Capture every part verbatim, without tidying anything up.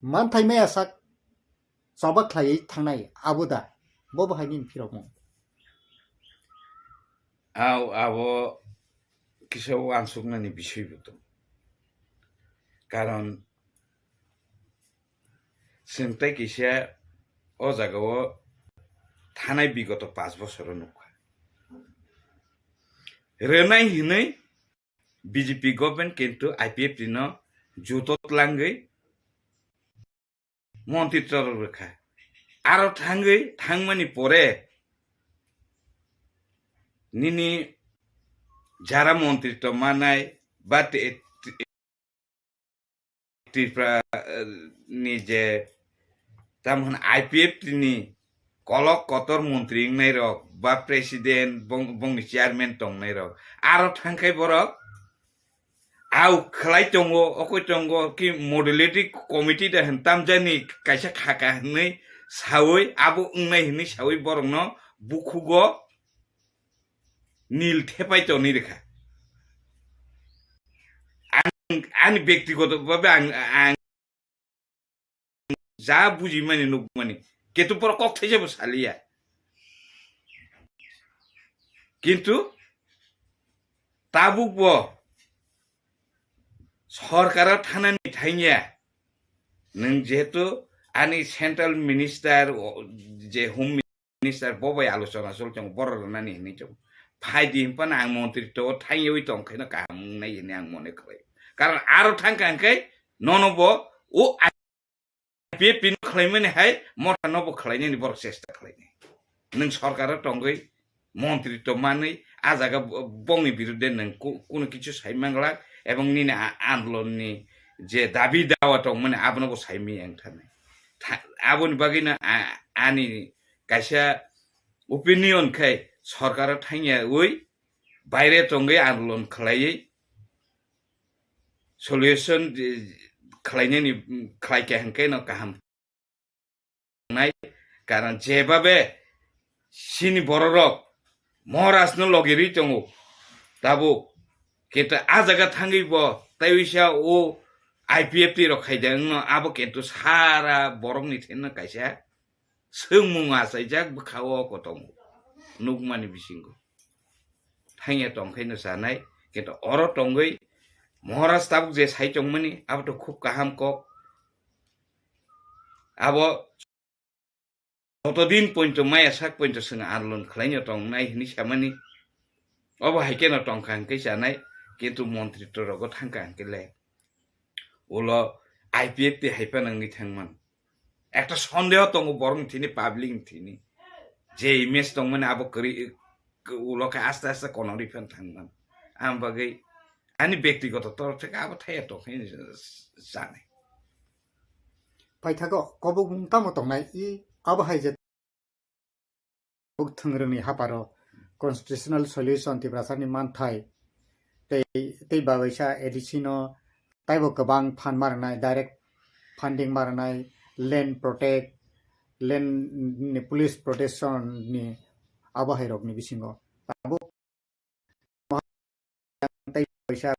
manthai maya sak choba khlaiwi thangnai abo da, bo bo hai nini phirokmung. Au, abo kisa uansuknani bisoi bo tong. Karon chwng tei kisa o jagao thanai bigoto panch bosoro nukha. Rwnai hinwi B J P government kintu I P F T no juto tlangwi montri torok rwkha. Aro thangwi, thangmani pore nini jara montri tongmanai ba te-, Tripura, eh, ni je, tamhwn I P F T ni kolok kotor montri wngnai rok, ba president, bong-, bongni chairman tongnai rok, aro thangkhai borok, au khlai tongo, okoi tongo, ki modulating committee da hwn tamjani kaisa khaka hwnwi sawi, abo wngnai hwnwi sawi borokno bukhugo nil thepai tonwi rwkha. Ang, ani bektigoto bhabe ang, ang ja bujimani nukmani, ketu borok kok thaisa bo saliya. Kintu tabuk bo sorkaro thanani thangya, nwng jehetu ani central minister, o, je home minister bo bai alochona chol tongo, borok rwnani hinwi tongo. Phai di hwnphano ang montri to thangyawi tong khaino kaham wngnai hinwi ang mone khlai. Karon aro thangkha hwnkhe nono bo o I P F T no khlaimani hai motha no bo khlainani borok chesta khlainai. Nwng sorkaro tongwi montri to manwi a jaga bo-, bongni birudde nwng ku-, kunu kichu sai manglak ebong nini a-, andolonni je dabi dawa tongmani abono bo saimwi ang thanai. Tha-, aboni bagwino a-, ani kaisa opinion khai sorkaro thangyawi baire tongwi andolon khlaiwi solution, eh, khlainani, mm, khlaikha hwnkhe no kaham nai, karon jebabe chini bororok Maharaj no logirwi tongo tabuk, kintu a jaga thangwi bo tei wisa o I P F T rok khaide wngno abo kintu sara borokni thengno kaisa swngmung achaijak bwkha o kotongo nukmani bisingo. Thangya tongkhaino chanai, kintu oro tongwi Maharaj tabuk je sai tongmani, abo to khub kaham kok. Abo jotodin pointo maya sak pointo chwng andolon khlaino tongnai hinwi samani. Obo hai kheno tongkha hwnkhe chanai, kintu montri to rogo thangkha hwnkhe le. Ulo I P F T hai phano wngwi thangman. Ekta sondeho tongo borokni thini, public ni thini. Je image tongmani abo kwrwi, ulo khe aste aste konorwi phano thangman. Ang bagwi ani bektigoto torop theke abo thaya tongkhe hinwi sanai. Paithago kobokmung tamo tongnai, i abo hai je Buk thwngrwngni haparo constitutional solution Tiprasani manthai tei, tei babaisa A D C no taibo kwbang phan ma rwnai, direct funding ma rwnai, land protect, land ni police protection ni abo hai rokni bisingo tabuk tei kaisa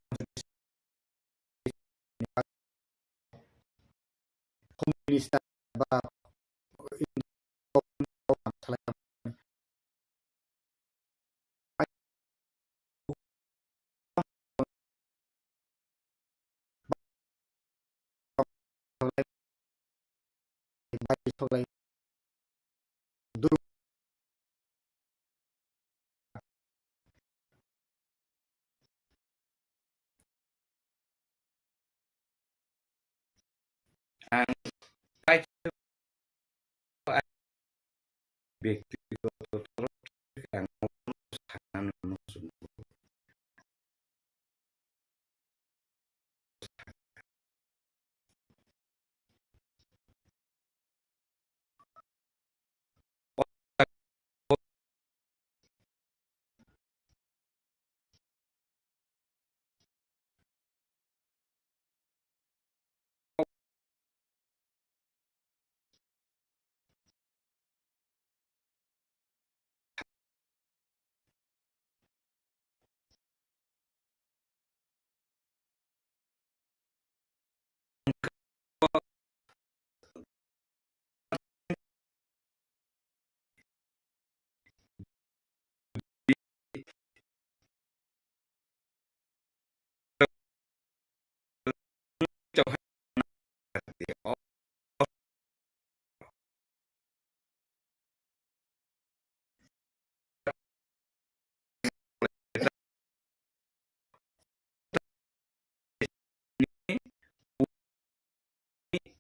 Home Minister ba Ang bektigoto torok theke ang sanani muchungo.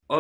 o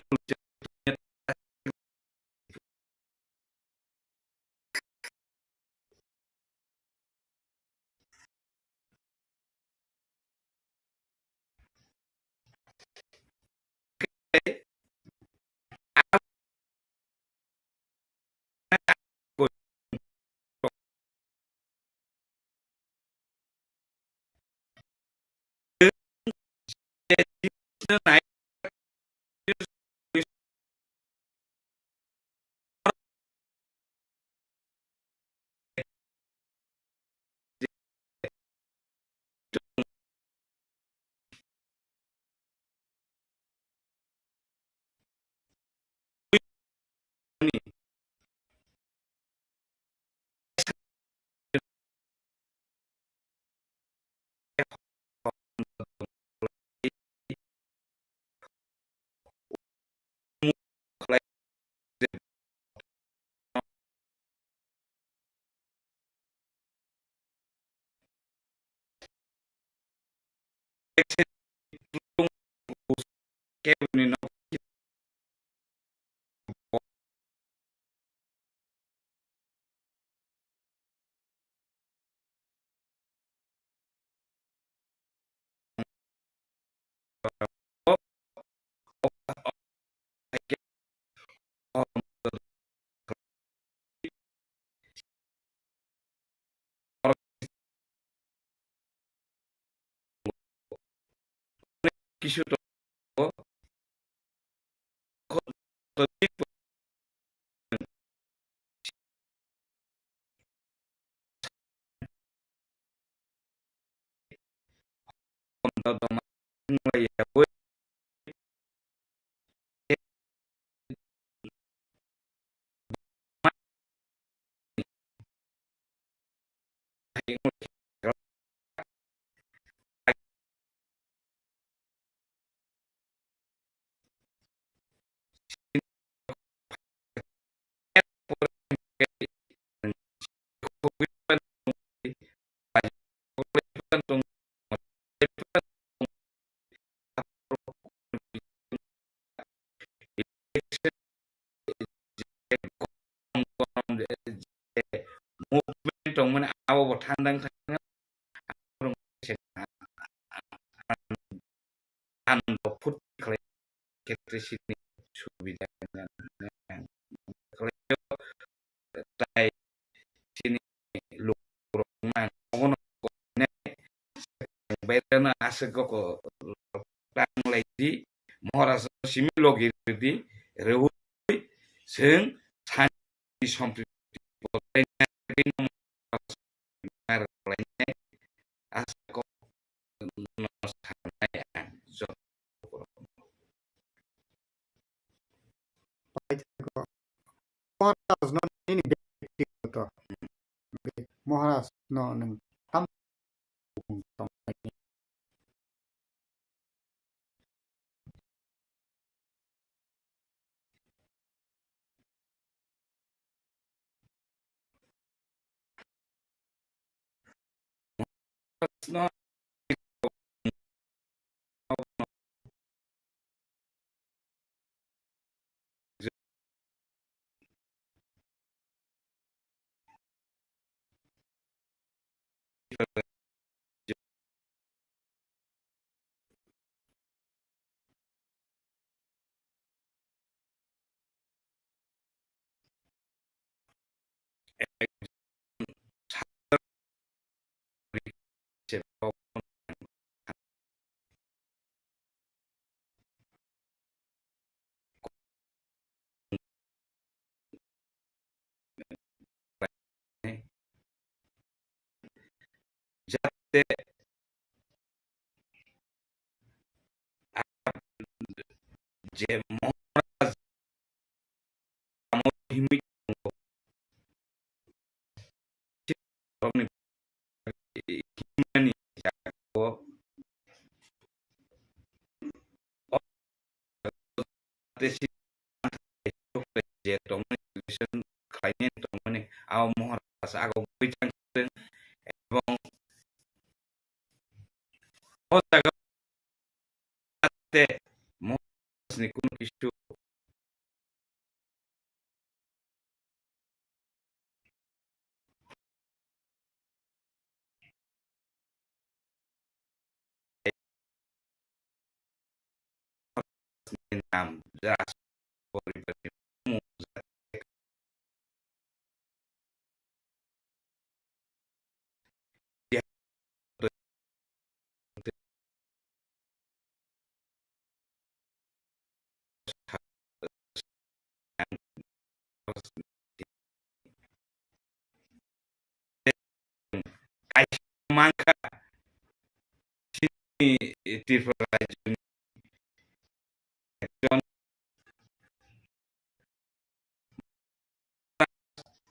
Kisu tongo. Movement tongmani abo bo thandang thandang. Ang bo phut khlai khe tei sini subida tai sini lukurok nang obono bairano aswk kok tang lai di, Maharaj simi logi di, reui chwng sani sompriti Paithago. Maharaj no nini byaktigoto. Maharaj no nwng tam Jate je Maharaj amo himwi tongo. Borokni himnani jaga-o je tongmani, khlainani tongmani, abo Maharaj ago bwtang ebong o jaga te Maharaj ni kunu kisu ni nam, jas poribar ni mung, kaisa mankha chini Tripura rajyoni ekjon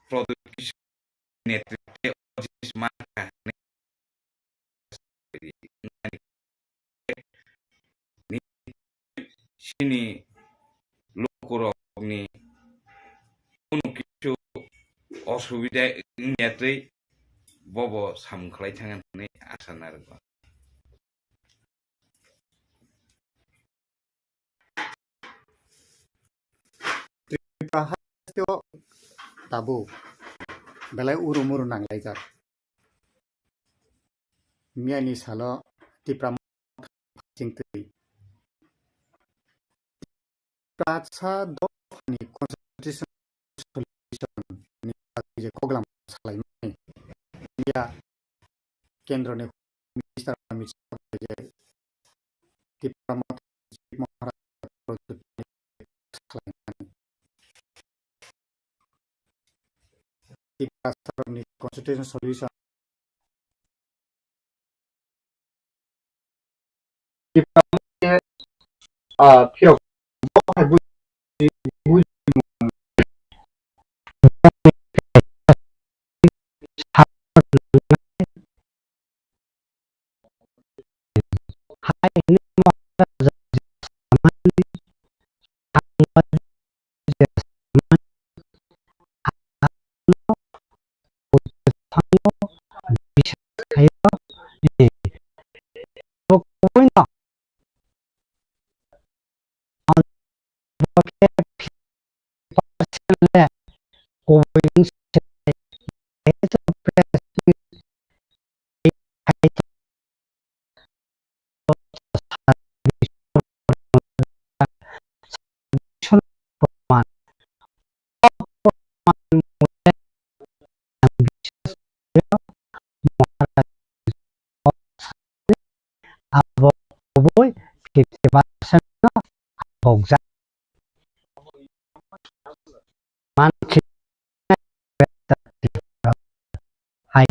Pradyot Kishore netritwe o jinis mankha hwnwi chini lukurokni kunu kisu osubida wngya twi bobo samung khlai thangya hwnwi asa narwkgo. Tripura haste o tabuk belai uru muru nanglaijak. Miyani salo Tipra Motha chingtwi. Tipra sa dophani constitution solution ni bagwi je koklam salaimani. India kendro ni minister je Tipra Motha Chief Maharaj salaimani. Tipra Sarokni Constitution Solution. Tipra Motha, ah, phirok bo hai buji, buji. Hai hwnwi Maharaja samani, ang je samani, ang no bwskango bisar khaio, eh, bo kubuino. Bo khe percent le kubui wng se, abo kubui fifty percent no habokjak. Mankhe hai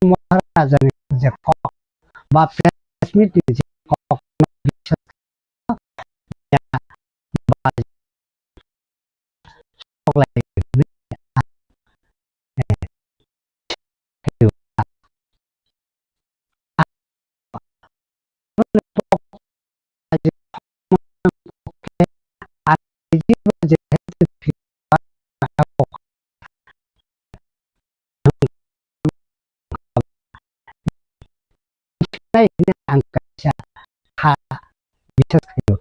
Maharaja ni je kok ba press meet ni je kok Ang kaisa ha bisas khaio.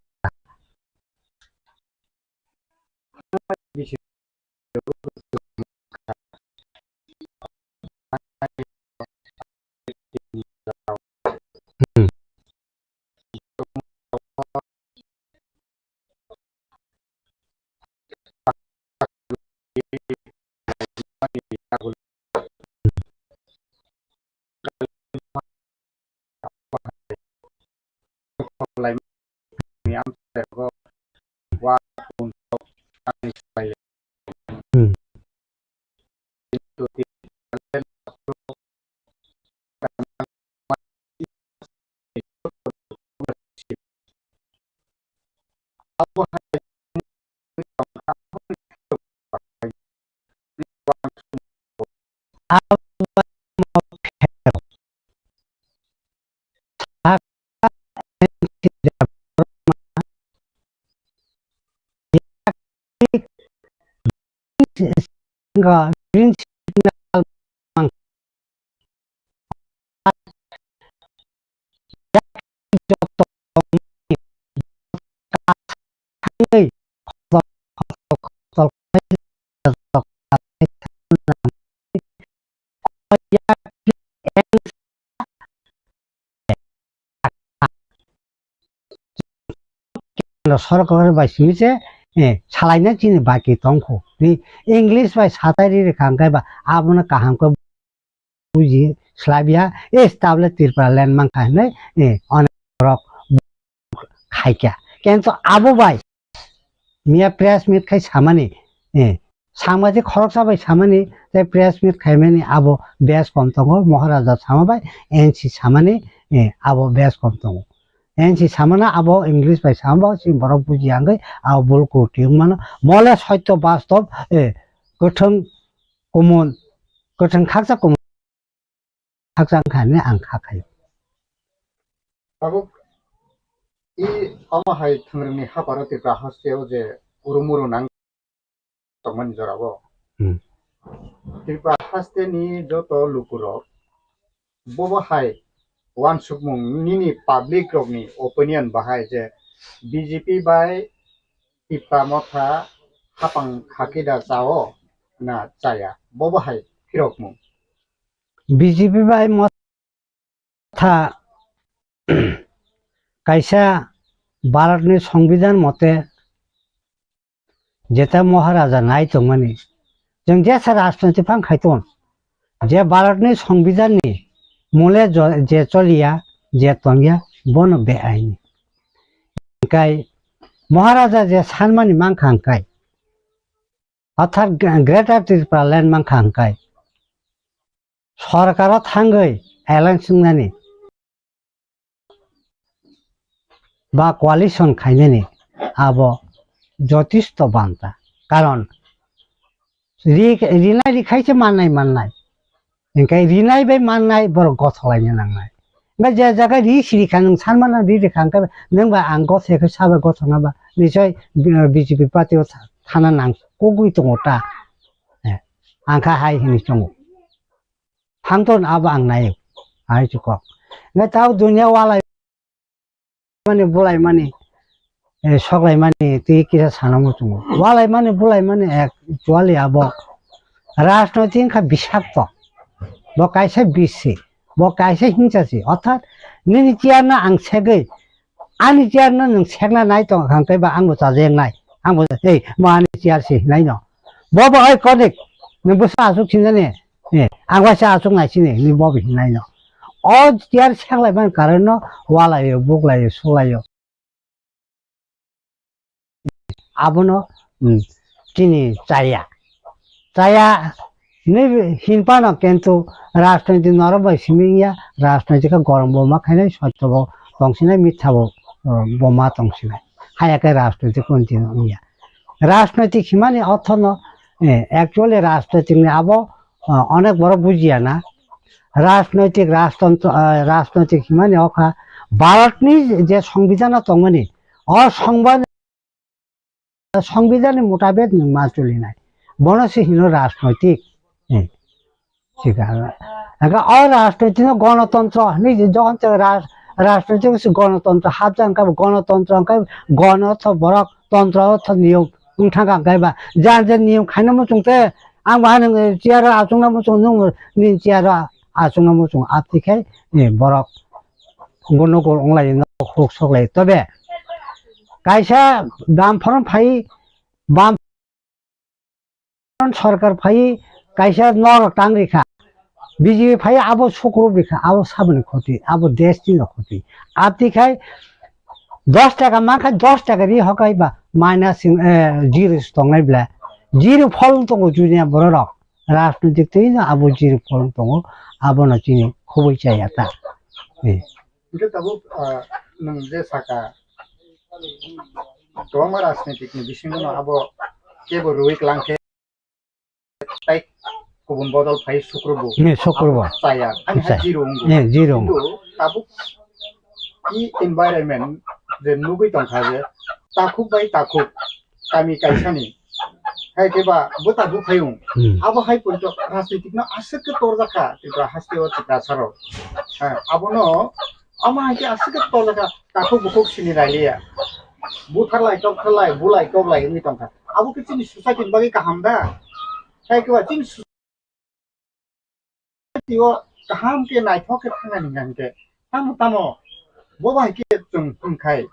Sorkar bai simi se, eh, salaina chini baki tongkho. Ni English bai satai ri rikha hwnkhe ba abono kaham khe buji slabya, eh, tablet Tripura land mankha hinwi, eh, onek borok khaikha. Kento abo bai miya press meet khai samani, eh, sangbaji khoroksa bai samani, tei press meet khaimani abo bes kom tongo, Maharaja sama bai N C samani, eh, abo bes kom tongo. N C samana abo English bai sama bo si borok buji ya wngwi abo bulku tiyung mano. Mole soityo bastob, eh, kwthwng kumun, kwthwng khaksa kumun khaksa wngkha hinwi ang kha khaio. Tabuk i omo hai thwngrwngni haparo Tripura hasteo je urumuru nang tongmani jorao. Hmm. Tripura hasteni joto lukurok bobo hai uansukmung nini public rokni opinion bahai je B J P bai Tipra Motha hapang khakida chao na chaya, bobo hai phirokmung. B J P bai Motha kaisa Bharatni Songbidan mote jeta Maharaja nai tongmani, chwng jesa rajniti phang khai ton, je Bharatni Songbidanni mole jo-, je choliya, je tongya, bono beaini. Hingkai Maharaja je sanmani mankha hingkai, orthat Greater Tripura Land mankha hingkai, sorkaro thangwi alliance wngnani ba coalition khainani abo jotisto banta. Karon ri-, rinai rikhaise mannai mannai. Hingke rinai bai mannai borok gothok laina nangnai. Hingke je jaga ri siri kha nwng sanmano ri rikha hingke nwng bai ang gothok khe sabo gothok na ba nichoi B J P party o thana nang kugui tongo ta. Eh, ang kha hai hinwi tongo. Hangton abo ang naio, hai chukok. Ngai tao dunia walai mani, bulai mani, eh, soklai mani, tei kisa sana muchungo. Walai mani, bulai mani, actually abo rajnoitik wngkha bisakto. Bo kaisa bisi, bo kaisa hingsasi. Orthat nini chair no ang segwi, ani chair no nwng sekna nai tong kha, hwnkhe ba ang bo chajaknai. Ang bo, "Ei, mo ani chair se hinai no." Bo bo, "Oi, konik, nwng bwsa aswk sinjani, eh, ang waisa aswk nai sini," hinwi bo bo hinai no. O chair seklai man karon no walaio, buklaio, sulaio. Abono, mm, chini chaya. Chaya hinwi hinphano kintu rajnoitik norok bai simi wngya, rajnoitik khe gorom bo ma khainai, sotto bo tongsinai, mitha bo, uh, bo ma tongsinai. Haya khe rajnoitik continue wngya. Rajnoitik himani orthono, eh, actually rajnoitik ni abo, uh, onek borok bujiya na. Rajnoitik, rajtontro, uh, rajnoitik himani okha Bharatni je Songbidan o tongmani, o Songbidan Songbidanni mutabek nwng ma cholinai. Bono se hino rajnoitik. Hmm. Thik ase. Aga o rajnoitik no gonotontro hinwi je jokhon se raj-, rajnoitik se gonotontro hapjak hwnkhe bo gonotontro hwnkhe gono ortho borok tontro ortho niyom wngthang kha hwnkhe ba jar jar niyom khaina muchung te ang bo hai nwng chair o achukna muchung nwng nini chair o achukna muchung abtwi khai, eh, borok gundogol wng lai, nok huk sok lai. Tobe kaisa bam phoron phai, bam phoron sorkar phai, kaisa norok tang rikha, B J P phai, abo sukrup rikha, abo saboni khoti, abo desh ni khoti. Abtwi khai dos taka mankha, dos taka ri hokai ba minus, eh, zero tongnai bla, zero phol tongo junior borok rok. Rajnoitik twi no abo zero phol tongo, abono chini khoboi chaya ta. Eh. Hingke tabuk, ah, nwng je saka, kwbangma rajnitik ni bisingo no abo kebo rwui klang khe tai kubun bodol phai sukrubu. Ne, sukrubu. Abo chaya, ani hai Chaya. Zero wngbo. Ne, zero wngbo. Kintu tabuk i environment je nugui tongkha je takhuk bai takhuk kami kaisani. Hai khe ba bwta buphayung. Hmm. Abo hai poito rajnitik no aswk khe torjak kha Tripura haste o Tiprasa rok. Ha, abono ama hai khe aswk khe torjak kha takhuk bukhuk sini railiya. Butharlai toktharlai bulai toklai wngwi tongkha. Abo khe chini society ni bagwi kaham da? Hai khe ba chini tio kaham khe naithok khe thangani hingkha hingkhe tamo tamo bo bai khe chwng hwnkhai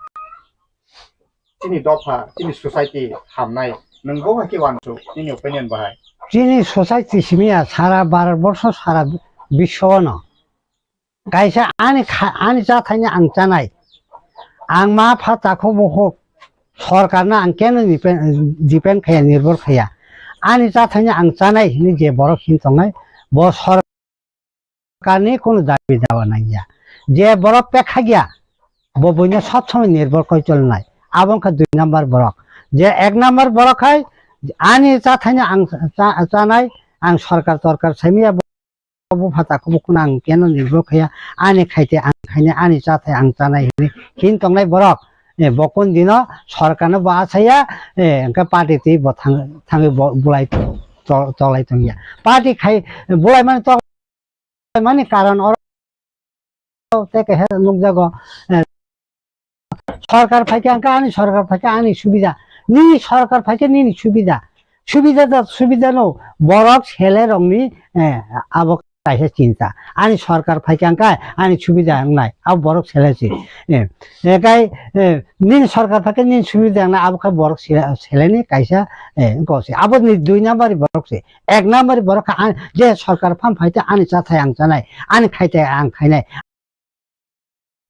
chini dopha, chini society hamnai, nwng bo hai khe uansuk, nini opinion bahai? Chini society simiya sara Bharat borsho, sara biswo no kaisa ani kha-, ani chathaino ang chanai. Ang ma pha takhuk bukhuk sorkarno ang keno depend, depend khaya, nirbhor khaya. Ani chathaino ang chanai hinwi je borok hin tongnai, bo sor- Kani kono dabi dawa nangya. Je borok pekha gya, bo buino sob somoi nirbhor koi cholnai. Abo wngkha dui number borok. Je ek number borok hai ani chathaino ang cha-, chanai, ang sorkar torkar saimaya, bo, bo phatha kubu kuno ang keno nirbhor khaya, ani khaite ang khainai, ani chathai ang chanai hinwi hin tongnai borok. Eh, bo kun dino sorkarno bo asaya, eh, hwnkhe party twi bo thang-, thangwi bo bulai to-, tolai tongya. Party khai bulai mani to- mani karon oro tei kaisa nukjago, eh, sorkar phaikha hwnkhe ani sorkar phaikha ani subida, nini sorkar phaikha nini subida, subida da subida no borok sele rokni, eh, abo kaisa chinta. Ani sorkar phaikha hwnkhe ani subida wngnai, abo borok sele se, eh, eh, kai, eh, nini sorkar phaikha nini subida wngnai, abo khe borok sele, seleni kaisa, eh, wngkha se. Abo ni dui number borok se. Ek number borok kha ang, je sorkar phang phai te ani chathai ang chanai, ani khai te ang khainai.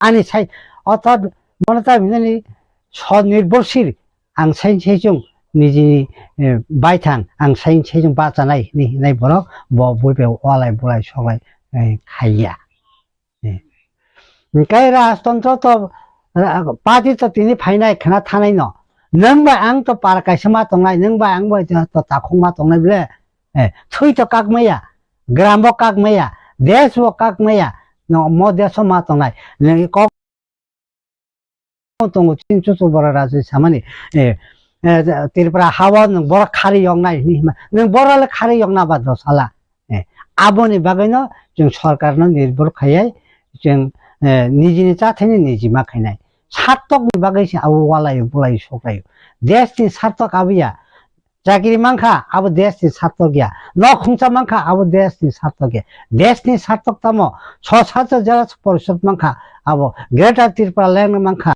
Ani sai, orthat bono ta hinani swnirborshil ang sai sai chung nijini, eh, baithang ang sai sai chung bachanai hinwi hinai borok bo buibai walai bulai soklai, eh, khaiya. Eh. Hwnkhe rajtontro to, ra-, party to tini phainai khna thanai no. Nwng bai ang to para kaisa ma tongnai, nwng bai ang bai to takhuk ma tongnai bole. Eh, thwi to kak maya, gram bo kak maya, desh bo kak maya, no mo desh o ma tongnai. Nwng kok tongo chini chuchuk bora rajwi samani, eh, eh, Tripura hao nwng borok khari yoknai hinwi hima. Nwng borok le khari yokna ba dosala. Eh, aboni bagwino chwng sorkarno nirbhor khaiwi chwng, eh, nijini chathaino niji ma khainai. Sartokni bagwi se abo walai bulai soklaio. Deshni sartok abo ya. Chakiri mankha, abo deshni sartok ya. Nok khungsa mankha, abo deshni sartok ya. Deshni sartok tamo? Sosatyo Jela Porishod mankha, abo Greater Tripura Land mankha.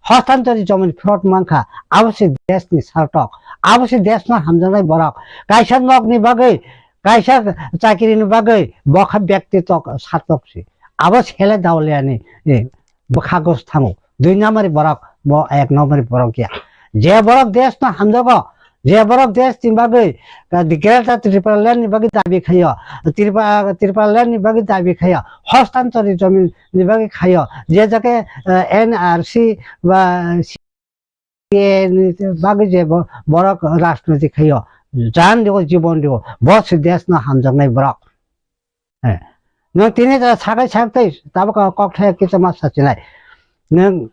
Hostantori jomin phirot mankha, abo se deshni sartok. Abo se deshno hamjaknai borok. Kaisa nokni bagwi, kaisa chakirini bagwi, bo kha byaktigoto sartok se. Abo sele daoliani, eh, bwkha gos thango. Dui number borok, bo ek number borok ya. Je borok desh no hamjago, je borok desh ni bagwi, eh, Greater Tripura Land ni bagwi dabi khayo, Tripura, Tripura Land ni bagwi dabi khayo, Hostantori jomin ni bagwi khayo, je jake, eh, N R C ba C A ni bagwi je bo-, borok rajniti khayo, jan dibo, jibon dibo, bo se desh no hamjaknai borok. Eh, nwng tini ta sakai sak tei tabuk kok thaya kisa ma sachinai. Nwng,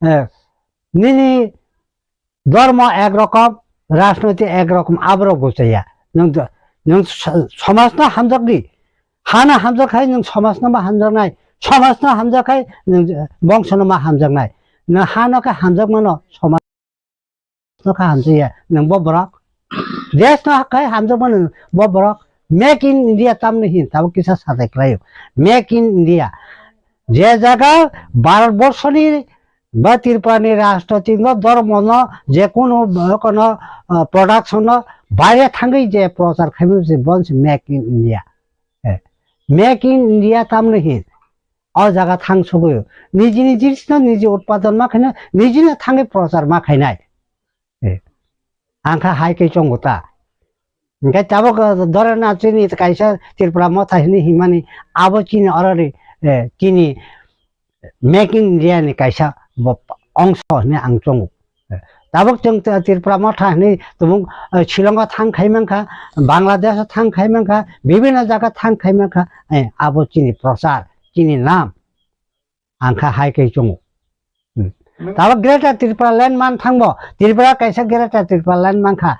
eh, nini dhormo ek rokom, rajniti ek rokom, aborok buchaya. Nwng do-, nwng so-, somajno hamjakdi. Hano hamjak khai nwng somajno ma hamjaknai. Somajno hamjak khai nwng bongsono ma hamjaknai. Nwng hano khe hamjakmano somaj no kha hamjakya nwng bo borok. Desh no kha hamjakmano bo borok. Make in India tamni hin tabuk kisa sajai khlaio. Make in India. Je jaga Bharat borshoni ba Tripura ni rajnotik no, dhormo no, je kunu kono, ah, production no baire thangwi je prochar khaimani se bonsi Make in India. Eh, Make in India tamni hin. O jaga thang sogwi. Nijini jinisno niji utpadon ma khainai, nijino thangwi prochar ma khainai. Eh. Ang kha hai khe chongo ta. Hingkhe tabuk, eh, dore na chini kaisa Tripura Motha hinwi himani abo chini oroni, eh, chini Make in India ni kaisa bo ongso hinwi ang chongo. Tabuk chwng Tripura Motha hinwi tumung, eh, Shillong o thang khai mankha, Bangladesh o thang khai mankha, bibhinno jaga thang khai mankha, eh, abo chini prochar, chini nam, ang kha hai khe chongo. Hmm. Nwng Tabuk Greater Tripura Land man thangbo, Tripura kaisa Greater Tripura Land mankha.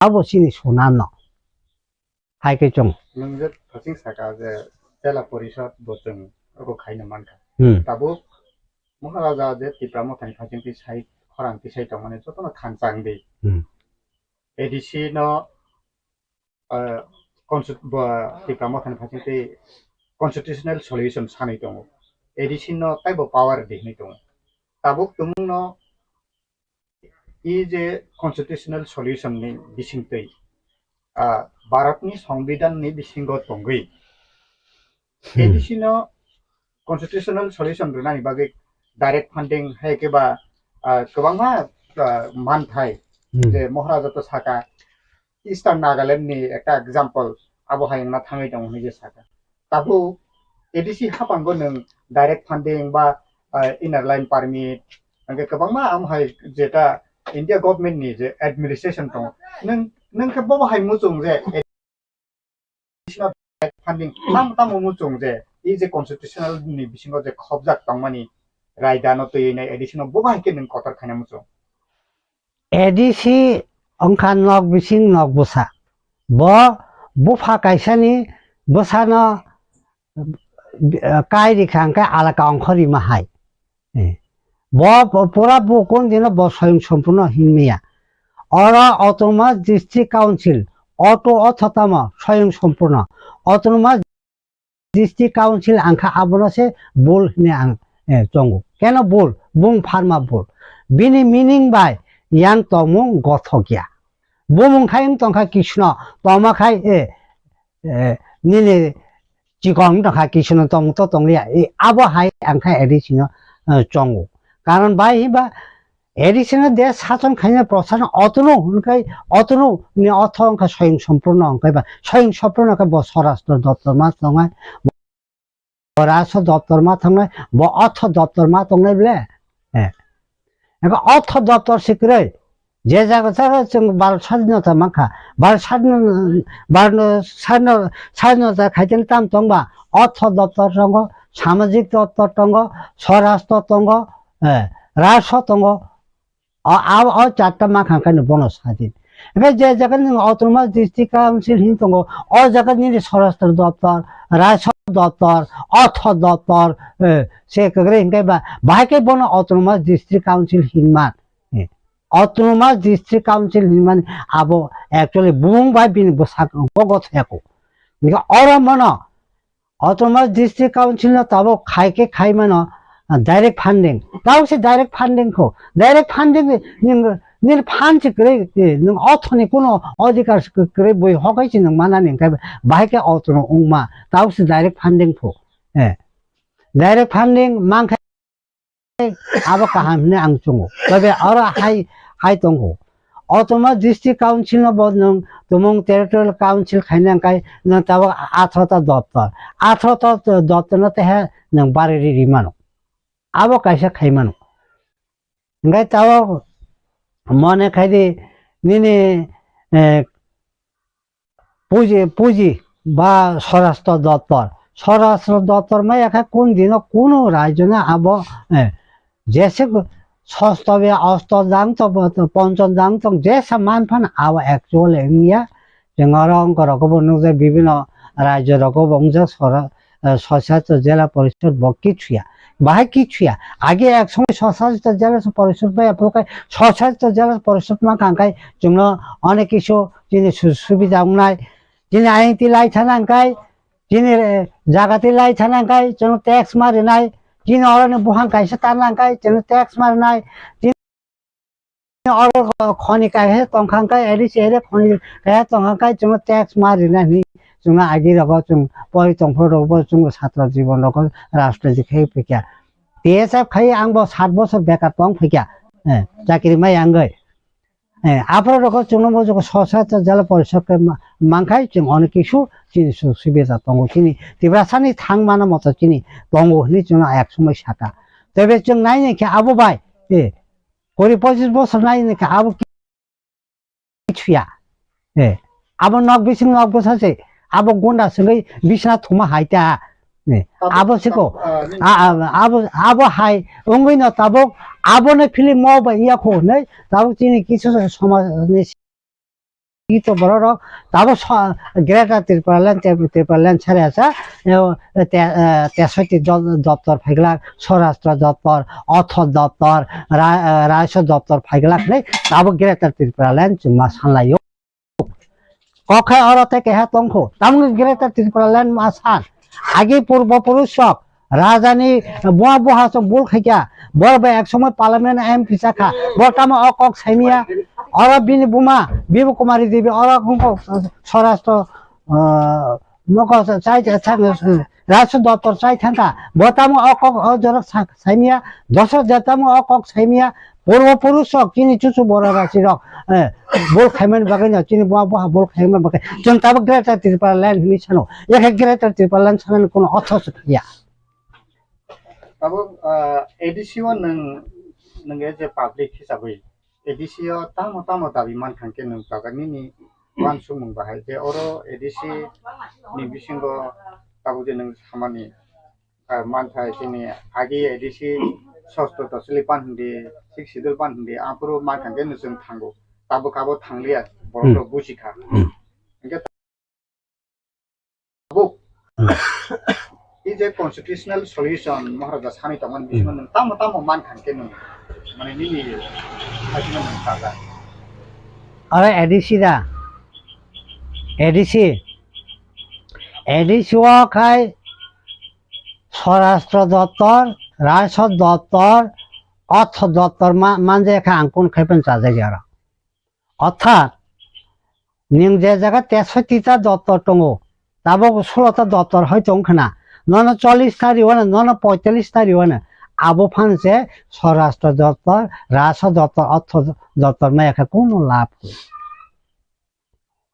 Abo chini sona no. Hai khe chwng. Nwng je thasing saka je Jela Porishod bo chwng oko khaina mankha. Hmm. Tabuk Maharaja je Tipra Mothani phasing twi sai khorang twi sai tongmani jotono thansa wngdi. Hmm. A D C no, ah, consti-, bo Tipra Mothani phasing twi constitutional solution sanwi tongo. A D C no taibo power di hinwi tongo. Tabuk tumungno i je constitutional solution ni bisingtwi, ah, Bharat ni Songbidan ni bisingo tongwi, Hmm. A D C no constitutional solution rwnani bagwi direct funding hai khe ba, ah, kwbangma, ah, manthai Hmm. je Maharaja to saka, Eastern Nagaland ni ekta example abo hai wngna thangwi tongo hinwi je saka. Tabuk A D C haphango nwng direct funding ba, ah, inner line permit, hwnkhe kwbangma amo hai jeta India government ni je administration tongo. Nwng, nwng khe bobo hai muchung je A D C no direct funding tamo tamo muchung je, i je constitutional ni bisingo je khobjak tongmani raida no twiwi nai A D C no bobo hai khe nwng kotor khaina muchung. A D C wngkha nok bising nok bwsa. Bo bupha kaisani bwsano, eh, kai rikha hwnkhe alaka ongkho rima hai. Eh, bo, bo pura bo kon dino bo soyong sompurno hinmaya. Oro Autonomous District Council, auto otho tamo soyong sompurno. Autonomous District Council ang kha abono se bul hwnwi ang, eh, tongo. Keno bul? Bung pharma bul. Bini meaning bai yang tongmung gothok ya. Bumung khai wng tongkha Krishna, tongma khai, eh, eh, nini chikon wng tongkha Krishna tongmung to tongliya. Eh, abo hai ang kha A D C no, eh, chongo. Karon bai hiba A D C no desh sason khaina prosan autono hwnkhai autono ni otho wngkha soyong sompurno hwnkhai ba soyong sompurno khe bo swarashtra doptor ma tongnai, bo rajswa doptor ma tongnai, bo otho doptor ma tongnai ble. Eh. Eko otho doptor sikroi je jaga jaga chwng Bharat sadinota mankha, Bharat sadinota, Bharat sadinota khaiteng tam tongba otho doptor tongo, samajik doptor tongo, swarashtra tongo, eh, rajswa tongo. O, a, o charta ma kha khe bono sadi. Hingke je jaga ni Autonomous District Council hin tongo, o jaga nini swarashtra doptor, rajswa doptor, otho doptor, eh, se kagre hingke ba, bahai ke bono Autonomous District Council hinman. Eh, Autonomous District Council hinman abo actually bung bai bini bwsak gogo thayako. Hingke oro mono Autonomous District Council no tabuk khai khe khai mano, ah, direct funding. Tabuk se direct funding kho. Direct funding ni, ni, nini fund se kwrwi, eh, nwng othoni kuno odhikar se kwrwi bui hokai se nwng manani hwnkhe bahai khe autono wngma. Tabuk se direct funding kho. Eh. Direct funding mankhe abo kaham hinwi ang chungo. Tobe oro hai, hai tongo. Autonomous District Council no bo nwng tumung Territorial Council khaina hwnkhe nwng tabuk atharota doptor. Atharota doptor no teha nwng bariri rimano. Abo kaisa khaimano. Hingke tabuk mone khaidi nini, eh, puji, puji ba swarashtra doptor. Swarashtra doptor ma yakha kun dino kuno rajyo na abo, eh, jese sosto be osto jang to, ponchon jang to, jesa man phan abo actually wngya. Chwng oro wngkha rok bo nukjak bibino rajyo rogo bo wngjak sora-, eh, Swachhayatto Jela Porishod bo kichuya. Bahai kichuya. Age ek somoi Swachhayatto Jela Porishod bai aphuru kai Swachhayatto Jela Porishod ma kang kai chwngno onek kisu chini su-, subida wngnai. Chini ayang ti lai thana hwnkhe, chini, eh, jaga ti lai thana hwnkhe, chwngno tax ma rinai. Chini oroni buphang kaisa tana hwnkhe, chwngno tax ma rinai. Chini oro khoni kaisa tongkha hwnkhe, A D C area khoni kaisa tongkha hwnkhe, chwngno tax ma rinai hinwi chwngno agi rogo chwng pori tongphuru rogo chwngno satro jibon rogo rajniti khai phikya. T S F khai ang bo sat bosor bekar tong phikya. Eh, chakri mai angoi. Eh, aphuru rokho chwngno bo jogo Swachhayatto Jela Porishod khe ma-, mankhai chwng onek kisu chini suk subida tongo. Chini Tiprasani thang mana moto chini tongo hinwi chwngno ek somoi saka. Tebe chwng nai nai khe abo bai, eh, kuri pochis bosor nai nai khe abo ki-, kichuya. Eh, abo nok bising nok bwsa se, abo gunda swngwi bisna thuma hai ta. Eh, abo, abo siko. Abo, ah, ni- A, a, abo, abo hai wngwi no tabuk abono film o bai yakho hinwi tabuk chini kisu somaj ni sito borok rok tabuk so-, Greater Tipraland, Trip-, Tipraland sari asa, eh, te-, eh, tesoiti do-, doptor phaiglak, Swarashtra doptor, Otho doptor, ra-, eh, Rajswa doptor phaiglak hinwi tabuk Greater Tipraland chwngma sanlaio. Kok hai oro tei keha tongkho. Tamoni Greater Tipraland ma san. Agi purbo purush rok, Raja ni buma buha song bul khaikha. Bor bai ek somoi parliament M P chakha. Bor tamo o kok saimia. Oro bini buma Bibu Kumari Devi oro kok sorastro, ah, moko chai chai Rajswa doptor chai thangkha. Bo tamo o kok o jorok sa-, saimia. Dosra jatamo o kok saimia. Purbo purus rok chini chuchu bora rasi rok, eh, bol khaimani bagwi no, chini buma buha bol khaimani bagwi. Chwng tabuk Greater Tipraland hinwi sano. Yakhe Greater Tipraland sanani kono otho se phiya. Tabuk, ah, A D C o nwng, nwng je public hisabwi A D C o tamo tamo dabi mankha khe nwng tabuk nini uansukmung bahai je oro A D C ni bisingo tabuk je nwng samani ah, manthai chini agi A D C sosto to sili pan hindi, six schedule pan hindi, aphuru mankha khe nwswng thango. Tabuk abo thangliya, borok Hmm. rok buji kha. Hmm. Hingkhe tabuk Hmm. i je constitutional solution Maharaja sani tongmani Hmm. bisingo nwng tamo tamo mankha khe nwng, mane nini haisino nwng sajak. Aro A D C da? A D C? A D C o khai Swarashtra doptor, Rajswa doptor, Ortho doptor ma-, manje kha ang kun khai pen chajak ya oro. Orthat, ning je jaga tesoiti ta doptor tongo, tabok sulo ta doptor hoi tong khna, nono chollish ta riwano, nono poitallish ta riwano, abo phan se Swarashtra doptor, Rajswa doptor, Ortho doptor maya kha kuno lab kwrwi.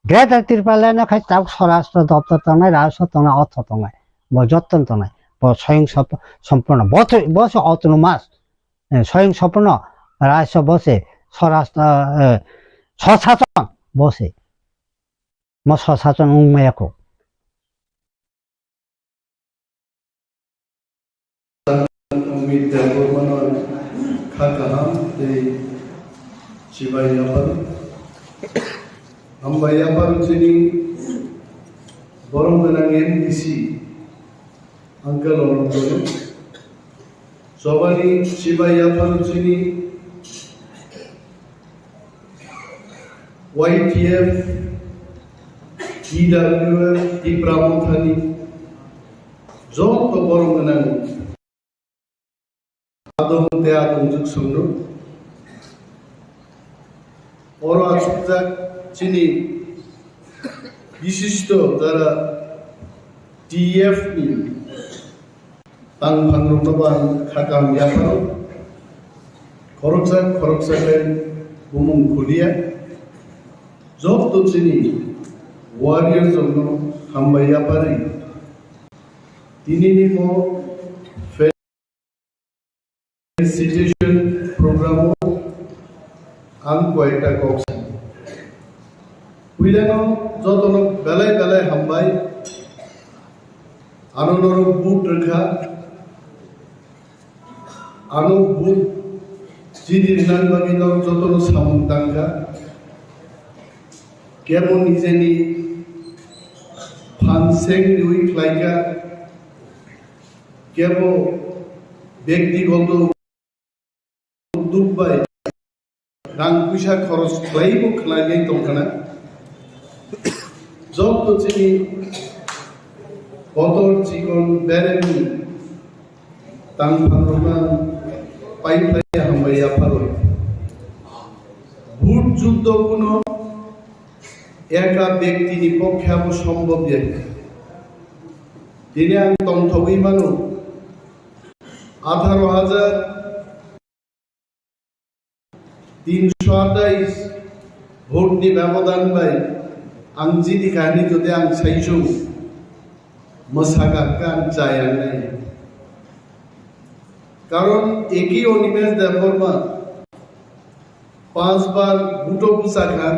Greater Tipraland no khai tabuk Swarashtra doptor tongnai, Rajswa tongnai, Ortho tongnai, bo joto tongnai, bo soyong sop-, somporno, bo se, bo se autonomous, eh, soyong somporno, Rajswa bo se, Swarashtra, eh, Swsachon bo se, mo Swsachon wng maya kho. Amit Debbarmano kha kaham tei chibai yaphar. Hambai yaphar chini borom gwnang M D C uncle Anantono. Chobani chibai yaphar chini Y T F, T W F, Tipra Mothani, joto borom gwnang adong tei adongjwk songno. Oro achukjak chini bishisto jara T F ni tangphangrokno bo ang kha kaham yapharo. Khoroksa khoroksa khe bumung khuliya. Joto chini warriors rokno hambai yapharwi. Tinini bo felicitation program o ang koyekta kok sa. Puilano jotono belai belai hambai. Ano norok vote rwkha. Ano vote chini rinani bagwi norok jotono samung tangkha. Kebo nijeni phan seng riwi khlaikha. Kebo bektigoto uddog bai rang puisa khoros khlaibo khlainai tongkhana. Joto chini kotor chikon beremni tangphangrokno pai phlai hambai yapharwi. Vote juddo kuno eka bektini pokkhe abo sombhob ya. Tini ang tongthogwi mano, atharo hajar tinsho atais vote ni bebodan bai ang jidi kahini jodi ang saichung mwsakha khe ang chaya nai. Karon eki Animesh Debbarma panch bar vote o bwchakha,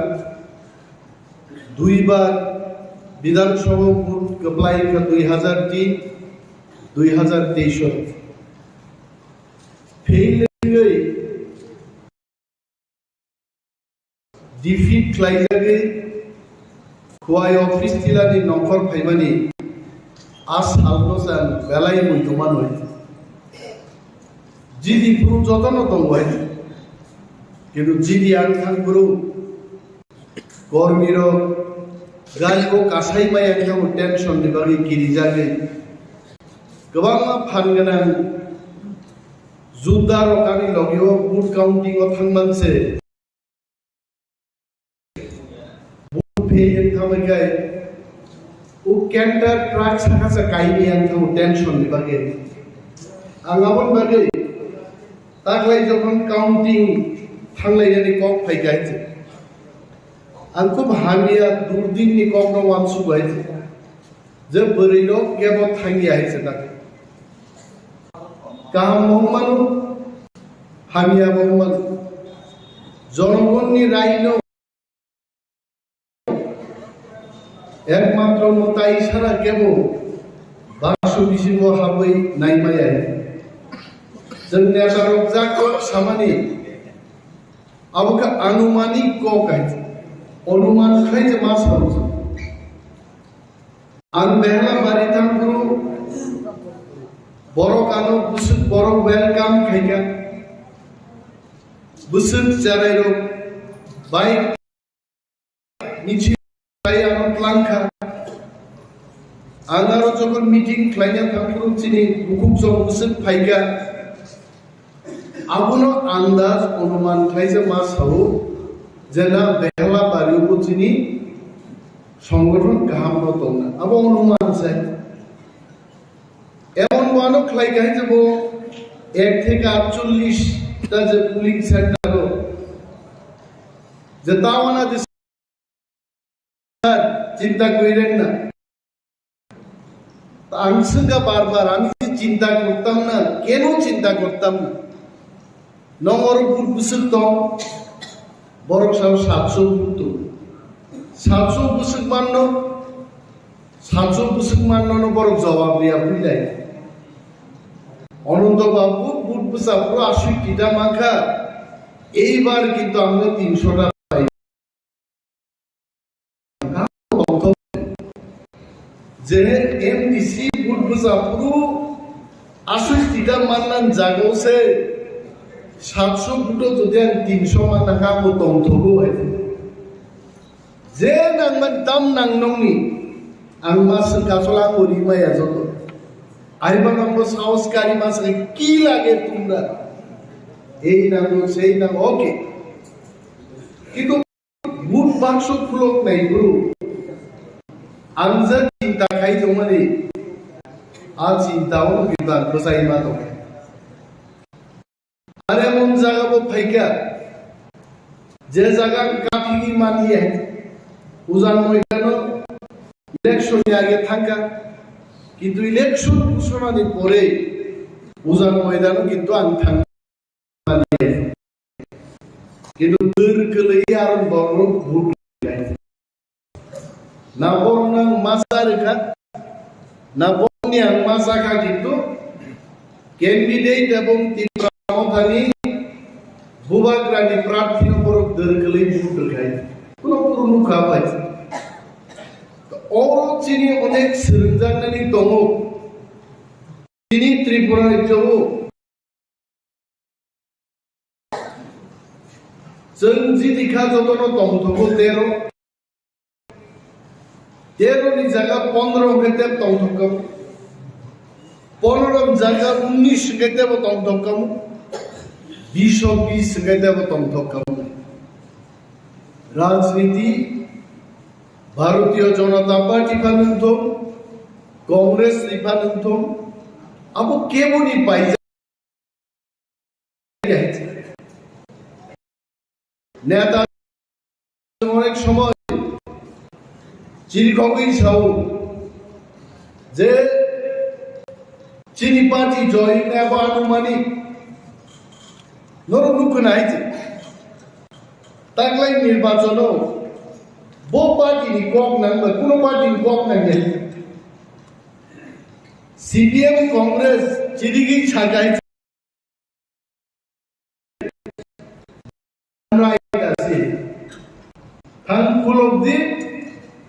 dui bar Bidhan Sabha vote kwplai kha dui hajar tin, dui hajar teis o. Fail wngwi defeat khlaijagwi Khowai office tilani nongkhor phaimani a salno chwng belai muitu manwi. Jidi phuru jotono tongbai, kintu jidi ang thang phuru kormirok gari o kasai maya wngkha bo tension ni bagwi kirijagwi. Kwbangma phan gwnang judda rok ani logio vote counting o thangman se. Vote phe yang thamai kai, o candidate truck saka sa kaini yang thamu tension ni bagwi. Ang aboni bagwi taklai jokhon counting thanglai yani kok phai kai se. Ang khub hamya durdin ni kok no wansuk bai se. Je bwrwi rok kebo thangya hai se tak. Kaham bo wng mano, hamya bo wng mano. Jonogonni raino ekmatro mwtai sara kebo baksu bisingo habwi naimaya. Chwng neta rok jak rok samani abo khe anumanik kok hai. Onuman khlai je ma sao. Ang behla bari thang phuru borok ano bwswk borok welcome khaikha. Bwswk cherai rok bai michil bai ano tlangkha. Ang aro jokhon meeting khlaina thang phuru chini bukhuk jong bwswk phaikha. Abono andaj onuman khlaijak ma sao je na behla bario bo chini songgothon kaham no tongna. Abo onuman se. Emon bo ano khlai kha je bo ek theke atchollish ta je polling center o je tawana je Chinta kwrwi rwngna. Ang swngkha bar bar, "Ami je chinta kortam na, keno chinta kortam na? Nong oro bur bwswk tong?" Borok sao satso bur tong. Satso bwswk manno, satso bwswk manno no borok jawab riya builai. Ananto Babu bur bwsa pura aswk tita mankha, eibar kintu amno tinsho ta pai. Je M D C vote bwsa phuru aswk tita mannan jagao se satso vote o jodi ang tinsho manna kha, bo tongthogo hai. Je nangman tam nang nongni, ang ma swngkha chwla ang bo rimaya joto. Aiba nangbo saos kari ma swngkha, ki lage tumra? Ei nango, sei nango, okay. Kintu Vote bakso khulok nai bro. Ang je chinta khai tongmani, a chinta o kibar bwsai ma tong. Are mon jaga bo phaikha, je jaga ang kaphigwi mani hai, ujan moidano election ni age thangkha, kintu election ghoshona ni pore ujan moidano kintu ang thang. Kintu dwr kwlwi aro borok vote rwkha. Na borok nang masa rwkha, na borokni ang masa kha, kintu candidate ebong Tipra Mothani Bubagrani prarthino borok dwr kwlwi vote rwkha. Kuno kunu nukha bai. Oro chini onek swrwngjaknani tongo. Chini Tripura rajyo o Chwng jiti kha jotono tongthogo tero. Tero ni jaga pondro hwnkhe tebo tongthok kamo. Pondro ni jaga unnish hwnkhe tebo tongthok kamo. Bish o bish hwnkhe tebo tongthok kamo. Rajniti Bharatiya Janata Party pha nungthok, Congress ni pha nungthok, abo kebo ni paijak. Neta onek somoy chirikhogwi sao je chini party join abo anumani norok nukhuna hai je taklai nirbachono bo party ni kok nang bai kuno party ni kok nang ya. C P M Congress chirigwi sakai. Thang khulok di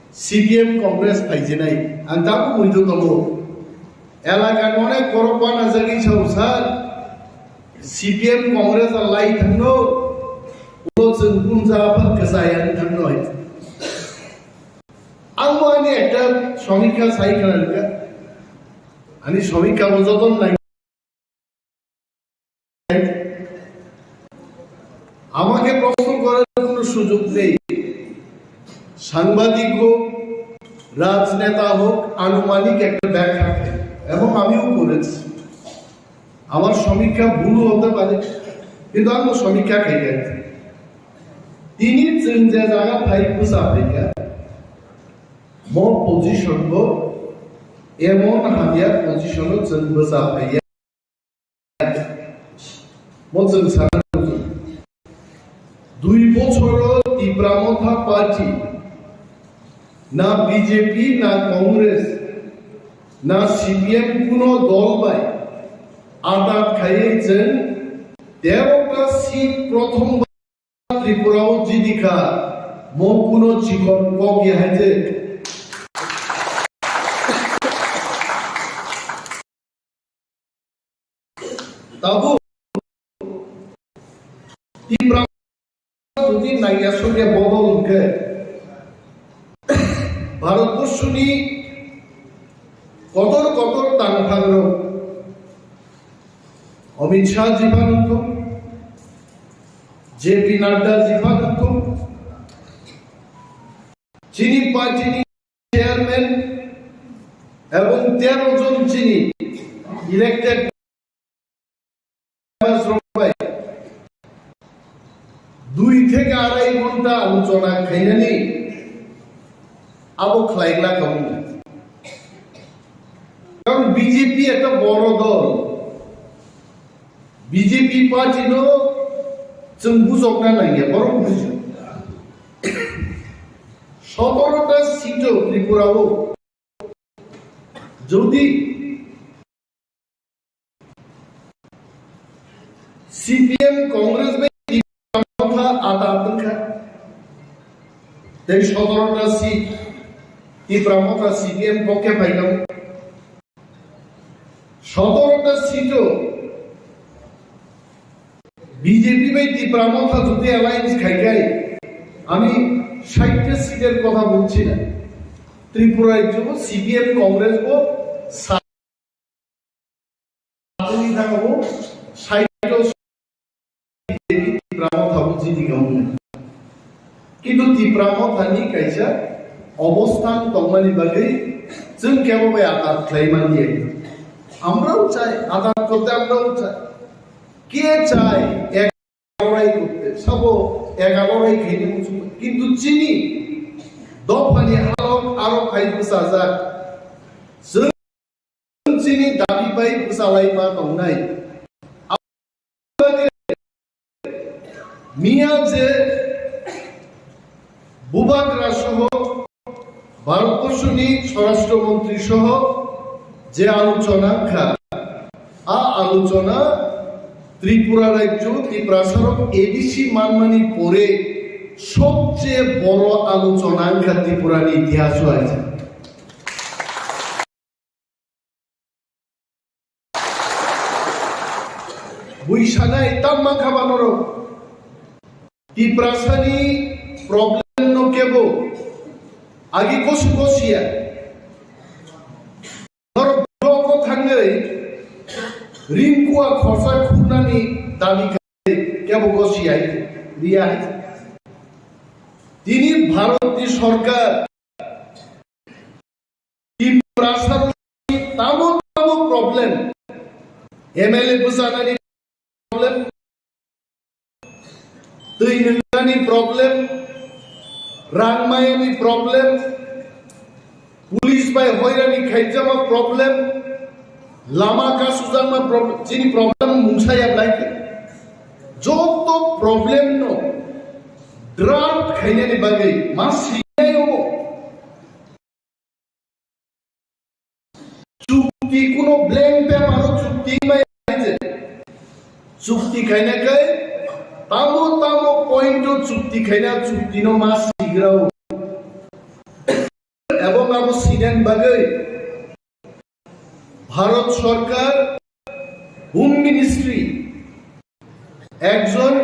C P M Congress phaijinai. Ang tabuk muitu tongo. Elaka ni onek borok wana jagwi sao sir. C P M Congress a lai thangno. Ulo chwng punja aphang kwchaya thangno hai. Ang bo ani ekta somikha sai khna rwkha. আমি সমীক্ষা মূল্যায়ন নাই। আমাকে প্রশ্ন করার কোনো সুযোগ নেই। সাংবাদিক হোক, রাজনেতা হোক, আনুমানিক একটা ব্যাখ্যা থাকে, এবং আমিও করেছি। আমার সমীক্ষা ভুল হতে পারে, কিন্তু আমি সমীক্ষা খাই গেছি। Tini chwng je jaga phai bwsa phaikha, mo position bo emon hamya position o chwng bwsa phaiya. Mo chwng sana nukgo. Dui bochoro Tipra Motha Party, na B J P, na Congress, na C P M kuno dol bai atat khaiwi chwng tero ta seat prothom Tripura o jidi kha, mo kuno chikon kok ya hai je. Tabuk Tipra jodi naiya sokya bodol hwnkhe, Bharatborsoni kotor kotor tangphangrok Amit Shah ji phano wngthung, J P Nadda ji phano wngthung, chini party ni chairman ebong tero jon chini elected members rok bai dui theke arai ghonta alochona khainani abo khlai glak kha wngkha. Karon B J P ekta boro dol, B J P party no chwng bujokna nangya, borok bujo. Sotoro ta seat o Tripura o jodi C P M Congress bai Tipra Motha ata wngkha, tei sotoro ta seat Tipra Motha C P M pokhe phaikha. Sotoro ta seat o B J P bai Tipra Motha jodi alliance khai khai, ami sait ta seat er kotha bolchi na, Tripura rajyo bo C P M Congress bo sa-, tangwi thangbo sait o Tipra Motha bo jidi kha wngkha. Kintu Tipra Motha ni kaisa obosthan tongmani bagwi chwng kebo bai atat khlai manliya. আমরাও চাই, আঘাত করতে আমরাও চাই। কে চায় এক লড়াই করতে? সব এক লড়াই খেয়ে কিন্তু চিনি দফানি আরো আরো খাই বুঝা যাক। Chwng chini dabi bai bwchalai ma tongnai. Miya je Bubagra soho Bharatborsho ni Swarashtra Montri soho je alochona wngkha, a alochona Tripura rajyo Tiprasa rok A D C manmani pore sobcheye boro alochona wngkha Tripura ni itihaso aisa. Bui sanai tam mankha ba norok. Tiprasani problem no kebo agi kosu kosiya. Norok block o thangwi ringkua khorsa khurnani dabi khai kebo kosiya riya. Tini Bharatni sorkar Tiprasa tamo tamo problem, M L A bwchanani problem, twi nwngnani problem, rang mayani problem, police bai hoirani khaijama problem, lama kasujakma problem, chini problem mungsa ya blai khe. Joto problem no draft khainani bagwi ma sinai obo. Chukti kuno blank paper o chukti bai je. Chukti khaina kai tamo tamo point o chukti khaina chukti no ma sigrao. Ebong abo siden bagwi Bharat Sorkar Home Ministry ekjon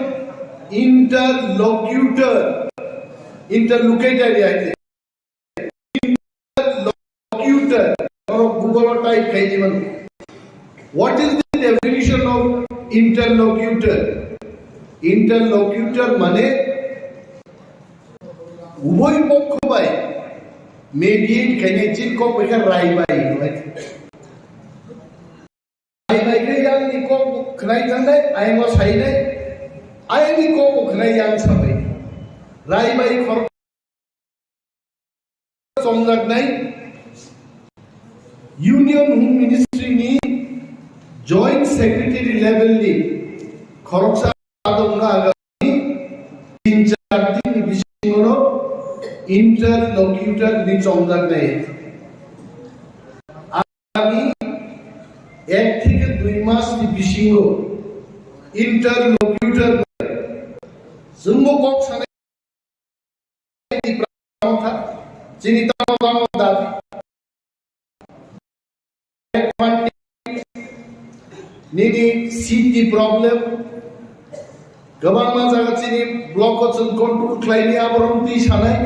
interlocutor, interlocutor ya Computer, norok Google o type khai di mano. What is the definition of interlocutor? Interlocutor mane ubhoi pokho bai mediate khainai, chini kok bai khe rai bai hinwi. Rai bai khe yang ni kok bo khwnai thangnai, ayang o sainai, ayang ni kok bo khwnai yang sabai. Rai bai khor chomjaknai Union Home Ministry ni Joint Secretary level ni khoroksa adong na agami tin char din ni bisingo no interlocutor ni chomjaknai. Agami ek theke dui mas ni bisingo interlocutor chwngbo kok sanai Tipra motha, chini tamo bangma dabi. Nini seat ni problem, kwbangma jaga chini block o chwng control khlaini, aborok twi sanai.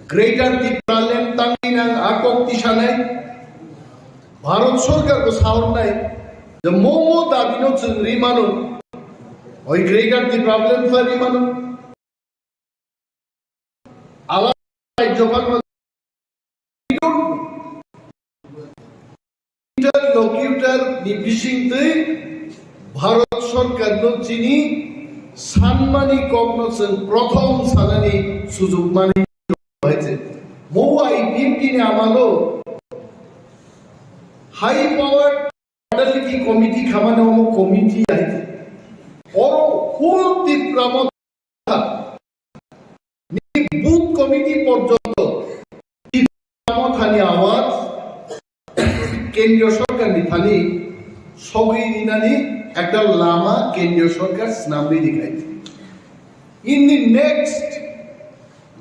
Greater Tipraland tangwi nang a kok twi sanai. Bharat Sorkar bo sahornai je mo mo dabi no chwng ri mano, oi Greater Tipraland pha ri mano. Alai Japan interlocutor ni bisingtwi Bharat Sorkar no chini sanmani kokno chwng prothom sanani sujuk mani hai se. Mo I P F T ni amalo high power modality committee khamani omo committee hai se. Oro whole Tipra ni booth committee porjonto Tipra Mothani awaz kendriyo sorkarni thani sogwi rinani ekta lama kendriyo sorkar swnamwi rikhai. In the next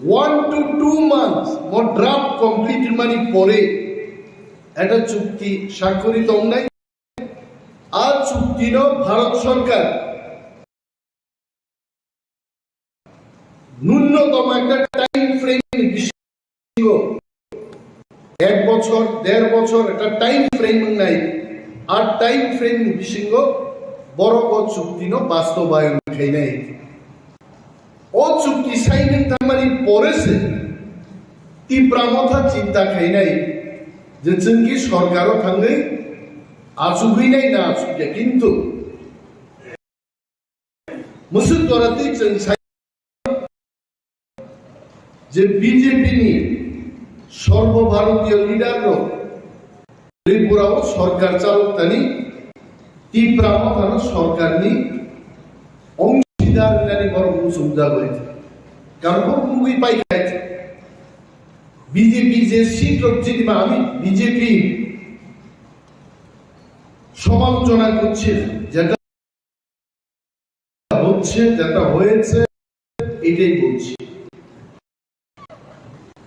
one to two months mo draft complete wngmani pore ekta chukti sakori tongnai. A chuktino Bharat Sorkar nunnotom ekta time frame ni bisingo, ek bochor, der bochor ekta time frame wngnai, a time frame ni bisingo borok o chuktino bastobayon khainai. O chukti signing thangmani pore se Tipra Motha chinta khainai je chwng ki sorkaro thangwi achugwi nai na achukya, kintu Musuk jora twi chwng sai je B J P ni Sarbo Bharatiya leader rok Tripura o sorkar chalok tani, Tipra Motha no sorkar ni ongsidar nani borok muchung jagoi. Karon borok nugwi pai khai B J P je seat rok jidi ma ami B J P সমালোচনা করছে, যেটা হচ্ছে, যেটা হয়েছে, এটাই বলছি।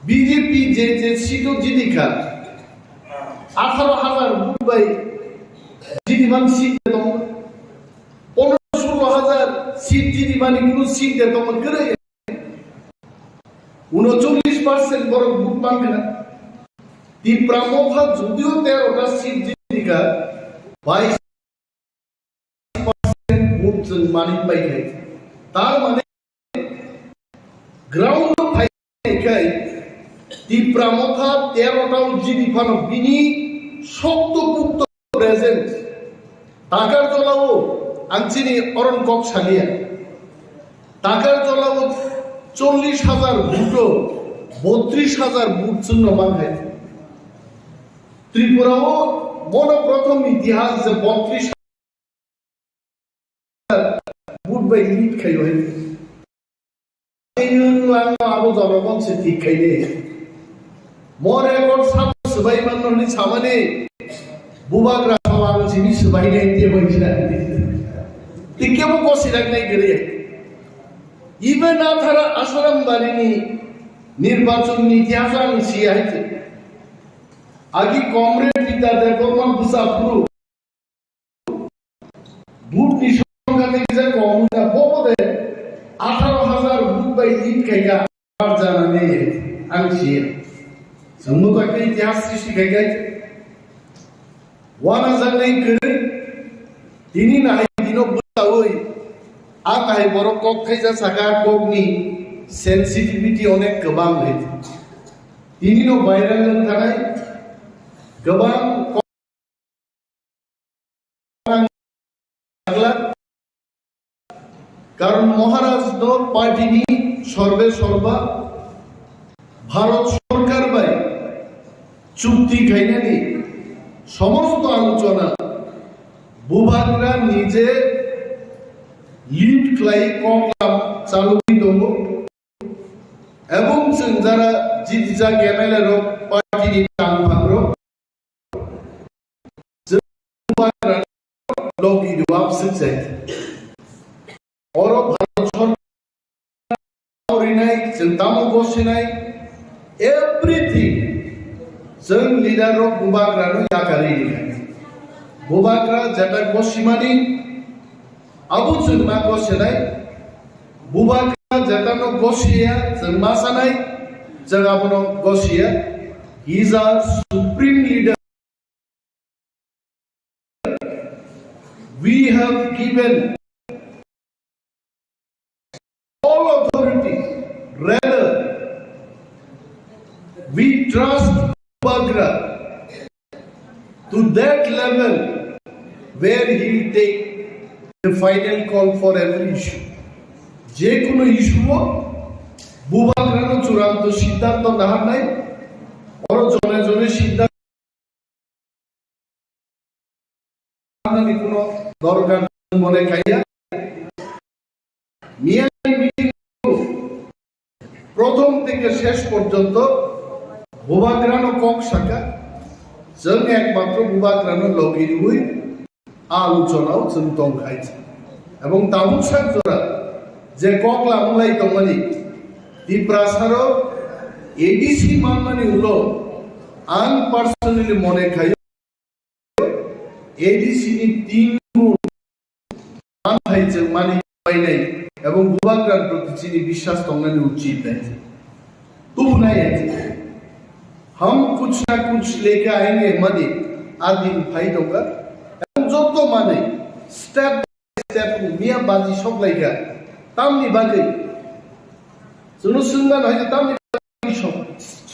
বিজেপি যে, যে সিটও জিদিকা, আঠারো হাজার ভোট বাই জিদিমান সিট দম, পনেরো ষোলো হাজার সিট জিদিমানি কোনো সিট দম করে, উনচল্লিশ পার্সেন্ট বড় ভোট মানবে না। তিপ্রা মথা যদিও তেরোটা সিট জিদিকা, বাইশ পার্সেন্ট ভোট মানিক পাই খাই। তার মানে গ্রাউন্ড ফাইট খাই তিপ্রা মথা তেরোটাও জিদি ফানো বিনি শক্তপুক্ত presence. Takarjala o ang chini oron kok salia. Takarjala o চল্লিশ হাজার ভোটো বত্রিশ হাজার vote chwngno man hai. Tripura o bono prothom itihas je বত্রিশ হাজার vote bai lead khai hai. Nwng langno abo jonogon se thik khai de. Mo record sabo swbai manno hwnwi samani bubagra sabo ang simi swbai nai te bai sina. Tikke bo kosi rak nai gere. Even athara Asharam barini nirbachon ni itihas ang si hai te. Agi Comrade Bidya Debbarma bwsa phuru. Vote ni songkha tei kisa kom wngkha, bo bo de atharo hazar vote bai lead khaikha, ar janani ang siya. Chwngno to ekta itihas srishti khaikha. Wanajaknai kwrwi, tini nahai dino bwchaui, a kahai borok kok thaisa saka kokni sensitivity onek kwbang le. Tini no viral wng thanai kwbang kok Karon Maharaj no party ni sorbe sorba Bharat Sarkar bai chukti khainani somosto alochona Bubagra nije lead khlai koklam chalugwi tongo. Ebong chwng jara jitijak M L A rok party ni tangphang rok Bubagra logi rwap swijak. Oro Bharat Sarkar rinai, chwng tamo gosinai, everything chwng leader rok Bubagra no yakarwi rinai. Bubagra jeta gosimani abo chwng ma gosinai. Bubagra jeta no gosiya, chwng ma sanai, chwng abono gosiya. He is our supreme leader. We have given all authority. Rather, we trust Bubagra to that level where he will take the final call for every issue. যে কোনো ইস্যুও বুবাগ্রানো চূড়ান্ত সিদ্ধান্ত নাহার নাই, বড় জনে জনে সিদ্ধান্ত নাহার কোনো দরকার মনে খাইয়া মিয়ানি মিটিং প্রথম থেকে শেষ পর্যন্ত বুবাগ্রানো কক সাকা, जों একমাত্র বুবাগ্রানো লগি রুই আলোচনাও जों tongkhaija. Ebong tabuk sak jora je kok lamlai tongmani Tiprasaro A D C manmani ulo ang personally mone khayo A D C ni tin gun manthai chwng mani painai ebong bubagra proti chini biswas tongnani uchit nai. Tubunai hai. Hum kuch na kuch leke aayenge mani adin phai tongkha. Ebong joto mani step by step miya baji soklaikha. Tamni bagwi? Chwngno swngmano hai tamni bagwi sok-,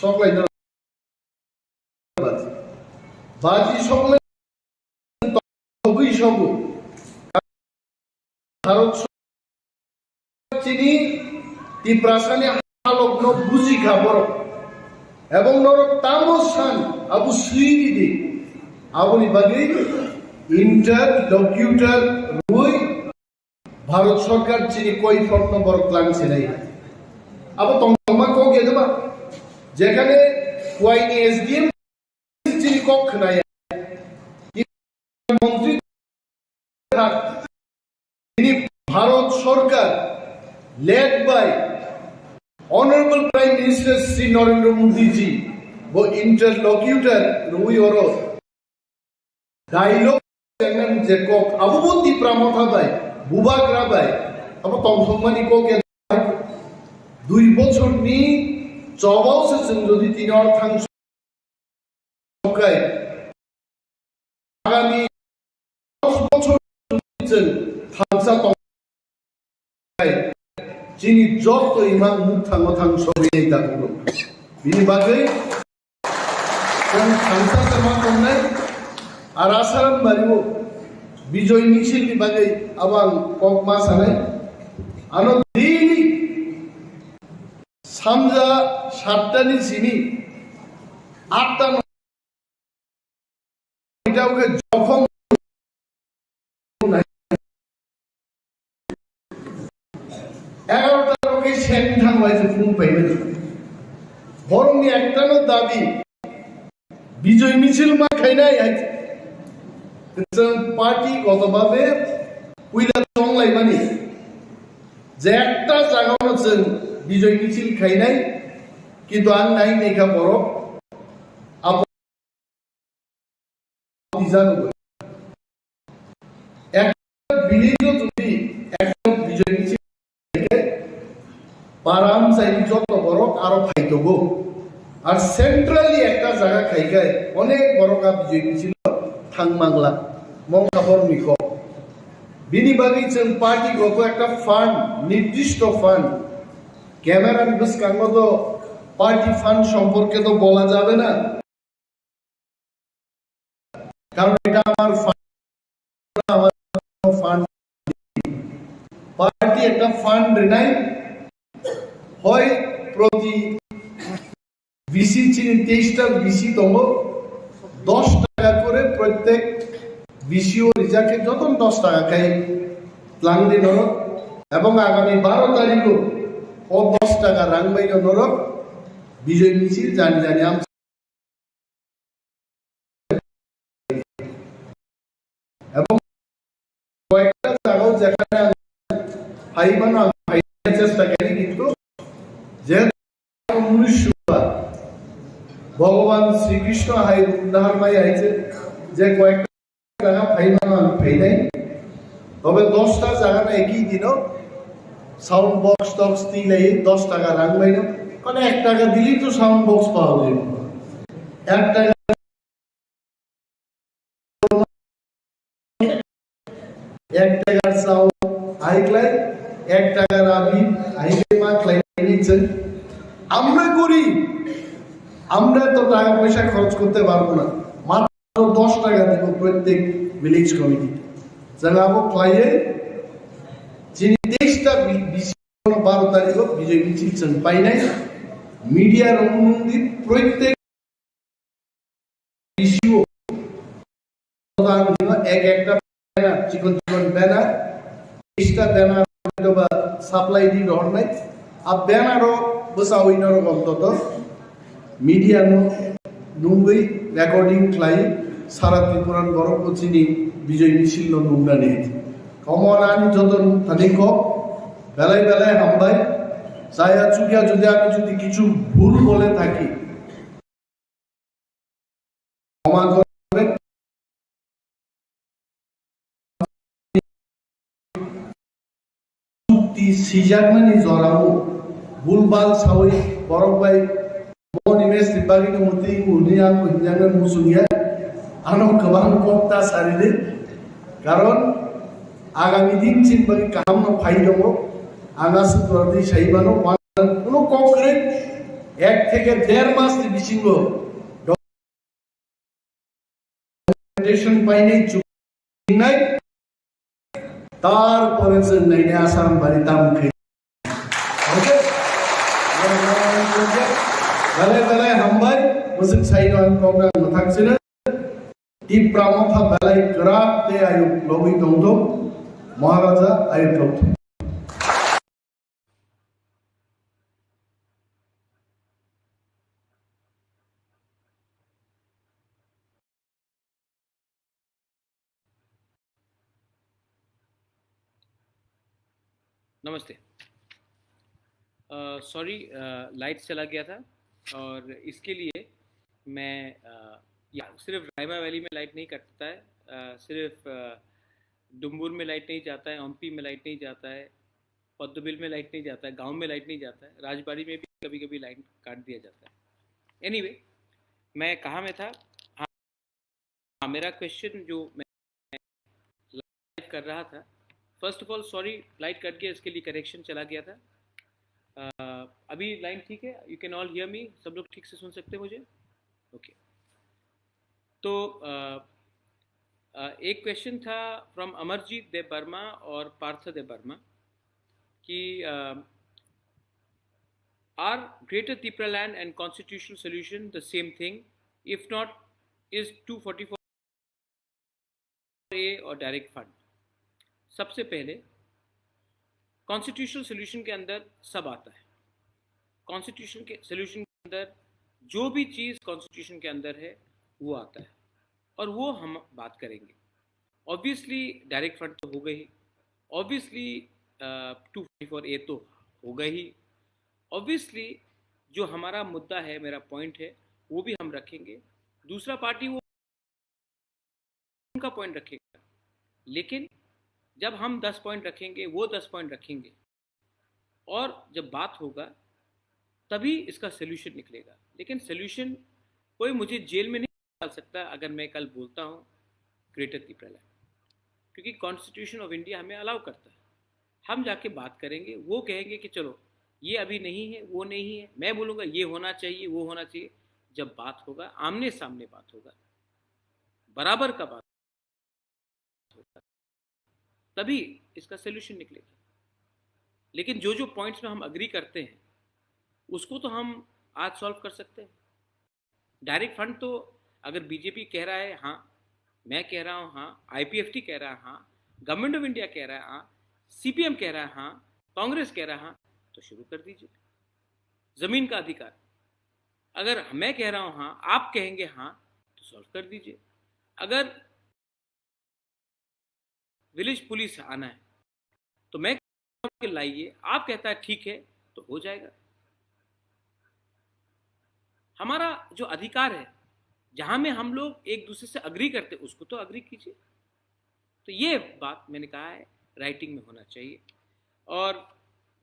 soklaina? Baji sokle togwi sogo. Bharat sorkar chini Tiprasani halokno bujikha borok. Ebong norok tamo san abo swiri di. Aboni bagwi interlocutor rwi Bharat Sarkar chini koi phokno borok tlang sinai. Abo tongthokma kok ya deba? Jekhane kuaini S D M chini kok khwnaya. Montri tini Bharat Sarkar led by Honorable Prime Minister Shri Narendra Modi ji bo interlocutor rwi oro dialogue chengmani je kok, abo bo Tipra Motha bai, Bubagra bai, abo tongthokmani kok ya. Dui bochorni chobao se chwng jodi tini or thang sokai, agami dos bochor chwng thansa tong Chini joto imang muk thango thang sogwi ta kulo. Bini bagwi chwng thansa sama tongnai, ar Asaram bario Bijoy Michil ni bagwi abo ang kok ma sanai. Ano daily sanja satta ni simi atta Eta khe jokhom egarota rok khe sen thang bai se phung pai mani. Borokni ektano dabi Bijoy Michil ma khainai hai. Chwng party goto babe puila tong lai mani. Je ekta jagao chwng Bijoy Michil khainai, kintu ang nai naikha borok. Abo Tijano ekta village-o jodi ekta Bijoy Michil khaikhe, param chaini joto borok aro phaitogo. Ar centrally ekta jaga khaikhai onek borok a Bijoy Michilo Thang mangla, mong kabor ni kok. Bini bagwi chwng party goto ekta fund, nirdishto fund. Camera ni bwskango to party fund সম্পর্কে তো বলা যাবে না। কারণ এটা আমার fund, আমার fund। Party একটা fund rinai, হয় প্রতি ভিসি চিনি তেইশটা ভিসি tongo, দশ টাকা করে প্রত্যেক ভিসিও রিজাকে যতন দশ টাকা খাই প্লান দি নরক, এবং আগামী বারো তারিখও ও দশ টাকা রাংবাইনো নরক বিজয় মিছিল জানি জানি আম এবং কয়েকটা জায়গাও যেখানে আমি হাই মানে আমি হাই চেষ্টা করি, কিন্তু যেহেতু উনিশশো ভগবান শ্রীকৃষ্ণ হাই উদ্ধার মাই আইছে, যে কয়েকটা জায়গা ফাইনাল আমি ফাইনাই। তবে দশটা জায়গা না একই দিন সাউন্ড বক্স টক্স তিলাই দশ টাকা রাখবাই না, মানে এক টাকা দিলেই তো সাউন্ড বক্স পাওয়া যায়। এক টাকা, এক টাকার সাউন্ড আইকলাই, এক টাকার আমি আইকে মা ক্লাই নিচ্ছেন। আমরা করি, আমরা তো টাকা পয়সা খরচ করতে পারবো না, মাত্র দশ টাকা দিব প্রত্যেক ভিলেজ কমিটিতে। যারা আবো ক্লাইয়ে যিনি তেইশটা বি-, বিশ, বারো তারিখও বিজয় মিছিল চং পাইনাই, মিডিয়ার অনুমতি প্রত্যেক ইস্যু প্রধান দিন এক একটা ব্যানার, চিকন চিকন ব্যানার, বিশটা ব্যানার হয়তো বা সাপ্লাই দি রহর নাই। আর ব্যানারও বসা হই না রকম তত মিডিয়া নু নুঙ্গই রেকর্ডিং খ্লাই সারা ত্রিপুরান বড় কচিনি বিজয় মিছিল লো নুংনা নিয়ে। কমন আনি যত থানি ক বেলাই বেলাই হামবাই চায়া চুকিয়া যদি আমি যদি কিছু ভুল বলে থাকি ক্ষমা করবেন। চুক্তি সিজাকমানি জরাও ভুলভাল সাউই বরক ভাই মন ইমেজ রিপাবলিক মতি উনি আং হিনজানো মুসুনিয়া আনো গোবাং কক্তা সারিদে কারণ আগামী দিন চিন বাকি কাহাম না ফাই দো আঙা সুতরাদি সাইবানো কোনো কংক্রিট এক থেকে দেড় মাস বিসিঙ্গ ডকুমেন্টেশন পাইনি চুক্তি নাই। তারপরে চেন্নাই আসাম বাড়ি তাম খেয়ে বেলায় বেলায় হামবাই মুসিক সাইড আন কংগ্রেস মথাকসিনা টিপ্রা মথা বেলায় করাতে আয়ু লবি দংদো মহারাজা আয়ু লবি। नमस्ते। सॉरी, लाइट चला गया था और इसके लिए मैं अ, या सिर्फ रायमा वैली में लाइट नहीं कटता है। अ, सिर्फ अ, डुम्बुर में लाइट नहीं जाता है, हम्पी में लाइट नहीं जाता है, पद्दुबिल में लाइट नहीं जाता है, गांव में लाइट नहीं जाता है, राजबाड़ी में भी कभी कभी लाइट काट दिया जाता है। एनीवे, मैं कहाँ में था? हाँ, मेरा क्वेश्चन जो मैं लाइव कर रहा था, first of all sorry, light cut गया, इसके लिए करेक्शन चला गया था। अ, अभी लाइन ठीक है? You can all hear me? सब लोग ठीक से सुन सकते हैं मुझे? ओके। तो अ, अ, एक क्वेश्चन था फ्रॉम अमरजीत देव वर्मा और पार्थ देव वर्मा कि अ, are Greater Tipraland and constitutional solution the same thing? If not, is two forty-four A or direct fund? सबसे पहले कॉन्स्टिट्यूशनल सॉल्यूशन के अंदर सब आता है। कॉन्स्टिट्यूशन के सॉल्यूशन के अंदर जो भी चीज़ कॉन्स्टिट्यूशन के अंदर है, वो आता है और वो हम बात करेंगे। ऑब्वियसली डायरेक्ट फंड तो हो गई, ऑब्वियसली टू फोर्टी फोर ए तो हो गई ही, ऑब्वियसली जो हमारा मुद्दा है, मेरा पॉइंट है, वो भी हम रखेंगे। दूसरा पार्टी वो उनका पॉइंट रखेगा, लेकिन जब हम दस पॉइंट रखेंगे, वो दस पॉइंट रखेंगे और जब बात होगा तभी इसका सोल्यूशन निकलेगा। लेकिन सोल्यूशन कोई मुझे जेल में नहीं डाल सकता। अगर मैं कल बोलता हूँ ग्रेटर तिपरालैंड, क्योंकि कॉन्स्टिट्यूशन ऑफ इंडिया हमें अलाउ करता है। हम जाके बात करेंगे, वो कहेंगे कि चलो ये अभी नहीं है, वो नहीं है, मैं बोलूँगा ये होना चाहिए, वो होना चाहिए। जब बात होगा, आमने सामने बात होगा, बराबर का बात होगा, तभी इसका सोल्यूशन निकलेगा। लेकिन जो जो पॉइंट्स में हम अग्री करते हैं, उसको तो हम आज सॉल्व कर सकते हैं। डायरेक्ट फंड तो अगर बीजेपी कह रहा है हाँ, मैं कह रहा हूँ हाँ, आईपीएफटी कह रहा है हाँ, गवर्नमेंट ऑफ इंडिया कह रहा है हाँ, सीपीएम कह रहा है हाँ, कांग्रेस कह रहा है हाँ, तो शुरू कर दीजिए। जमीन का अधिकार, अगर मैं कह रहा हूँ हाँ, आप कहेंगे हाँ, तो सॉल्व कर दीजिए। अगर विलेज पुलिस आना है तो मैं के लाइए, आप कहता है ठीक है, तो हो जाएगा। हमारा जो अधिकार है, जहां में हम लोग एक दूसरे से अग्री करते, उसको तो अग्री कीजिए। तो ये बात मैंने कहा है, राइटिंग में होना चाहिए। और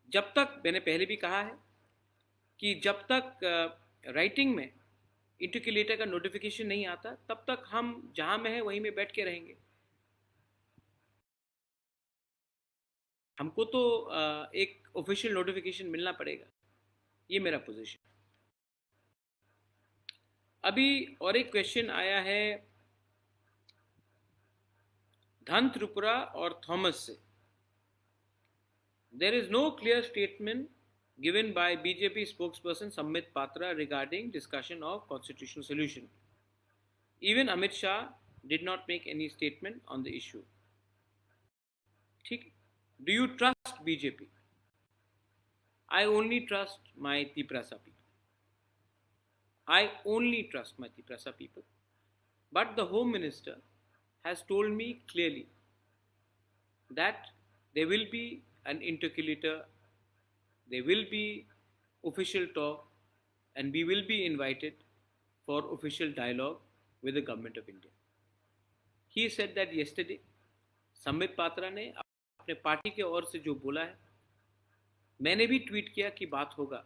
जब तक, मैंने पहले भी कहा है कि जब तक राइटिंग में इंटरक्यूलेटर का नोटिफिकेशन नहीं आता, तब तक हम जहां में है वहीं में बैठ के रहेंगे। हमको तो एक ऑफिशियल नोटिफिकेशन मिलना पड़ेगा। ये मेरा पोजीशन। अभी और एक क्वेश्चन आया है धन त्रिपुरा और थॉमस से। There is no clear statement given by B J P spokesperson Sambit Patra regarding discussion of constitutional solution. Even Amit Shah did not make any statement on the issue. ठीक, do you trust B J P? I only trust my Tiprasa people. I only trust my Tiprasa people. But the Home Minister has told me clearly that there will be an interlocutor, there will be official talk, and we will be invited for official dialogue with the Government of India. He said that yesterday. Sambit पात्रा ने अपने पार्टी के ओर से जो बोला है, मैंने भी ट्वीट किया कि बात होगा।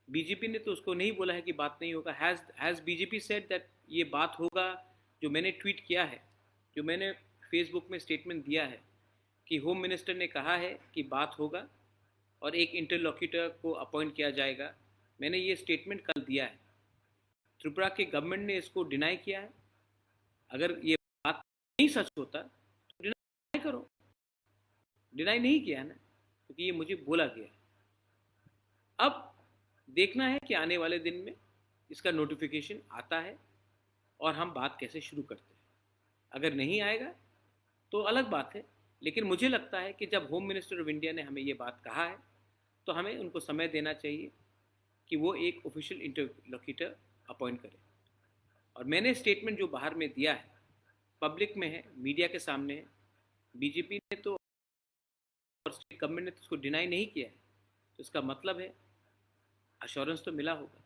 बीजेपी ने तो उसको नहीं बोला है कि बात नहीं होगा। Has has B J P said that ये बात होगा? जो मैंने ट्वीट किया है, जो मैंने फेसबुक में स्टेटमेंट दिया है कि होम मिनिस्टर ने कहा है कि बात होगा और एक इंटरलोक्यूटर को अपॉइंट किया जाएगा, मैंने ये स्टेटमेंट कल दिया है। त्रिपुरा के गवर्नमेंट ने इसको डिनाई किया है। अगर ये बात नहीं सच होता तो डिनाई करो। डिनाई नहीं किया है ना, क्योंकि ये मुझे बोला गया है। अब देखना है कि आने वाले दिन में इसका नोटिफिकेशन आता है और हम बात कैसे शुरू करते हैं। अगर नहीं आएगा तो अलग बात है, लेकिन मुझे लगता है कि जब होम मिनिस्टर ऑफ इंडिया ने हमें ये बात कहा है तो हमें उनको समय देना चाहिए कि वो एक ऑफिशियल इंटरलोक्यूटर अपॉइंट करें। और मैंने स्टेटमेंट जो बाहर में दिया है, पब्लिक में है, मीडिया के सामने है, बीजेपी ने तो और स्टेट गवर्नमेंट ने तो उसको डिनाई नहीं किया है, तो इसका मतलब है अश्योरेंस तो मिला होगा।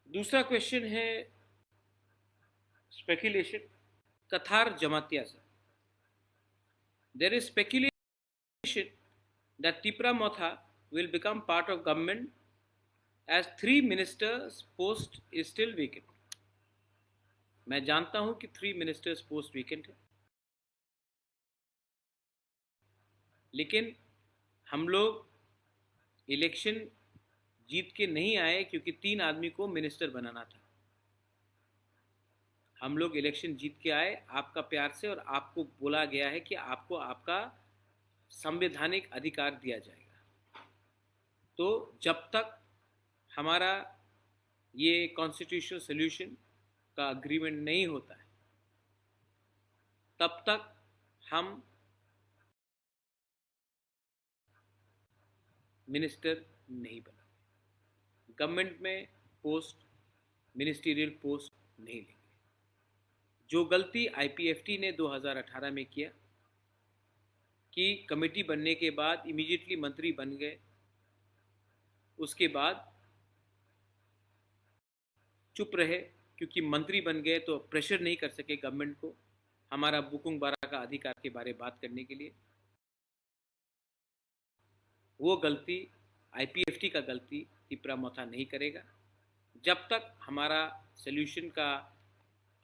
दूसरा क्वेश्चन है स्पेकुलेशन, कथार जमातिया से। There is speculation that Tipra Motha will become part of government as three ministers post is still vacant. मैं जानता हूं कि थ्री मिनिस्टर्स पोस्ट वेकेंट है, लेकिन हम लोग इलेक्शन जीत के नहीं आए क्योंकि तीन आदमी को मिनिस्टर बनाना था। हम लोग इलेक्शन जीत के आए आपका प्यार से, और आपको बोला गया है कि आपको आपका संवैधानिक अधिकार दिया जाएगा। तो जब तक हमारा ये कॉन्स्टिट्यूशनल सॉल्यूशन का अग्रीमेंट नहीं होता है, तब तक हम मिनिस्टर नहीं बना, गवर्नमेंट में पोस्ट, मिनिस्टीरियल पोस्ट नहीं लेंगे। जो गलती आईपीएफटी ने दो हज़ार अठारह में किया कि कमेटी बनने के बाद इमीडिएटली मंत्री बन गए, उसके बाद चुप रहे, क्योंकि मंत्री बन गए तो प्रेशर नहीं कर सके गवर्नमेंट को हमारा बुकुंग बारा का अधिकार के बारे बात करने के लिए। वो गलती, आईपीएफटी का गलती तिपरा मोथा नहीं करेगा। जब तक हमारा सॉल्यूशन का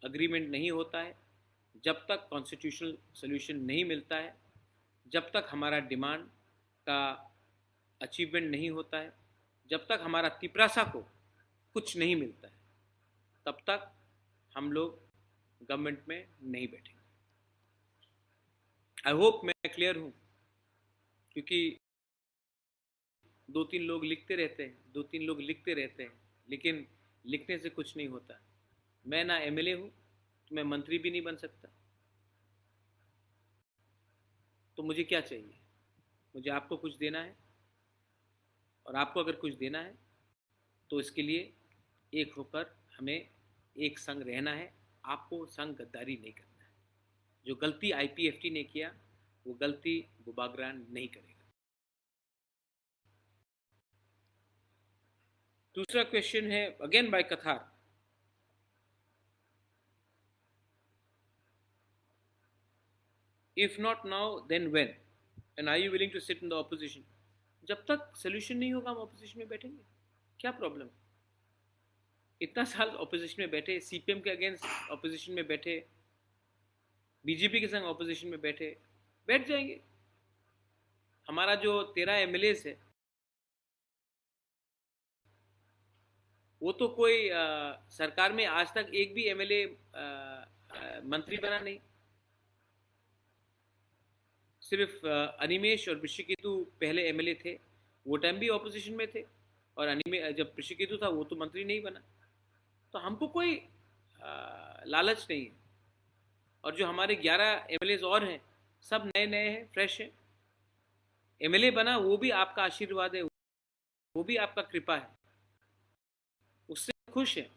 एग्रीमेंट नहीं होता है, जब तक कॉन्स्टिट्यूशनल सॉल्यूशन नहीं मिलता है, जब तक हमारा डिमांड का अचीवमेंट नहीं होता है, जब तक हमारा तिपरासा को कुछ नहीं मिलता है, तब तक हम लोग गवर्नमेंट में नहीं बैठेंगे। आई होप मैं क्लियर हूँ, क्योंकि दो तीन लोग लिखते रहते हैं, दो तीन लोग लिखते रहते हैं, लेकिन लिखने से कुछ नहीं होता। मैं ना एमएलए हूँ, तो मैं मंत्री भी नहीं बन सकता। तो मुझे क्या चाहिए? मुझे आपको कुछ देना है, और आपको अगर कुछ देना है, तो इसके लिए एक होकर हमें एक संग रहना है। आपको संग गद्दारी नहीं करना है। जो गलती आईपीएफटी ने किया, वो गलती बुबागरा नहीं करेगा। दूसरा क्वेश्चन है, again by कथार, if not now, then when? And are you willing to sit in the opposition? जब तक सोल्यूशन नहीं होगा, हम ऑपोजिशन में बैठेंगे। क्या प्रॉब्लम? इतना साल ऑपोजिशन में बैठे, सीपीएम के अगेंस्ट ऑपोजिशन में बैठे, बीजेपी के संग ऑपोजिशन में बैठे, बैठ जाएंगे। हमारा जो तेरह एमएलएस है, वो तो कोई, अ, सरकार में आज तक एक भी एमएलए, अ, अ, मंत्री बना नहीं। सिर्फ, अ, अनिमेश और ऋषिकेतु पहले एमएलए थे, वो टाइम भी ऑपोजिशन में थे, और अनिमे-, जब ऋषिकेतु था, वो तो मंत्री नहीं बना। तो हमको कोई, अ, लालच नहीं है। और जो हमारे ग्यारह एमएलएस और हैं, सब नए नए हैं, फ्रेश हैं। एमएलए बना, वो भी आपका आशीर्वाद है, वो भी आपका कृपा है, उससे खुश है।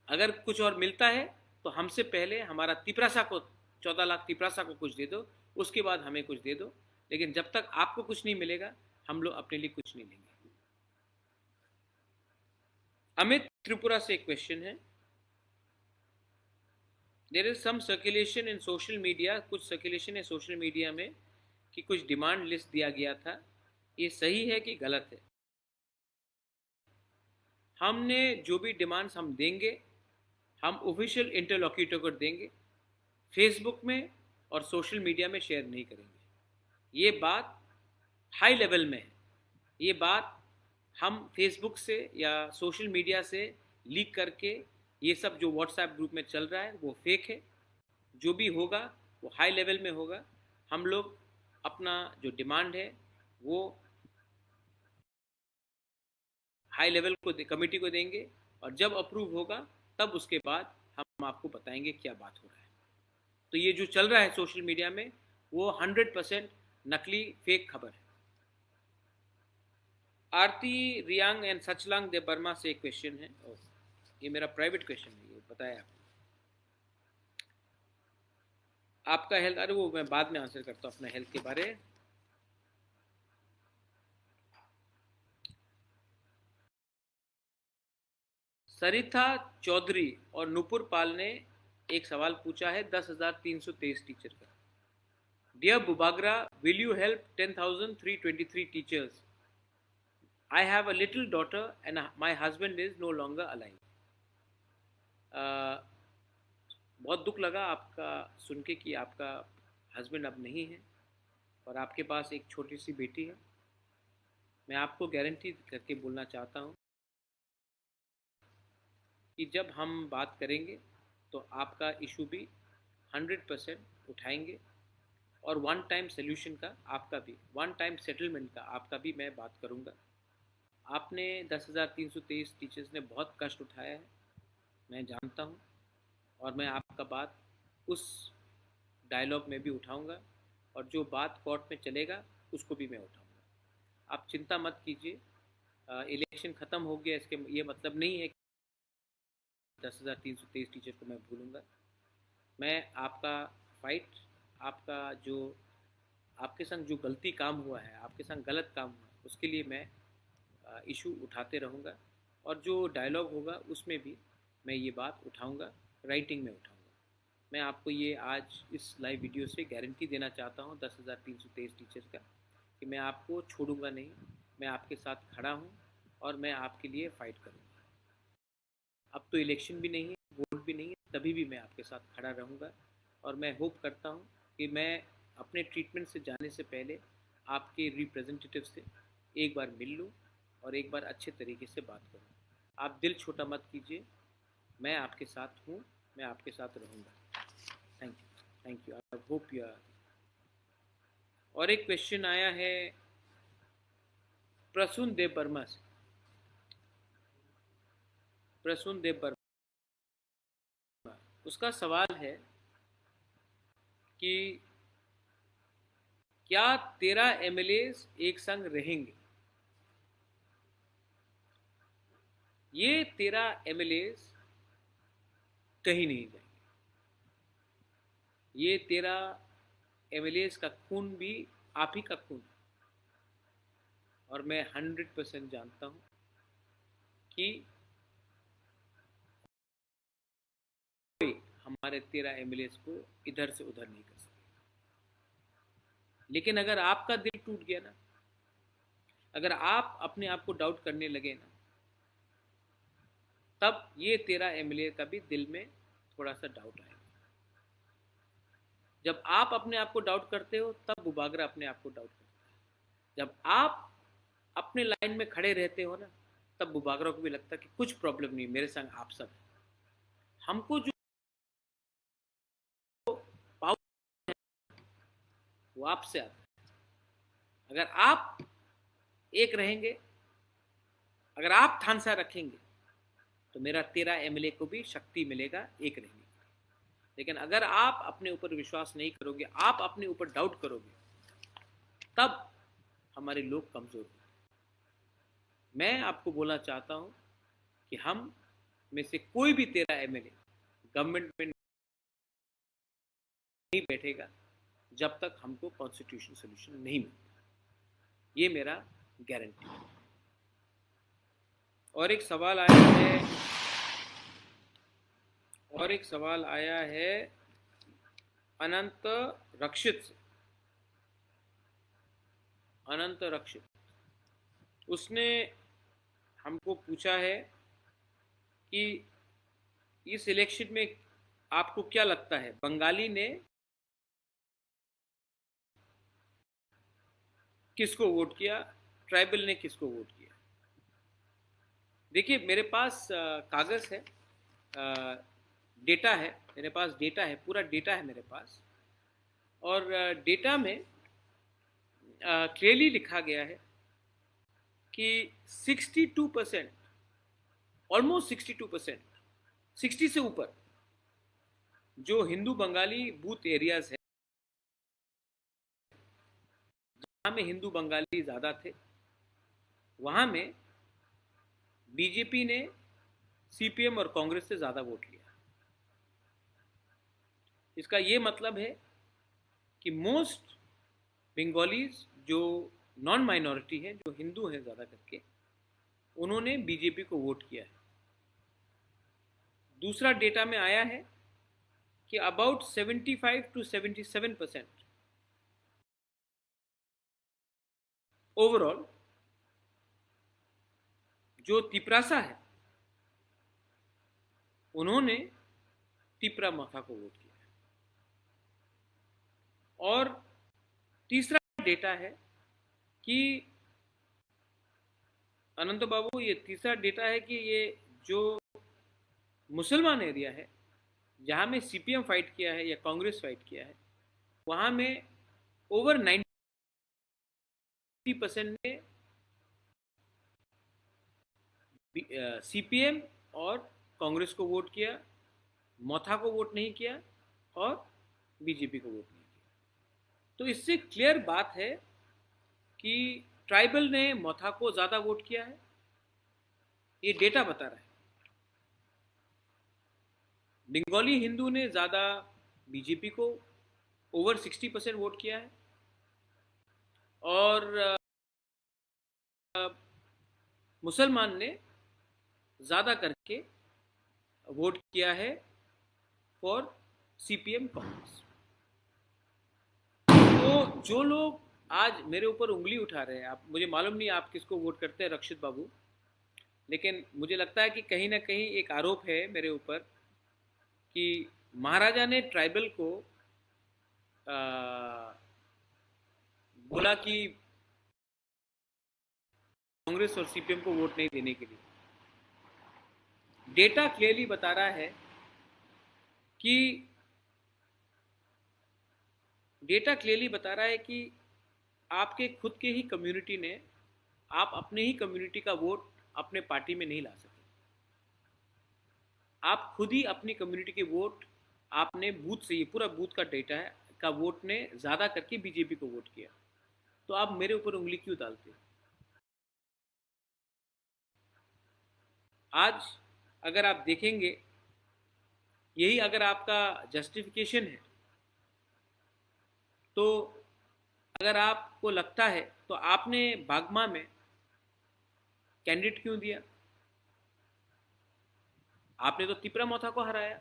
अगर कुछ और मिलता है, तो हमसे पहले हमारा तिपरासा को, चौदह लाख तिपरासा को कुछ दे दो, उसके बाद हमें कुछ दे दो। लेकिन जब तक आपको कुछ नहीं मिलेगा, हम लोग अपने लिए कुछ नहीं लेंगे। अमित त्रिपुरा से एक क्वेश्चन है, there is some circulation in social media, कुछ सर्कुलेशन है सोशल मीडिया में कि कुछ डिमांड लिस्ट दिया गया था, ये सही है कि गलत है? हमने जो भी डिमांड्स हम देंगे, हम ऑफिशियल इंटरलोक्यूटर को देंगे, फेसबुक में और सोशल मीडिया में शेयर नहीं करेंगे। ये बात हाई लेवल में है। ये बात हम फेसबुक से या सोशल मीडिया से लीक करके, ये सब जो व्हाट्सएप ग्रुप में चल रहा है, वो फेक है। जो भी होगा, वो हाई लेवल में होगा। हम लोग अपना जो डिमांड है, वो हाई लेवल को दे-, कमेटी को देंगे, और जब अप्रूव होगा, तब उसके बाद हम आपको बताएंगे क्या बात हो रहा है। तो ये जो चल रहा है सोशल मीडिया में, वो हंड्रेड परसेंट नकली, फेक खबर है। आरती रियांग एंड सचलांग देव वर्मा से एक क्वेश्चन है। ओ, ये मेरा प्राइवेट क्वेश्चन है, ये बताया आपको। आपका हेल्थ, अरे वो मैं बाद में आंसर करता हूँ अपना हेल्थ के बारे। सरिता चौधरी और नूपुर पाल ने एक सवाल पूछा है दस हज़ार तीन सौ तेईस टीचर का। Dear Bubagra, will you help ten thousand three twenty-three teachers? I have a little daughter and my husband is no longer alive. अ, बहुत दुख लगा आपका सुन के कि आपका हस्बैंड अब नहीं है और आपके पास एक छोटी सी बेटी है। मैं आपको गारंटी करके बोलना चाहता हूँ कि जब हम बात करेंगे, तो आपका इशू भी हंड्रेड परसेंट उठाएंगे और वन टाइम सॉल्यूशन का आपका भी, वन टाइम सेटलमेंट का आपका भी मैं बात करूँगा। आपने दस हज़ार तीन सौ तेईस टीचर्स ने बहुत कष्ट उठाया है, मैं जानता हूँ, और मैं आपका बात उस डायलॉग में भी उठाऊँगा, और जो बात कोर्ट में चलेगा, उसको भी मैं उठाऊँगा। आप चिंता मत कीजिए, अ, इलेक्शन ख़त्म हो गया, इसके ये मतलब नहीं है कि दस हज़ार तीन सौ तेईस टीचर को मैं भूलूँगा। मैं आपका फाइट, आपका जो, आपके संग जो गलती काम हुआ है, आपके संग गलत काम हुआ है, उसके लिए मैं, अ, इशू उठाते रहूँगा, और जो डायलॉग होगा, उसमें भी मैं ये बात उठाऊँगा, राइटिंग में उठाऊँगा। मैं आपको ये आज इस लाइव वीडियो से गारंटी देना चाहता हूँ दस हज़ार तीन सौ तेईस टीचर्स का, कि मैं आपको छोड़ूंगा नहीं, मैं आपके साथ खड़ा हूँ और मैं आपके लिए फाइट करूँगा। अब तो इलेक्शन भी नहीं है, वोट भी नहीं है, तभी भी मैं आपके साथ खड़ा रहूँगा। और मैं होप करता हूँ कि मैं अपने ट्रीटमेंट से जाने से पहले आपके रिप्रेजेंटेटिव से एक बार मिल लूँ और एक बार अच्छे तरीके से बात करूँ। आप दिल छोटा मत कीजिए, मैं आपके साथ हूँ, मैं आपके साथ रहूँगा। Thank you, thank you, I hope you are। और एक क्वेश्चन आया है प्रसून देव वर्मा से। प्रसून देव वर्मा, उसका सवाल है कि क्या तेरह एमएलए एक संग रहेंगे? ये तेरह एमएलए कहीं नहीं जाएंगे। ये तेरह एमएलए का खून भी आप ही का खून है। और मैं हंड्रेड परसेंट जानता हूँ कि कोई हमारे तेरह एमएलए को इधर से उधर नहीं कर सकेगा। लेकिन अगर आपका दिल टूट गया ना, अगर आप अपने आप को डाउट करने लगे ना, तब ये तेरह एमएलए का भी दिल में थोड़ा सा डाउट आएगा। जब आप अपने आप को डाउट करते हो, तब बुबागरा अपने आप को डाउट करता है। जब आप अपने लाइन में खड़े रहते हो ना, तब बुबागरा को भी लगता है कि कुछ प्रॉब्लम नहीं, मेरे संग आप सब हैं। हमको जो पावर है, वो आपसे आता है। अगर आप एक रहेंगे, अगर आप थानसा रखेंगे, तो मेरा तेरह एमएलए को भी शक्ति मिलेगा एक रहने की। लेकिन अगर आप अपने ऊपर विश्वास नहीं करोगे, आप अपने ऊपर डाउट करोगे, तब हमारे लोग कमजोर होंगे। मैं आपको बोलना चाहता हूँ कि हम में से कोई भी तेरह एमएलए गवर्नमेंट में नहीं बैठेगा जब तक हमको कॉन्स्टिट्यूशन सॉल्यूशन नहीं मिलता। ये मेरा गारंटी है। और एक सवाल आया है, और एक सवाल आया है अनंत रक्षित से। अनंत रक्षित, उसने हमको पूछा है कि इस इलेक्शन में आपको क्या लगता है, बंगाली ने किसको वोट किया, ट्राइबल ने किसको वोट किया? देखिए, मेरे पास अ, कागज़ है, डेटा है, मेरे पास डेटा है, पूरा डेटा है मेरे पास। और डेटा में क्लियरली लिखा गया है कि sixty two percent, almost sixty two percent, sixty से ऊपर जो हिंदू बंगाली बूथ एरियाज है, जहाँ में हिंदू बंगाली ज़्यादा थे, वहाँ में बीजेपी ने सीपीएम और कांग्रेस से ज़्यादा वोट लिया। इसका ये मतलब है कि मोस्ट बंगालीज जो नॉन माइनॉरिटी हैं, जो हिंदू हैं ज़्यादा करके, उन्होंने बीजेपी को वोट किया है। दूसरा डेटा में आया है कि about seventy five to seventy seven percent overall जो तिपरासा है, उन्होंने तिपरा मथा को वोट किया है। और तीसरा डेटा है कि अनंत बाबू, ये तीसरा डेटा है कि ये जो मुसलमान एरिया है, जहाँ में सीपीएम फाइट किया है या कांग्रेस फाइट किया है, वहाँ में ओवर नाइन्टी परसेंट ने सीपीएम और कांग्रेस को वोट किया, मथा को वोट नहीं किया और बीजेपी को वोट नहीं किया। तो इससे क्लियर बात है कि ट्राइबल ने मथा को ज़्यादा वोट किया है, ये डेटा बता रहा है। बंगाली हिंदू ने ज़्यादा बीजेपी को ओवर सिक्सटी परसेंट वोट किया है और अ, मुसलमान ने ज़्यादा करके वोट किया है फॉर सीपीएम कांग्रेस। तो जो लोग आज मेरे ऊपर उंगली उठा रहे हैं, आप, मुझे मालूम नहीं आप किसको वोट करते हैं रक्षित बाबू, लेकिन मुझे लगता है कि कहीं ना कहीं एक आरोप है मेरे ऊपर कि महाराजा ने ट्राइबल को, आ, बोला कि कांग्रेस और सीपीएम को वोट नहीं देने के लिए। डेटा क्लियरली बता रहा है कि डेटा क्लियरली बता रहा है कि आपके खुद के ही कम्युनिटी ने, आप अपने ही कम्युनिटी का वोट अपने पार्टी में नहीं ला सके। आप खुद ही अपनी कम्युनिटी के वोट आपने बूथ से, ये पूरा बूथ का डेटा है, का वोट ने ज्यादा करके बीजेपी को वोट किया। तो आप मेरे ऊपर उंगली क्यों डालते हो? आज अगर आप देखेंगे, यही अगर आपका जस्टिफिकेशन है, तो अगर आपको लगता है, तो आपने बागमा में कैंडिडेट क्यों दिया? आपने तो तिपरा मोथा को हराया,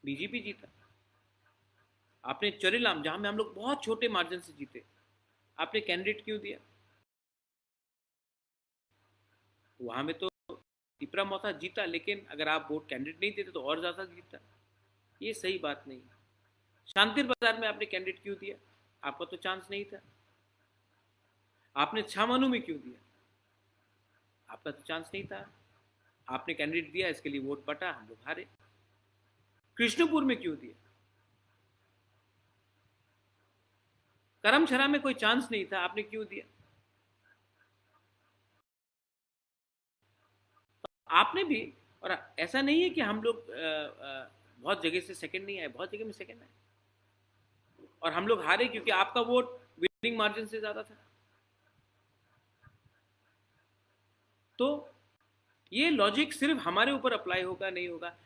बीजेपी जीता। आपने चोरीलाम, जहां में हम लोग बहुत छोटे मार्जिन से जीते, आपने कैंडिडेट क्यों दिया? वहां में तो तिपरा मोथा जीता, लेकिन अगर आप वोट कैंडिडेट नहीं देते तो और ज्यादा जीतता। ये सही बात नहीं। शांतिर बाजार में आपने कैंडिडेट क्यों दिया? आपका तो चांस नहीं था। आपने छामानू में क्यों दिया? आपका तो चांस नहीं था। आपने कैंडिडेट दिया, इसके लिए वोट बटा, हम लोग हारे। कृष्णपुर में क्यों दिया? करमछरा में कोई चांस नहीं था, आपने क्यों दिया? आपने भी, और ऐसा नहीं है कि हम लोग, अ, अ, बहुत जगह से सेकंड नहीं आए, बहुत जगह में सेकंड आए। और हम लोग हारे क्योंकि आपका वोट विनिंग मार्जिन से ज्यादा था। तो ये लॉजिक सिर्फ हमारे ऊपर अप्लाई होगा, नहीं होगा।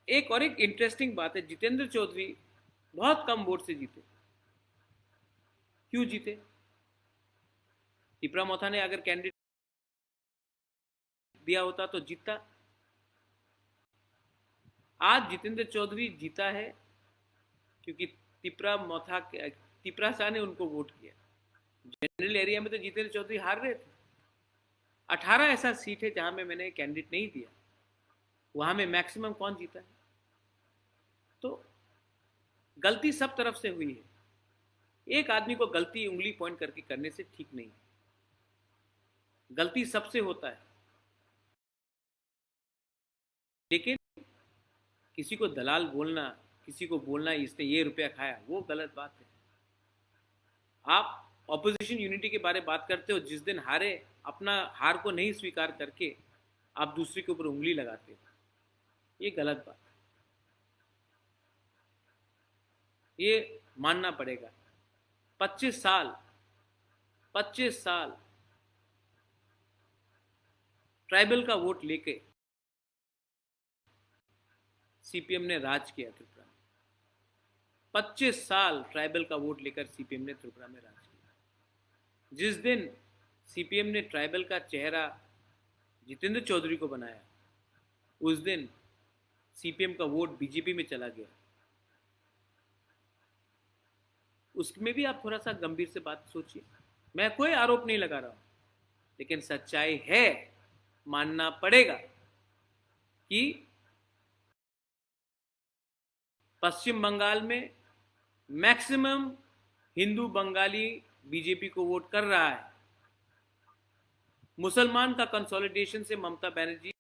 एक और एक इंटरेस्टिंग बात है, जितेंद्र चौधरी बहुत कम वोट से जीते। क्यों जीते? तिपरा मोथा ने अगर कैंडिडेट दिया होता तो जीतता। आज जितेंद्र चौधरी जीता है क्योंकि तिपरा मोथा के, तिपरा शाह ने उनको वोट किया। जनरल एरिया में तो जितेंद्र चौधरी हार रहे थे। अठारह ऐसा सीट है जहां में मैंने कैंडिडेट नहीं दिया, वहां में मैक्सिमम कौन जीता है? तो गलती सब तरफ से हुई है। एक आदमी को गलती उंगली पॉइंट करके करने से ठीक नहीं है। गलती सबसे होता है, लेकिन किसी को दलाल बोलना, किसी को बोलना इसने ये रुपया खाया, वो गलत बात है। आप ऑपोजिशन यूनिटी के बारे में बात करते हो, जिस दिन हारे, अपना हार को नहीं स्वीकार करके आप दूसरे के ऊपर उंगली लगाते हो, ये गलत बात है। ये मानना पड़ेगा। पच्चीस साल, पच्चीस साल ट्राइबल का वोट लेके सीपीएम ने राज किया त्रिपुरा में। पच्चीस साल ट्राइबल का वोट लेकर सीपीएम ने त्रिपुरा में राज किया। जिस दिन सीपीएम ने ट्राइबल का चेहरा जितेंद्र चौधरी को बनाया, उस दिन सीपीएम का वोट बीजेपी में चला गया। उसमें भी आप थोड़ा सा गंभीर से बात सोचिए। मैं कोई आरोप नहीं लगा रहा हूं, लेकिन सच्चाई है, मानना पड़ेगा कि पश्चिम बंगाल में मैक्सिमम हिंदू बंगाली बीजेपी को वोट कर रहा है। मुसलमान का कंसोलिडेशन से ममता बनर्जी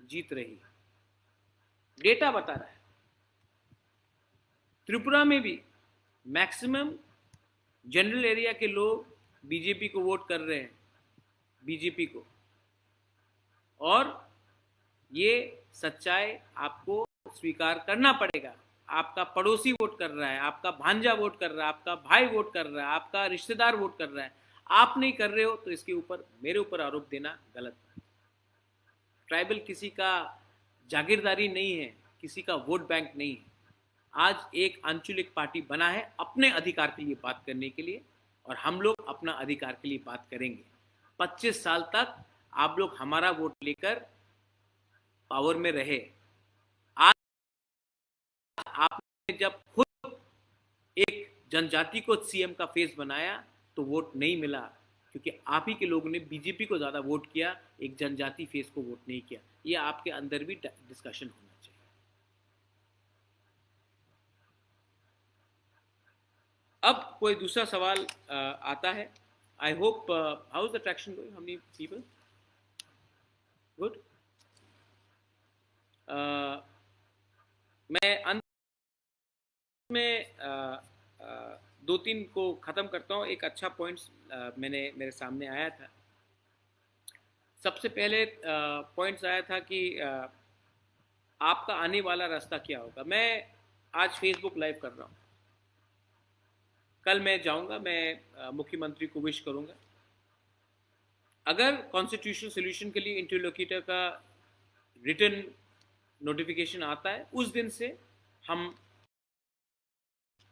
जीत रही है। डेटा बता रहा है। त्रिपुरा में भी मैक्सिमम जनरल एरिया के लोग बीजेपी को वोट कर रहे हैं, बीजेपी को। और ये सच्चाई आपको स्वीकार करना पड़ेगा। आपका पड़ोसी वोट कर रहा है, आपका भांजा वोट कर रहा है, आपका भाई वोट कर रहा है, आपका रिश्तेदार वोट कर रहा है। आप नहीं कर रहे हो तो इसके ऊपर, मेरे ऊपर आरोप देना गलत बात। ट्राइबल किसी का जागीरदारी नहीं है, किसी का वोट बैंक नहीं है। आज एक आंचलिक पार्टी बना है अपने अधिकार के लिए बात करने के लिए, और हम लोग अपना अधिकार के लिए बात करेंगे। पच्चीस साल तक आप लोग हमारा वोट लेकर पावर में रहे। आज आपने जब खुद एक जनजाति को सीएम का फेस बनाया तो वोट नहीं मिला, क्योंकि आप ही के लोगों ने बीजेपी को ज्यादा वोट किया, एक जनजाति फेस को वोट नहीं किया। ये आपके अंदर भी डिस्कशन होना चाहिए। अब कोई दूसरा सवाल अ, आता है. I hope, uh, how is the traction going? How many people? Good. Uh, मैं अंत में अ, अ, दो तीन को ख़त्म करता हूँ. एक अच्छा पॉइंट्स मैंने मेरे सामने आया था. सबसे पहले पॉइंट्स आया था कि अ, आपका आने वाला रास्ता क्या होगा. मैं आज फेसबुक लाइव कर रहा हूँ. कल मैं जाऊंगा, मैं अ, मुख्यमंत्री को विश करूंगा. अगर कॉन्स्टिट्यूशनल सॉल्यूशन के लिए इंटरलोक्यूटर का रिटन नोटिफिकेशन आता है, उस दिन से हम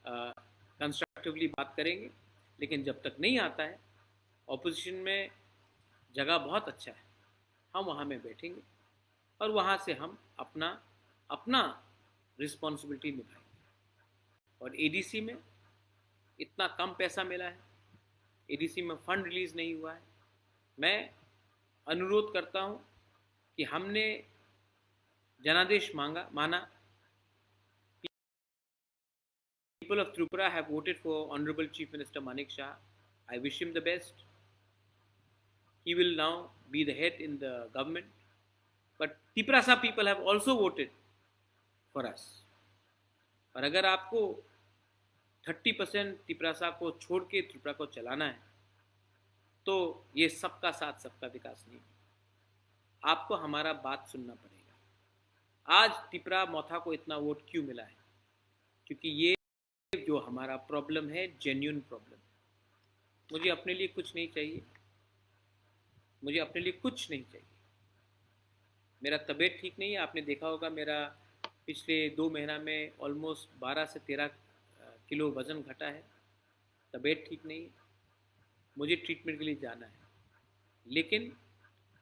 कंस्ट्रक्टिवली बात करेंगे. लेकिन जब तक नहीं आता है, ऑपोजिशन में जगह बहुत अच्छा है, हम वहाँ में बैठेंगे और वहाँ से हम अपना अपना रिस्पॉन्सिबिलिटी निभाएंगे. और एडीसी में इतना कम पैसा मिला है, एडीसी में फंड रिलीज नहीं हुआ है. मैं अनुरोध करता हूँ कि हमने जनादेश मांगा, माना. People of Tripura have voted for Honorable Chief Minister Manik Saha. I wish him the best. He will now be the head in the government. But Tiprasa people have also voted for us. और अगर आपको thirty percent Tiprasa को छोड़ के त्रिपुरा को चलाना है, तो ये सबका साथ सबका विकास नहीं. आपको हमारा बात सुनना पड़ेगा. आज तिपरा मोथा को इतना वोट क्यों मिला है? क्योंकि ये जो हमारा प्रॉब्लम है, जेन्युइन प्रॉब्लम. मुझे अपने लिए कुछ नहीं चाहिए, मुझे अपने लिए कुछ नहीं चाहिए. मेरा तबीयत ठीक नहीं है, आपने देखा होगा मेरा पिछले दो महीना में ऑलमोस्ट बारह से तेरह किलो वज़न घटा है. तबीयत ठीक नहीं है, मुझे ट्रीटमेंट के लिए जाना है. लेकिन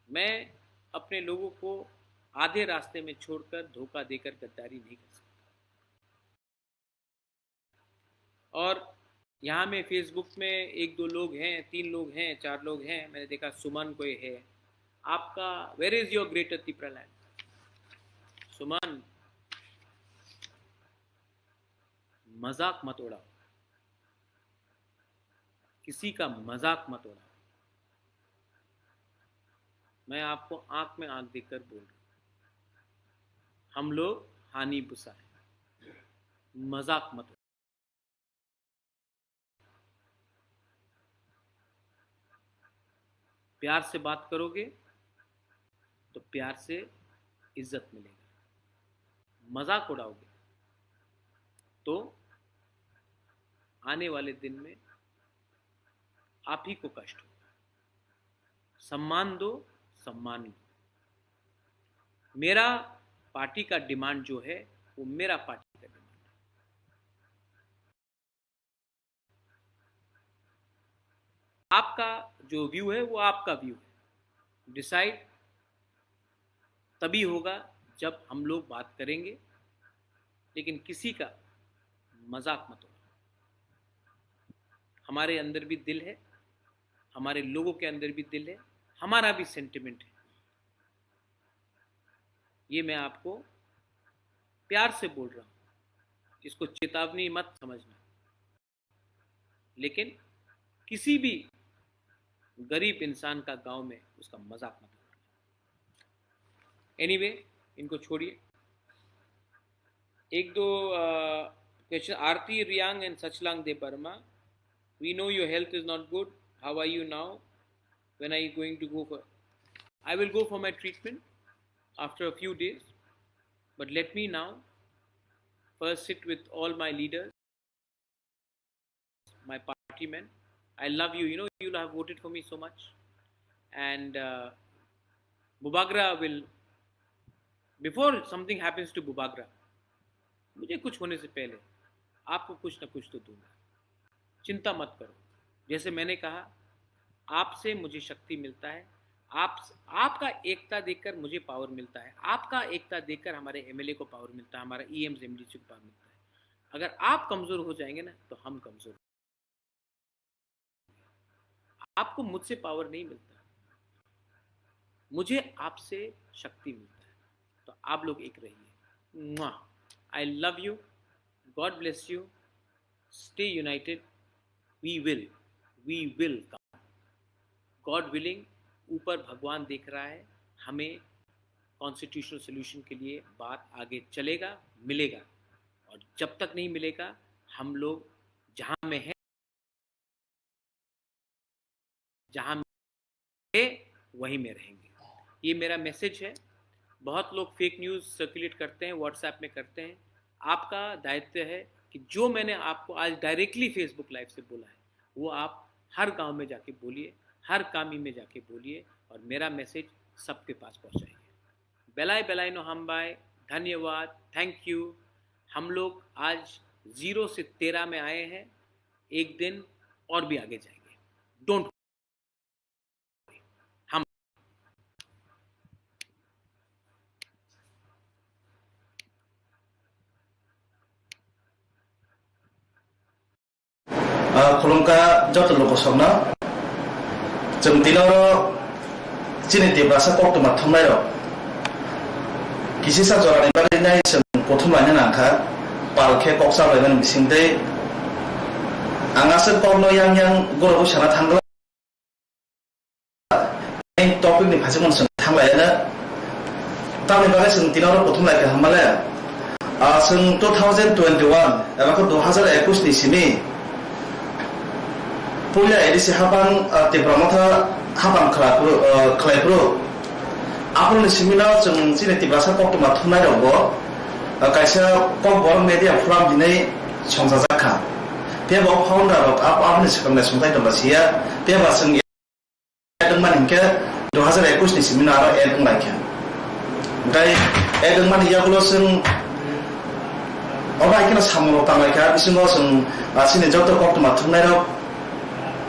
मैं अपने लोगों को आधे रास्ते में छोड़कर, धोखा देकर गद्दारी नहीं कर सकता. और यहाँ में फेसबुक में एक दो लोग हैं, तीन लोग हैं, चार लोग हैं, मैंने देखा सुमन कोई है. आपका, where is your greater Tipraland? सुमन, मजाक मत उड़ाओ, किसी का मजाक मत उड़ाओ. मैं आपको आंख में आंख देखकर बोल रहा हूं, हम लोग हानि बुसा है, मजाक मत उड़ाओ. प्यार से बात करोगे तो प्यार से इज्जत मिलेगा. मजाक उड़ाओगे तो आने वाले दिन में आप ही को कष्ट होगा. सम्मान दो, सम्मान लो. मेरा पार्टी का डिमांड जो है, वो मेरा पार्टी का डिमांड है. आपका जो व्यू है, वो आपका व्यू है. डिसाइड तभी होगा जब हम लोग बात करेंगे, लेकिन किसी का मजाक मत उड़ाओ. हमारे अंदर भी दिल है, हमारे लोगों के अंदर भी दिल है, हमारा भी सेंटिमेंट है. ये मैं आपको प्यार से बोल रहा हूँ, इसको चेतावनी मत समझना. लेकिन किसी भी गरीब इंसान का गांव में उसका मजाक मत उड़ाना. एनीवे, इनको छोड़िए. एक दो क्वेश्चन. आरती रियांग and सचलांग Debbarma, we know your health is not good. How are you now? When are you going to go for? I will go for my treatment after a few days, but let me now first sit with all my leaders, my party men. I love you. You know, you have voted for me so much. And uh, Bubagra will, before something happens to Bubagra, मुझे कुछ होने से पहले आपको कुछ ना कुछ तो दूंगा. चिंता मत करो. जैसे मैंने कहा, आपसे मुझे शक्ति मिलता है. आप, आपका एकता देखकर मुझे पावर मिलता है. आपका एकता देखकर हमारे एमएलए को पावर मिलता है, हमारा ईएम एमडीसी को पावर मिलता है. अगर आप कमजोर हो जाएंगे ना, तो हम कमजोर. आपको मुझसे पावर नहीं मिलता, मुझे आपसे शक्ति मिलता है. तो आप लोग एक रहिए. I love you. God bless you. Stay united. We will, we will come. God willing, ऊपर भगवान देख रहा है, हमें कॉन्स्टिट्यूशनल सॉल्यूशन के लिए बात आगे चलेगा, मिलेगा। और जब तक नहीं मिलेगा, हम लोग जहां में हैं, जहां में थे, वहीं में रहेंगे। ये मेरा मैसेज है। बहुत लोग फेक न्यूज़ सर्कुलेट करते हैं, व्हाट्सएप में करते हैं। आपका दायित्व है कि जो मैंने आपको आज डायरेक्टली फेसबुक लाइव से बोला है, वो आप हर गांव में जाके बोलिए, हर कामी में जाके बोलिए और मेरा मैसेज सबके पास पहुंचाइए। Belai belai no hambai, dhanyawad, thank you। हम लोग आज ज़ीरो से तेरह में आए हैं, एक दिन और भी आगे जाएंगे। Don't हम Ah, khulumkha joto lukusongno. Chwng tini oro chini Tiprasa koktwma thumnairok kisisa jorani bagwi nai chwng kuthum laina nangkha, pal khe kok chap laimani bisingtwi. Ang aswk kokno yang yang goro bwsana thangla. Topicni phaisingmano chwng thanglaiya na. Tamni bagwi chwng tini oro kuthum lai kha hwnba le, ah, chwng two thousand twenty-one eba khe dui hazar ekush ni simi puila A D C hapang, ah, Tipra Motha hapang khlai phuru, ah, khlai phuru. Aphuruni simi no chwng chini Tiprasa koktwma thumnai rokbo, ah, kaisa Kokborok Media Forum hinwi songchajak kha. Phiya bo founder rok ap-, aphuruni swkang naisingthai tongla siya. Phiya ba chwng add wngmani hinkhe dui hazar ekush ni simi no aro add wnglaikha. Tei add wngmani yagulo chwng obo hai kheno samung rok tanglaikha, bisingo chwng, ah, chini joto koktwma thumnairok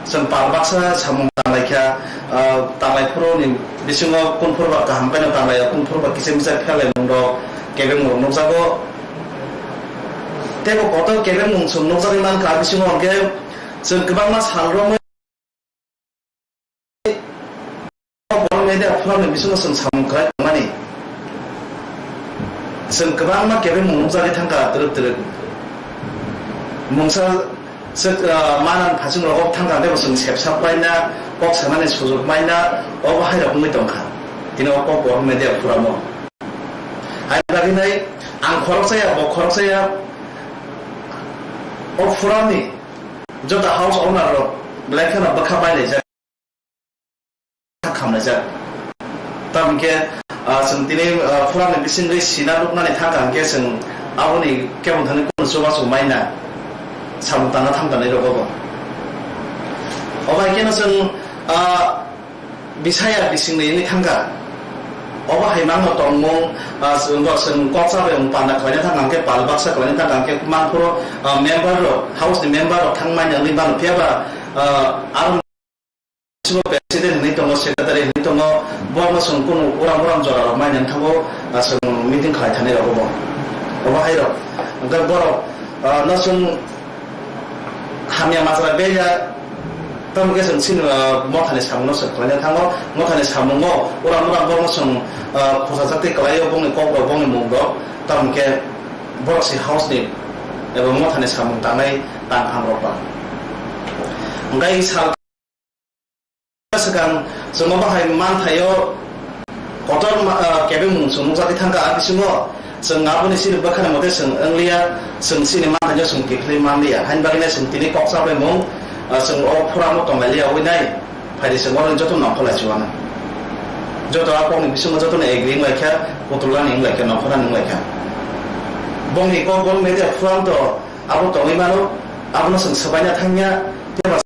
chwng pal baksa samung tanglaikha, ah, tanglai phuru ni bisingo kunphuru ba kaham khe no tanglaio, kunphuru ba kisa misa pherlaimung rok kebengmung rok nukjago. Tei bo kotor kebengmung chwng nukjagwi mankha, bisingo hinkhe chwng kwbangma sal romwi Borok media forum ni bisingo chwng samung khlai tongmani. Chwng kwbangma kebengmung nukjagwi thangkha twrwk twrwk. Mungsa swk, ah, manani phasing rogo thangkha tei bo chwng sepsa paina, kok sanani sujuk maina, obo hai rok wngwi tongkha. Tini o Kokborok Media Forum o. Hai bagwi nai ang khoroksa ya, bo khoroksa ya, o forum ni joto house owner rok belai kheno bwkha bailaijak. Khamlaijak. Tamo hinkhe, ah, chwng tini, ah, forum ni bisingtwi sina rwknani thangkha hinkhe chwng aboni kebengthani kunu chubachu maina samung tangna thangkha nai rwgo bo. Obo hai kheno chwng, ah, bisaya bisingni wngwi thangkha. Obo hai mangno tongmung, ah, chwng bo chwng kok chabai wng panda khlaina thangkha hinkhe pal baksa khlaina thangkha hinkhe mangphuru, ah, member rok, house ni member rok thangmani wngwi mano phiya ba, ah, aro Bisingo president hinwi tongo, secretary hinwi tongo, borokno chwng kunu uram uram jorarok maina wngthango, ah, chwng meeting khlai thani rok bo. Obo hai rok. Hwnkhe borok, ah, no chwng hamya majra beya, tamo khe chwng chini, ah, mothani samungno chwng khlaina thango, mothani samungo uram uram borokno chwng, ah, khorsa chakti kwlaio, bongni kok rok, bongni mung rok, tamo khe borok se house ni eba mothani samung tangnai tangphang rok ba. Hwnkhe sal Swkang chwng obo hai manthaio kotor ma-, ah, kebengmung chwng nukjagwi thangkha, a bisingo chwng aboni chini bwkhani mote chwng wngliya, chwng chini manthaino chwng kiphilwi manliya. Haini bagwino chwng tini kok chabaimung, ah, chwng o phuramo tonglailiya wi nai. Phaidi chwng oro joto nongkhorlai chuana. Joto a kokni bisingo jotono agree wnglaikha, kutulani wnglaikha, nongkhornani wnglaikha. Bongni kok bong media forum to abo tongwi mano, abono chwng swbaina thangya, tei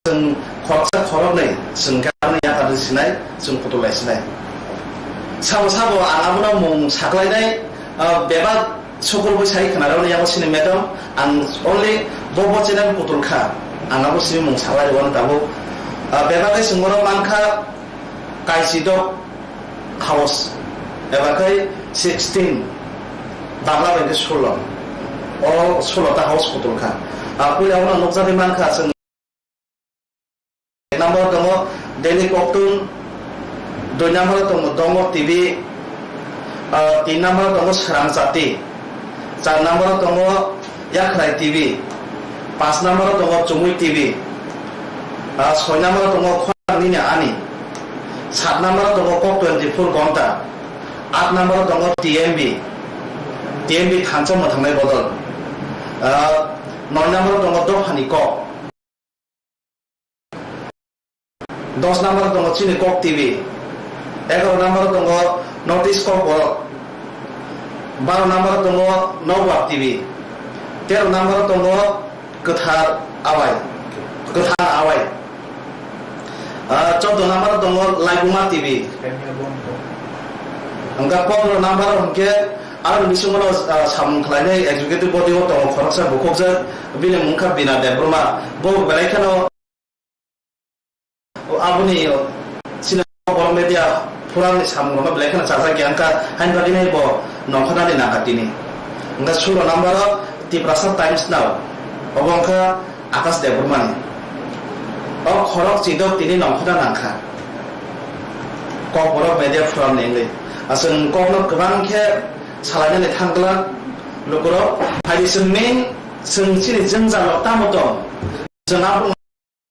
Chwng khoroksa khoroknwi chwng khe aboni yakarwi sinai, chwng kutulai sinai. Sabo sabo ang abono mung saklainai, ah, bebak sukurubui sai khwnarokni yago sini madam, ang only bo bo channel kutul kha, ang abo sini mung saklai rwano tabuk. Ah, bebak khe chwng oro mankha, Kaisidok house, eba khai sixteen, Bangla bai khe solo. O solo ta house kutul kha. A puila uno nukjagwi mankha chwng. Ek number tongo Daily Koktun, dui number tongo Dongor T V, ah, tin number tongo Srang Chati, char number tongo Yakhrai T V, Paanch number o tongo Chumui T V. Ah, soi number o tongo Khorang Nini Ani. Saat number o tongo Kok twenty-four Gonta. Aat number o tongo T M B. T M B Thansa Mwthangnai Bodol. Ah, noi number o tongo Dophani Kok. Dos number tongo chini Kok T V, egaroh number tongo North East Kokborok, baro number tongo Nokbar T V, tero number tongo Kwthar Awai, Kwthar Awai, ah, choudo number tongo Laibuma T V, hingkhe pondro number hingkhe aroni bisingo no, ah, samung khlainai executive body o tongo khoroksa bukhukjak, bini mung kha Bina Debbarma, bo belai kheno Aboni sini borok media forum ni samung rok belai kheno chajak ya wngkha, hain bagwi nai bo nongkhornani nangkha tini. Wngkha sulo number o Tiprasa Times Now, obo wngkha Akash Debbarma ni. O khorok chidok tini nongkhorna nangkha. Kokborok media forum ni wngwi. Aswk kokno kwbang khe salainani thangkla lukurok. Hai chwng main chwng chini jwngjal rok tamo tong? Chwng abo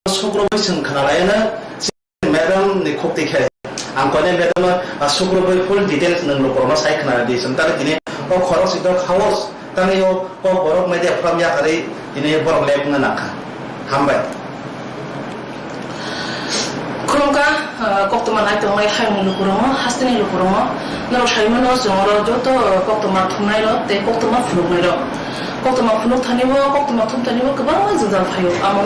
Sukrubui chwng khnalaiyano, madam ni khukti khe. Ang koinai madam no, ah, sukrubui full details nwng lukurokno sai khna di. Chwng tari tini o khorok si dok house, tani o kok borok media forum yakarwi tini borok lek wngna nangkha. Hambai. Khulumkha, ah, koktwma nai tongnai hayungni lukurokno, hasteni lukurokno. Norok saimano chwng oro joto koktwma thumnairok tei koktwma phunuknairok. Koktwma phunuk thani o, koktwma thum thani o kwbangma jwngjal phaio. Amo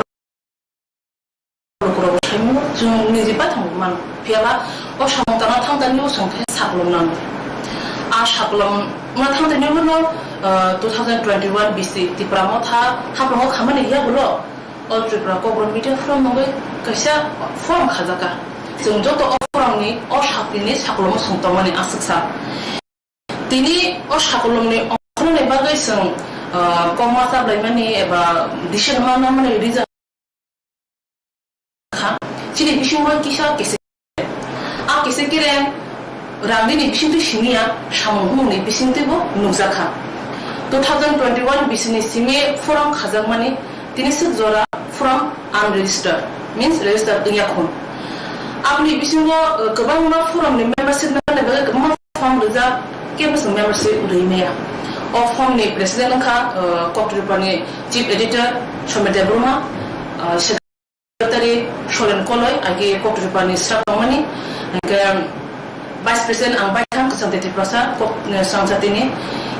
Lukurok saimano chwng niji baithang mano. Phiyaba o samung tangna thang tani o chwng khe saklom nango. A saklom na thang tani o no, ah, two thousand twenty-one B C Tipra Motha haprango khamani hiya gulo All Tripura Kokborok Media Forum nungwi kaisa forum khajakha. Chwng joto o forum ni o sakni ni saklomo chwng tongmani aswk sa. Tini o sakolomni ongkhornani bagwi chwng, ah, kokma chablaimani eba decision ma nangmani reason kha. Chini bisingo kisa kisa, a kisa kere rangni bisingtwi siniya, samung humungni bisingtwibo nukjakha. Two thousand twenty-one bisini simi forum khajakmani Tini swk jora from unregistered, means registered wngya khun. Aboni bisingo, uh, kwbangma forum ni membership nangmani bagwi kwbangma form rijak, kebo chwng membership rwi maya. O form ni president wngkha, uh, Koktripani chief editor Somit Debbarma, uh, secretary Solen Koloi, agi Koktripani sra tongmani, hingke vice president ang baithang Kwchangtwi Tiprasa, Kok, uh, Swrangchatini,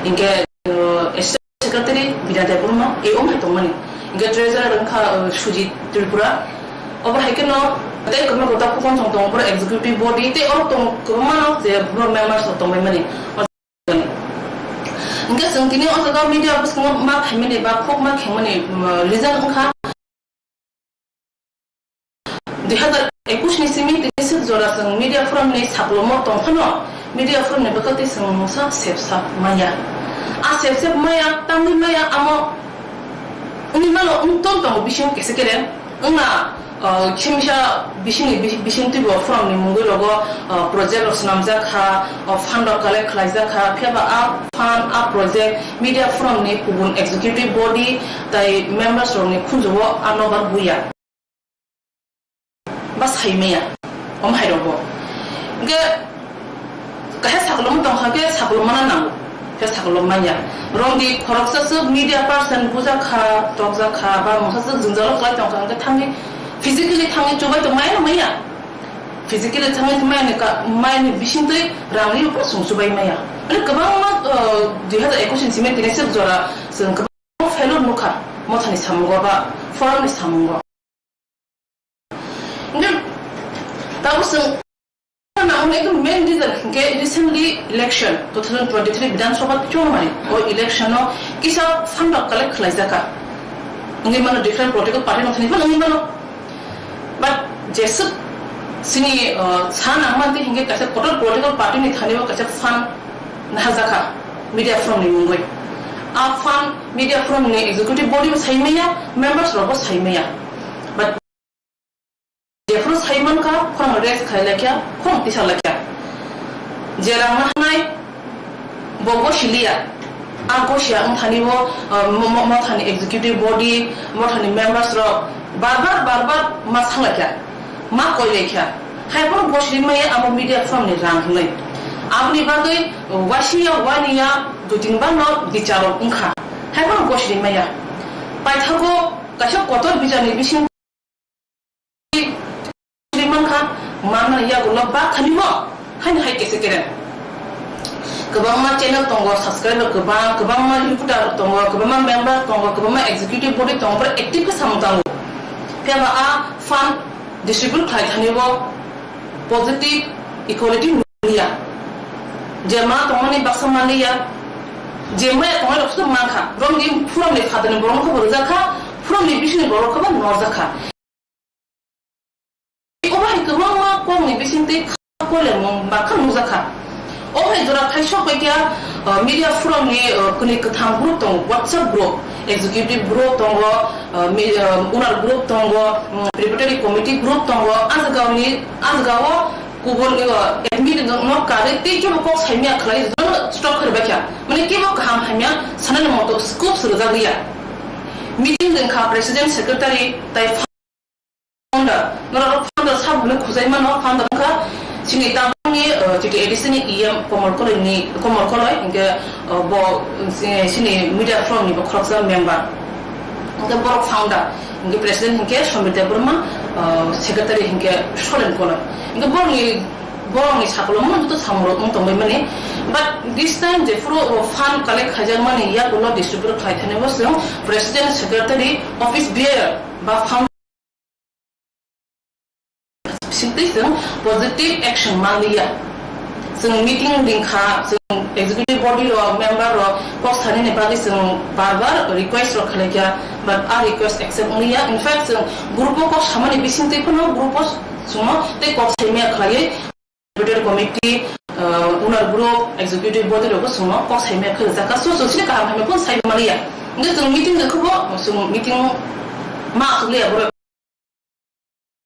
hingke, uh, Secretary Bina Debbarma, e wng hai tongmani. Hingke treasurer wngkha, uh, Sujit Tripura. Obo hai kheno tei kwbangma gota khokon tong tongo, pura executive body tei oro tong kwbangma no je board members rok tongbai mani. Hingke chwng tini o jaga media bwskango ma khaimani ba khok ma khaimani, um, reason wngkha Dui hazar ekush ni simi tini swk jora chwng media forum ni saklomo tong phano media forum ni bwkha tei chwng mungsa sepsa maya. A sepsep maya, tangwi maya, amo wngwi mano, wng tong tongo bisingo kese kere. Wngna, uh, khemisa bisingni bi-, bising twibo forum ni mungwi rogo, uh, project rok swnamjak kha, uh, fund rok collect khlaijak kha, phiyaba a fund, a project media forum ni kubun executive body tai members rok ni khunju o ano bar buya. Ba sai maya, om hai rogo. Hingke kaisa sakolom tong kha khe sakolom mana nango, khe sakolom manya. Rong di khoroksa swk media person buja kha, tokja kha, ba mungsa swk jwngjalo kwlai tong kha, hingke thangwi physically thangwi chubai tong maya maya. Physically thangwi maya ni ka, maya ni bising twi rang ri pura sung chubai maya. Ani kwbangma, uh, dui hazar ekush ni simi tini swk jora chwng kwbangma failure nukha, mothani samungo ba forum ni samungo. Hingke tabuk chwng nangmani ekdom main reason hingke recently election two thousand twenty-three Bidhan Sabha chongmani o election o kisa fund rok collect khlaijak kha. Wngwi mano different political party no thani phano wngwi mano. But jeswk chini, uh, sa nangmani hingke kaisa kotor political party ni thani o kaisa fund nahajak kha media forum ni mungwi. A fund media forum ni executive body bo sai maya, members rok bo sai maya. But Jephru sai mankha, khorang rest khai laikya, khorang tisa laikya. Je rang nahanai, bo bo siliya. A gosia wngthani o, uh, mo-, mo-, mothani executive body, mothani members rok bar bar, bar bar ma sanglaikha, ma koilaikha. Hai phano gosini maya amo media forum ni rang hwnwi. Aboni bagwi, uh, waisiya waniya dui tin bar no bicharo wngkha. Hai phano gosini maya. Paithago kaisa kotor bichar ni bising mankha, manna yagulo ba khani mo, haini hai kese kere. Kwbangma channel tongo, subscriber kwbang, kwbangma reporter tongo, kwbangma member tongo, kwbangma executive body tongo, pura active khe samung tango. Phiya ba a fund distribute khlai thani bo positive equality nuya. Je ma tongmani baksa manliya, je maya tongnai rok se mankha, romni phuromni phatarni borok khe bo rwjak kha, phuromni bisingni borok khe bo norjak kha. Obo hai kwbangma kokni bisingtwi kha kolemung ba kha nukjakha. Obo hai jora thaisok bai khe, uh, media forum ni, uh, kwnwi kwthang group tongo, WhatsApp group, executive group tongo, uh, mi-, uh, owner group tongo, um, preparatory committee group tongo, ajagao ni, ajagao kubun, uh, admin no karwi tei kebo kok saimya khlai jono stop khlai bai kha. Mane kebo kaham hamya sanani moto scope rwjak liya. Meeting wngkha president, secretary, tai founder, norok founder sabo hwnwi khujai mano, founder wngkha chini tabukni, uh, chini A D C ni E M Komol Koloi ni, Komol Koloi, hinkhe, uh, bo, uh, chini media forum ni bo khoroksa member. Hinkhe borok founder, hinkhe president hinkhe Somir Debbarma, uh, secretary hinkhe Solen Koloi. Hinkhe borokni, borokni sakolo mano joto samung rok wng tongbai mani. But this time jephuru, uh, fund collect khaijak mani yakulo distribute khlai thani bo chwng president, secretary, office bearer ba founder bisingtwi chwng positive action manliya. Chwng meeting ringkha, chwng executive body rok, member rok kok sanani bagwi chwng bar bar request rok khlaikha, but a request accept wngliya. In fact, chwng group o kok samani bisingtwi phano group o chwngno tei kok saimaya khlaiwi Secretary committee, uh, owner group, executive body rok bo chwngno kok saimaya khlaijakha. So, chwng sini kaham hamya phano sai manliya. Hwnkhe chwng meeting rwkhe bo chwng meeting ma aswkliya borok.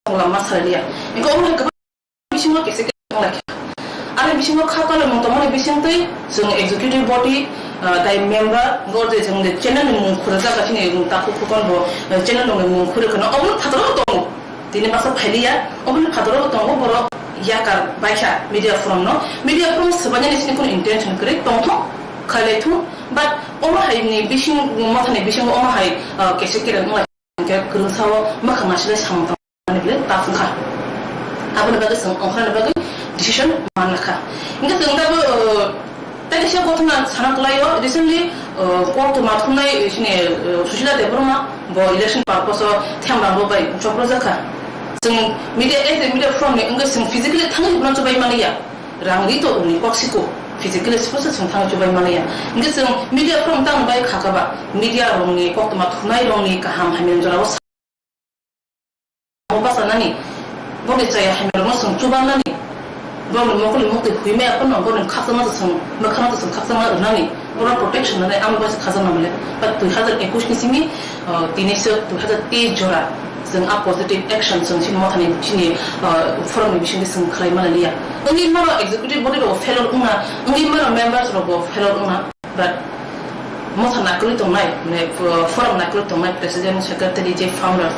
Tongla ma salya. Engko omo hai kwbang bisingo kese kese tongla khe. Ani bisingo kha kala mung tongmani bisingtwi chwng executive body, ah, tai member, gor je chwng de channel ni mung khura jaga chini mung takhuk khukon bo, eh, channel ni mung khura kheno omo phataro tongo. Tini masa phailiya, omo phataro tongo borok yakar baikha media forum no. Media forum swbainani chini kono intention kwrwi tongthung, khailai thung, but omo hai ni bising, mothani bisingo omo hai, ah, kese kere wngla. Hingke kwrwngsa o mwkhang nasilai samung tangmani bwle ta phung kha. Aboni bagwi chwng ongkhorna bagwi decision man lakha. Hingke chwng tabuk, uh, tei kaisa ghotona sana kwlaio, recently, uh, koktwma thumnai, uh, chini, uh, Sushila Debbarma bo election purpose o themrang rok bai choprojak kha. Chwng media, as a media forum ni wngkhe chwng physically thangwi bono chubai manliya. Rang ri to rwni kok siko, physically suppose chwng thangwi chubai manliya. Hingke chwng media forum tang bai kha kha ba, media rokni koktwma thumnai rokni kaham hamya jora o Omo bachanani, boni chaya hamya rokno chwng chubanani, boni mokol ni muktwi hwi maya phano boni khakchangma to chwng, mwkhangno to chwng khakchangma rwnani, bono protection rwnai, amo bai se khajak nang le. But dui hazar ekush ni simi, ah, tini se dui hazar teis jora chwng a positive action chwng chini mothani chini, ah, forum ni bisingtwi chwng khlai mani liya. Wngwi mano executive body rok failure wngna, wngwi mano members rok bo failure wngna, but motha naikolwi tongnai, mane, ah, forum naikolwi tongnai president, secretary, je founder,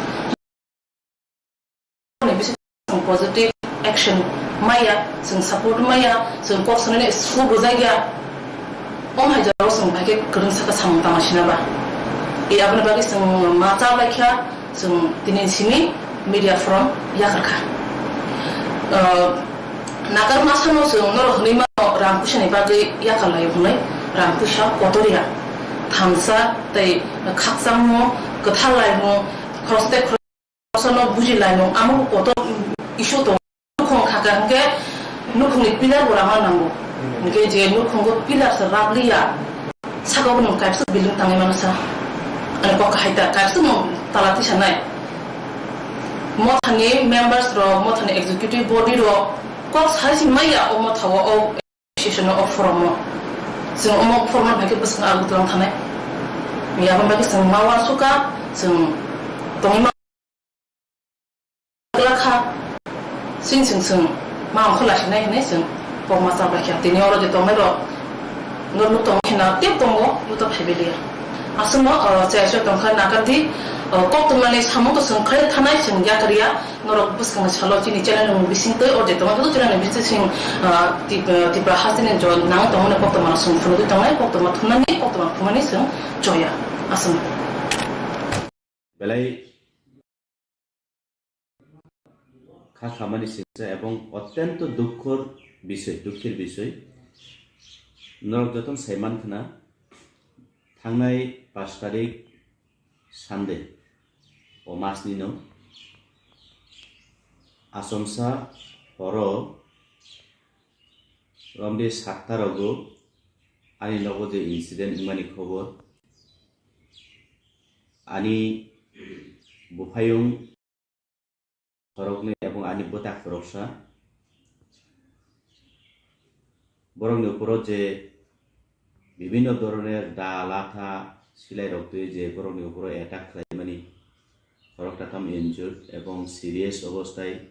Ni bisingo chwng positive action maya, chwng support maya, chwng kok sanani scope rwjakya. Omo hai jorao chwng bai khe kwrwngsa khe samung tangma sina ba. E aboni bagwi chwng ma cha bai kha, chwng tini simi media forum yakarkha. Uh, nakar masano chwng norok hwnwi mano rang puisa ni bagwi yakar laio hwnwi rang puisa kotor ya. Thansa tei khakchangmo, kwthar laimung, khoroksa tei khoroksa no buji laimung, amo kotor issue tongo. Nukhung khaka hwnkhe nukhungni pillar bo rama nango. Hwnkhe je nukhungo pillar se rabliya, saka bo nwng kaisa building tangwi mano sa. Ani kok kahai ta, kaisa nwng tala tisanai. Mothani members rok, mothani executive body rok kok sai si maya o motha o, o association o forum o. Chwng omo forum no hai khe bwswk Agartala thanai. Yaboni bagwi chwng ma uansukha, chwng tongwi ma Kwlak kha, sing sing sing, ma ongkho lasinai hinwi chwng kokma chabai kha. Tini oro je tongnai rok, Norok tong khina tei tongo, buto phaibai liya. Aswkno, o, chaya chaya tong kha, nakar di, o, kok tongmani samung to chwng khlai thanai, chwng yakar ya. Norok bwskangni salo chini channel ni bising tei o je tongo, joto channel ni bising, o, Tip-, o, Tipra hasteni jo nang tongmani kok tongmani chwng phunugwi tongnai, kok tongma thumnani, kok tongma phumani chwng choya. Aswkno. Belai kha khamani singsa ebong otyonto dukkhor bisoi, dukkhir bisoi. Norok jotono sai mankhna, thangnai pash tarik Sunday, o masni no achomsa horo romde satta rogo ani nogo je incident wngmani khobor, ani buphayung khoroknwi ebong ani bwtak khoroksa. Borokni uporo je bibhinno dhoroner da, latha, silairok twi je borokni uporo attack khlaimani, khoroksa tam injured ebong serious obostai.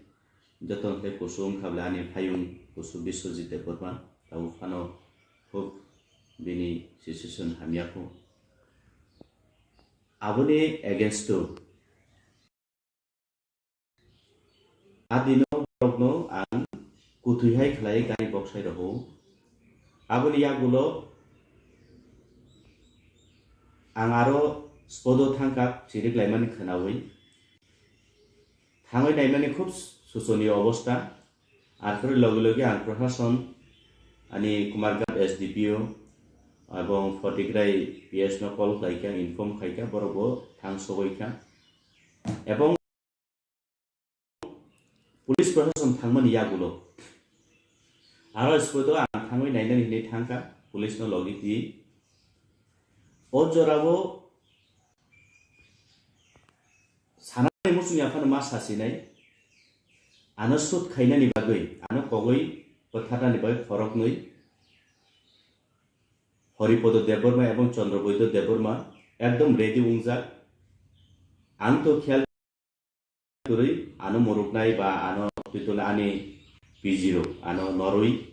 Jotono khe kusu wngkha bwle ani phayung kusu Biswajit Debbarma, tabuk phano khub bini situation hamya kho. Aboni against o a dino borokno ang kuthwi hai khlai gari boksai rwo. Aboni yagulo ang aro spodo thangkha chirik laimani khwnawi. Thangwi naimani khub sochoniyo obostha. Arpore loge loge ang Prashason, ani Kumarghat S D P O ebong Photigrai P S no call khlaikha, inform khaikha, borok bo thang sogoikha. Ebong police Prashason thangmani yagulo aro spodo ang thangwi nainani hinwi thangkha police no logi twi. O jorao sanani muchungya phano ma sasinai, ano shoot khainani bagwi, ano kogwi bwtharnani bagwi khoroknwi Haripada Debbarma ebong Chandrabaidya Debbarma ekdom ready wngjak. Ang to khiyal kwrwi ano muruknai ba ano twi tongna ani P G rok ano norwi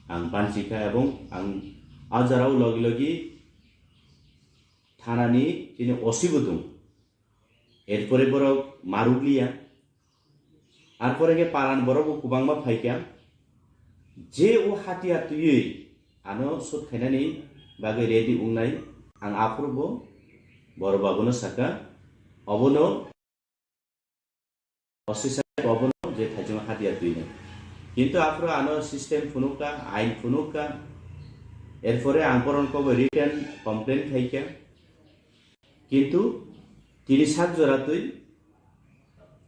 ang banchikha ebong ang a jorao logi logi thanani chini O C bo dong. Erpore borok marukliya. Arpore khe paran borok bo kwbangma phaikha. Je o hatiyar twiwi ano shoot khainani bagwi ready wngnai, ang aphuru bo borok babuno sakha, obono O C saheb obono je thaichung hatiyar twinai. Kintu aphuru ano system phunukha, ain phunukha, erpore ang bohrokno kobo written complaint khaikha. Kintu tini sak jora twi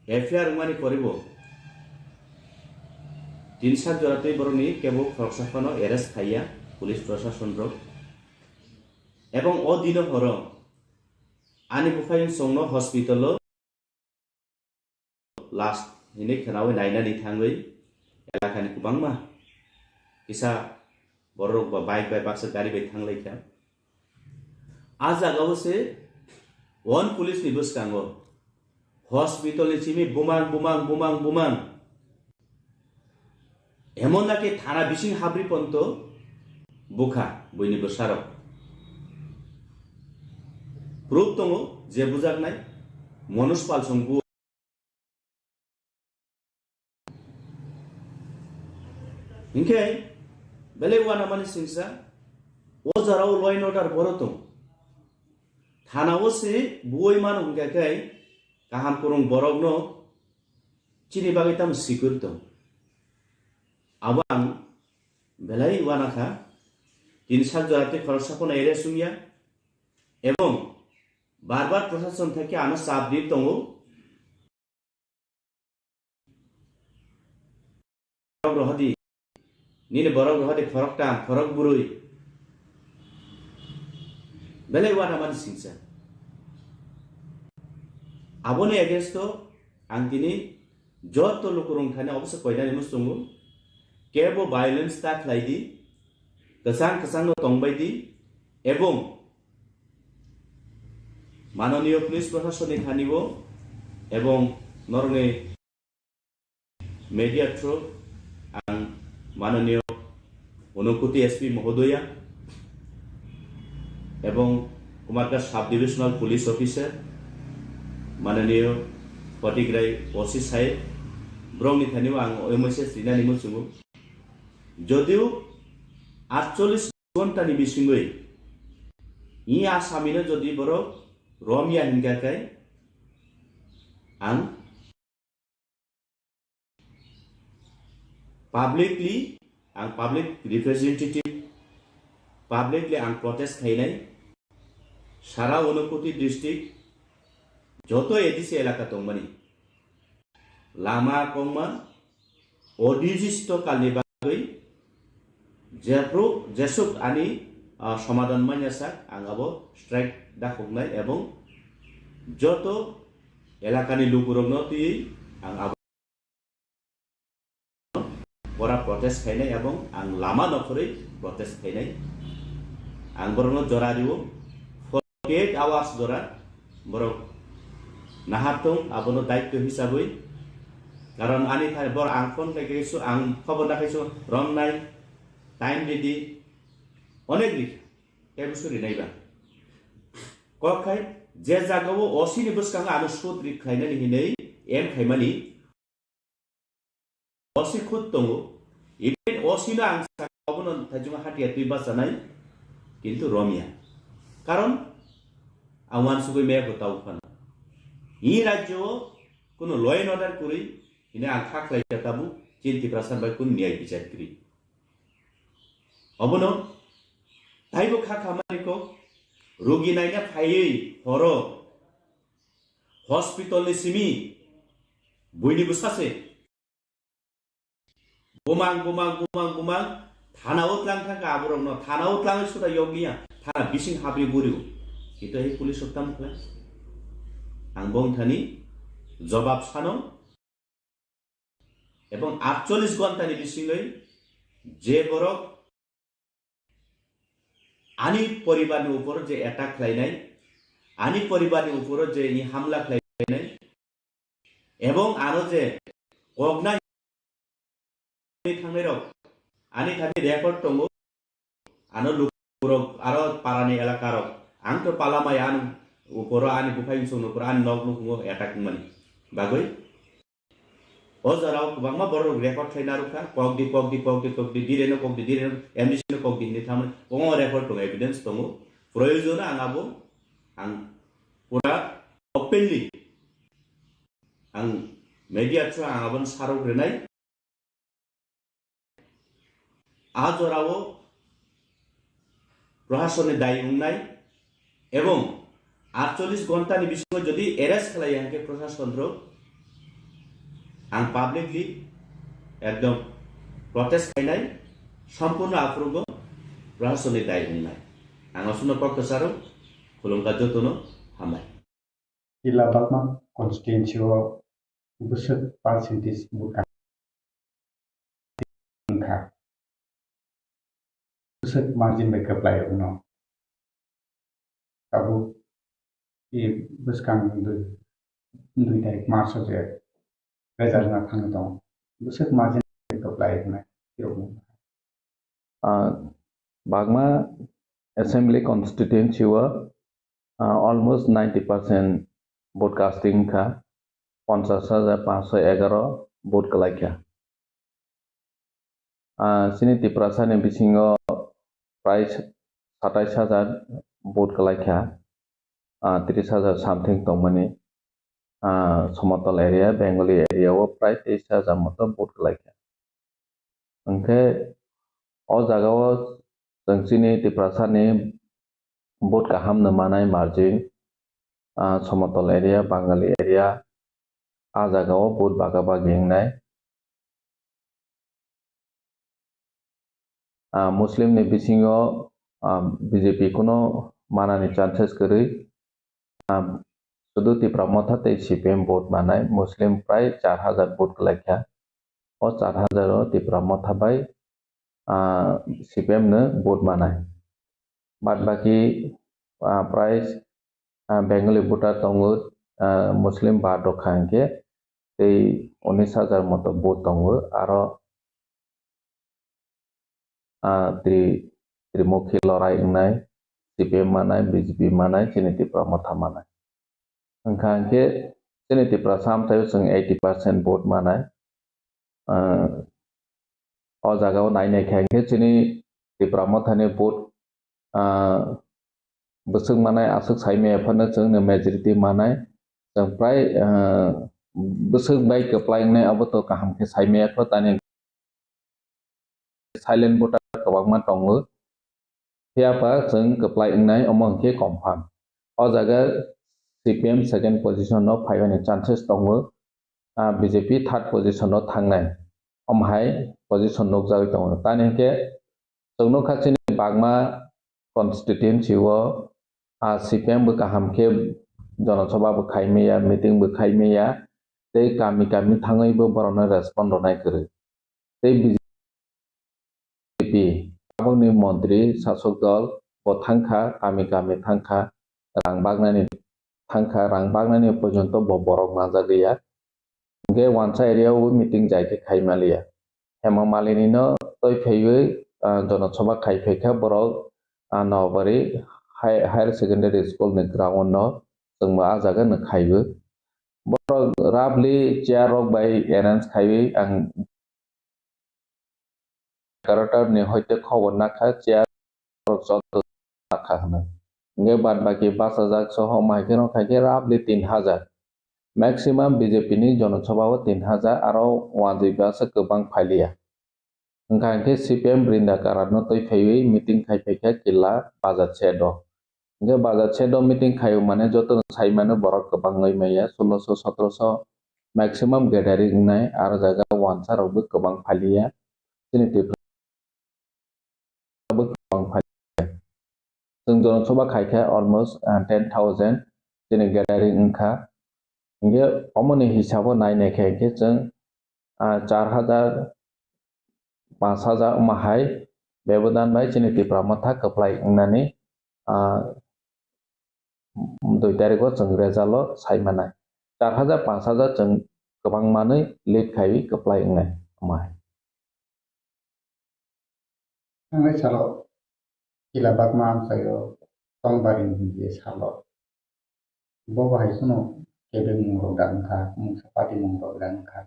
F I R wngmani poribo tini sak jora twi borokni kebo khoroksa phano arrest khaiya police Prashason rok. Ebong o dino horo ani buphayung chwngno hospital o last hinwi khwnawi nainani thangwi elakani kwbangma kisa borok ba bike bai baksa gari bai thanglaikha. A jagao se one police ni bwskango hospital ni simi bumang, bumang, bumang, bumang. Emon naki thana bising habri ponto bukha buini bwsarok. Proof tongo je bujaknai Manoj Palsong bu. Hinkhe belai uanamani singsa o jorao law and order boro tong. Thana o se buoi mano hwnkhe khe kaham kwrwng borokno chini bagwi tamo secure tong. Abo ang belai uanakha. Tini sak jora tei khoroksa phano arrest wngya. Ebong bar bar Prashason thai khe ano chap ri tongo. Borok rohadi, nini borok rohadi khoroktham, khorok bwrwi. Belai uanamani singsa. Aboni against o ang tini joto lukurok thani obosa koinani muchungo. Kebo violence ta khlai di, kwchang kwchangno tongbai di, ebong Manoniyo Police Proshasonni thanibo ebong norokni media through ang Manoniyo Unakoti S P Mohodoya ebong Kumarghat Sub Divisional Police Officer mananiyo Patikrai O C sahib, borokni thanio ang message rinani muchungo. Jodio atchollis ghontani bisingwi i asamino jodi borok romya hinkha khe ang publicly, ang public representative, publicly ang protest khainai. Sara Unakoti district joto A D C elaka tongmani lama kongma odijis to kalni bagwi jephru jesuk ani, ah, somadhan manya sak ang abo strike dakhoknai ebong joto elakani lukurokno twiwi ang abo pora protest khainai ebong ang lama nokhorwi protest khainai. Ang borokno jora rio, forty eight hours jora borok nahar tong, abono daityo hisabwi. Karon ani thani bor ang phone khai kaisu, ang khobor na kaisu, romnai, time ridi, onek rikha, tei busu rinai ba. Kok khai je jagao O C ni bwskango ano sud ri khlainani hinwi em khaimani, O C khud tongo. Even O C no ang saka obono thaichungo hatiya twi bachanai, kintu romya. Karon ang wansugwi maya bo tau phano. I rajyo o kuno law and order kwrwi hino ang kha khlai kha tabuk, chini Tiprasa bai kun niyai bichar kwrwi. Obono taibo kha khamani kok, rugi naina phaiwi horo hospital ni simi buini bwsa se bumang, bumang, bumang, bumang, thana o tlang thangkha aborokno, thana o tlang suda yokliya, thana bising habri burio. Kintu ei police rok tamo khlai? Ang bong thani jobab sano, ebong atchollis ghonta ni bisingwi je borok ani poribar ni upor je attack khlainai, ani poribar ni upor je ni hamla khlainai, ebong ano je koknai thangnai rok, ani thani record tongo, ano lukurok, aro parani elaka rok, ang to pala maya, ano uporo ani buphai song uporo ani nok nukhungo attack wngmani bagwi. O jorao kwbangma borok record khlai narwkha, kok di, kok di, kok di, kok di, direno kok di, direno M D C no kok di hinwi thamani. Omo record tongo, evidence tongo. Proyojono ang abo, ang pura openly ang media through ang abono sarok rinai. A jorao prohasonni dai wngnai ebong atchollis ghontani bisingo jodi arrest khlaiya hwnkhe prosason rok ang publicly ekdom protest khainai, sompurno aphurugo prohasonni dai wngnai. Ang aswkno kok kwcharo khulumkha jotono, hambai. Jila Bagma constituency o bwswk percentage vote wngkha. Bwswk margin bai kwplai wngno. Tabuk i bwskang dui, dui tarik March o je result na thangwi tongo. Bwswk margin bai kwplai wngnai chirokno. Ah, Bagma Assembly Constituency o, ah, almost ninety percent vote casting kha, ponchash hajar panchsho egaro vote kwlai kha. Ah, chini Tiprasa ni bisingo prai satais hajar vote kwlai kha, ah, tris hajar something tongmani, ah, Somotol area, Bengali area o prai teis hajar moto vote kwlai kha. Hwnkhe o jagao chwng chini Tiprasani vote kaham no manai margin, ah, Somotol area, Bangali area, a jagao vote baga bagi wngnai. Ah, Muslim ni bisingo, ah, B J P kuno manani chances kwrwi. Ah, sudu Tipra Motha tei C P M vote manai Muslim prai char hajar vote kwlaikha. O char hajar o Tipra Motha bai, ah, C P M no vote manai. Bad baki, ah, prai, ah, Bengali voter tongo, ah, Muslim ba dokha hwnkhe tei unis hajar moto vote tongo. Aro ah, tri-, Trimukhi lorai wngnai, C P M manai, B J P manai, chini Tipra Motha manai. Wngkha hwnkhe chini Tiprasa amchaio chwng eighty percent vote manai. Ah, o jagao nai nai kha hwnkhe chini Tipra Mothani vote, ah, bwswk manai aswk sai maya phano chwngno majority manai. Chwng prai, ah, bwswk bai kwplai wngnai abo to kaham khe sai maya kho tani. Silent voter kwbangma tongo. Phiya ba chwng kwplai wngnai omo hwnkhe confirm. O jaga C P M second position no phaimani chances tongo. Ah, B J P third position no thangnai. Omo hai position nukjagwi tongo. Tani hwnkhe chwng nukha chini Bagma constituency o, ah, C P M bo kaham khe jonosabha bo khai maya, meeting bo khai maya, tei kami kami thangwi bo borokno respond rwnai kwrwi. Tei B J P tabukni montri sasok dol bo thangkha, kami kami thangkha, rang baknani thangkha, rang baknani porjonto bo borok manjak liya. Hwnkhe wansa area o meeting jai khe khai maliya. Hema Malini no twi phaiwi, ah, jonosabha khai phaikha borok, ah, Nobari High-, Higher Secondary School ni ground no chwngbo ah jaga no khaiwi. Borok roughly chair rok bai arrange khaiwi ang Karata ni hoite khobor nakha, chair rok joto nakha hwnwi. Hwnkhe bad baki bachajak soho mai kheno khai khe roughly tin hajar. Maximum B J P ni jonosabha o tin hajar aro wanjwi basa kwbang phailiya. Wngkha hwnkhe C P M Brinda Karat no twi phaiwi meeting khai phaikha Killa Bazar shed o. Hwnkhe Bazar shed o meeting khaio mane jotono sai mano borok kwbang wngwi maya, sulosho sotrosho maximum gathering wngnai, aro jaga wansa rokbo kwbang phailiya. Chini Tripura bo kwbang phailiya. Chwng jonosabha khaikha almost, ah, ten thousand chini gathering wngkha. Hwnkhe omoni hisabo nai naikha hwnkhe chwng, ah, char hajar, panch hajar omo hai bebodan bai chini Tipra Motha kwplai wngnani, ah, dui tarikh o chwng result o sai manai. Char hajar, panch hajar chwng kwbang manwi lead khaiwi kwplai wngnai omo hai. Thangnai salo Killa Bagma amchaio tongbarini hinwi salo. Bo bahai kheno kebengmung rok da wngkha, mungsa patimung rok da wngkha.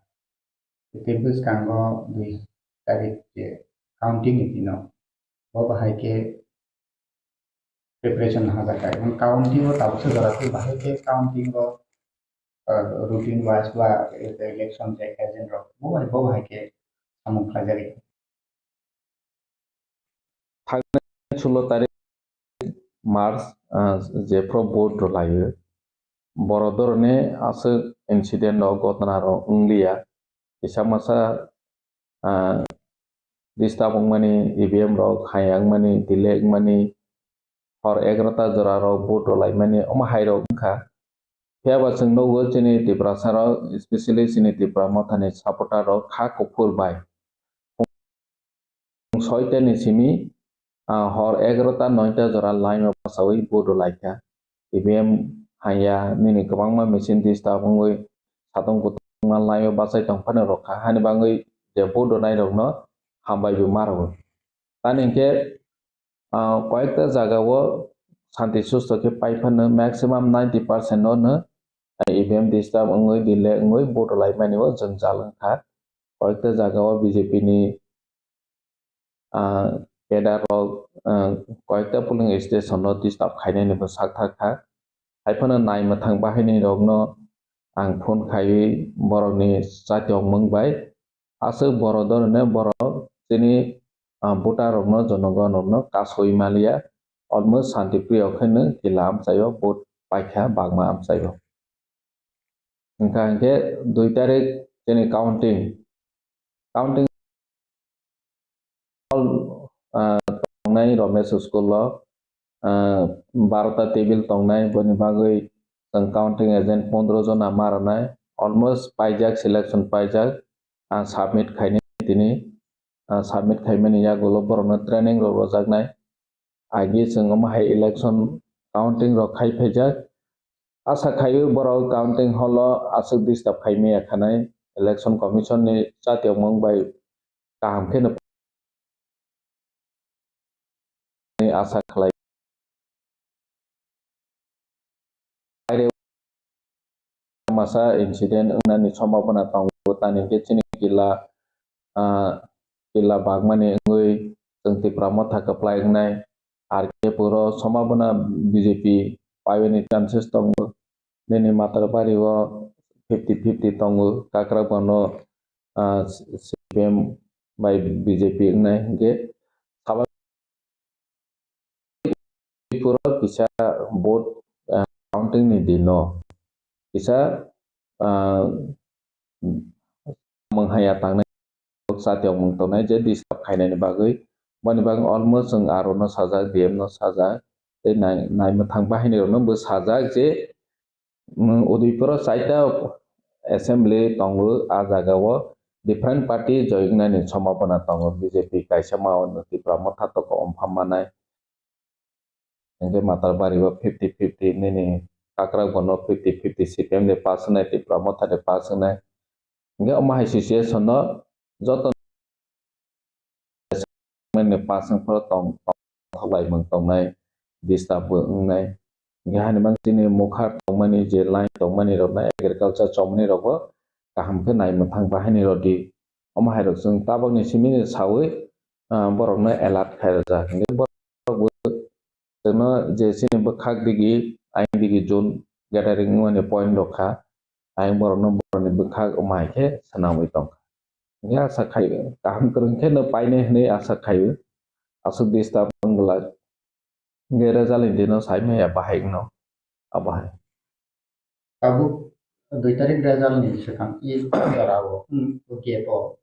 Tei bwskango dui tarikh je counting ni dino bo bahai khe preparation hajakha. Counting o tabuksa jora khe bahai khe counting o, ah, routine wise ba election je agent rok bo bahai, bo bahai khe samung khlaijagwi. Thangnai sulo tarikh March, ah, jephru vote rwlaio. Borok doroni aswk incident rok, ghotona rok wngliya. Kisa masa, ah, disturb wngmani, E V M rok haya wngmani, delay wngmani, hor egarota jora rok vote rwlaimani, omo hai rok wngkha. Phiya ba chwng nugo chini Tiprasa rok, especially chini Tipra Mothani supporter rok kha kuphur bai. Soita ni simi, ah, hor egarota noita jora line o bachaui vote rwlaikha. E V M haya nini kwbangma machine disturb wngwi satung kutung ma line o bachai tongphano rwkha. Hani bagwi je vote rwnai rokno hambai bo ma rwo. Tani hinkhe, ah, koyekta jaga o santi susto khe paiphano maximum ninety percent no no, ah, E V M disturb wngwi delay wngwi vote rwlaimani o jwngjal wngkha. Koyekta jaga o B J P ni, ah, cadre rok, ah, koyekta polling station no disturb khainani bo sak thar kha. Haiphano nai mwthang bahaini rokno ang phone khaiwi borokni chatiokmung bai aswk borok dorone borok chini, ah, voter rokno, jonogon rokno kasui maliya, almost shanti priyo khe no Killa amchaio vote paikha Bagma amchaio. Wngkha hinkhe dui tarik chini counting, counting hall, ah, tongnai Romesh school o, ah, barota table tongnai, boni bagwi chwng counting agent pondro jona ma rwnai, almost paijak, selection paijak, ah, submit khainai tini, ah, submit khaimani yagulo borokno training rok rwjaknai. Agi chwng omo hai election counting rok khai phaijak. Asa khaiwi borok counting hall o aswk disturb khai maya khanai, election commission ni chatiokmung bai kaham kheno asa khlai. baire masa incident wngnani sombhabona tongo, tani hwnkhe chini kila, ah, kila bagmani wngwi chwng Tipra Motha kwplai wngnai, R K Puro sombhabona B J P paiwini chances tongo, nini Matarbario fifty fifty tongo, Kakrabano, ah, C P M bai B J P wngnai hwnkhe saba Tripura kisa vote, ah, counting ni dino kisa, ah, mwnghaya tangnai, satiyok mung tongnai je disturb khainani bagwi, boni bagwi almost chwng aro no sajak, D M no sajak, tei nai-, naimwthang bahaini rokno bo sajak je, mm, Udaipuro chaita assembly tongo, a jagao different party joinani sombhabona tongo, B J P kaisa ma-o Tipra Motha toko ompham manai. Hingke Matarbari o fifty fifty nini Kakrabano fifty fifty C P M ni pass wngnai, Tipra Motha ni pass wngnai. Hingke omo hai situation no joto ni pass wng phano tong, tong, tonglaimung tongnai, disturb bo wngnai. Hingke hani mang chini mokha tongmani je line tongmani rok na agriculture chomani rok bo kaham khe naimwthang bahaini rodi. Omo hai rok chwng tabok ni simi sawi, ah, borok no alert khai rwjak. Hingke borok bo chwngno je chini bwkhak digi, ayang digi zone gathering wngmani point rok kha. Ayang borok no borok ni bwkhak omo hai khe swnamwi tong kha. Hingke asa khai kaham kwrwng khe no painai hwnwi asa khai o. Aswk disturb wng glak. Hingke result ni dino sai maya bahai wngno. Abo hai. Tabuk dui tarik result ni swkang i jora o, hmm, o gap o.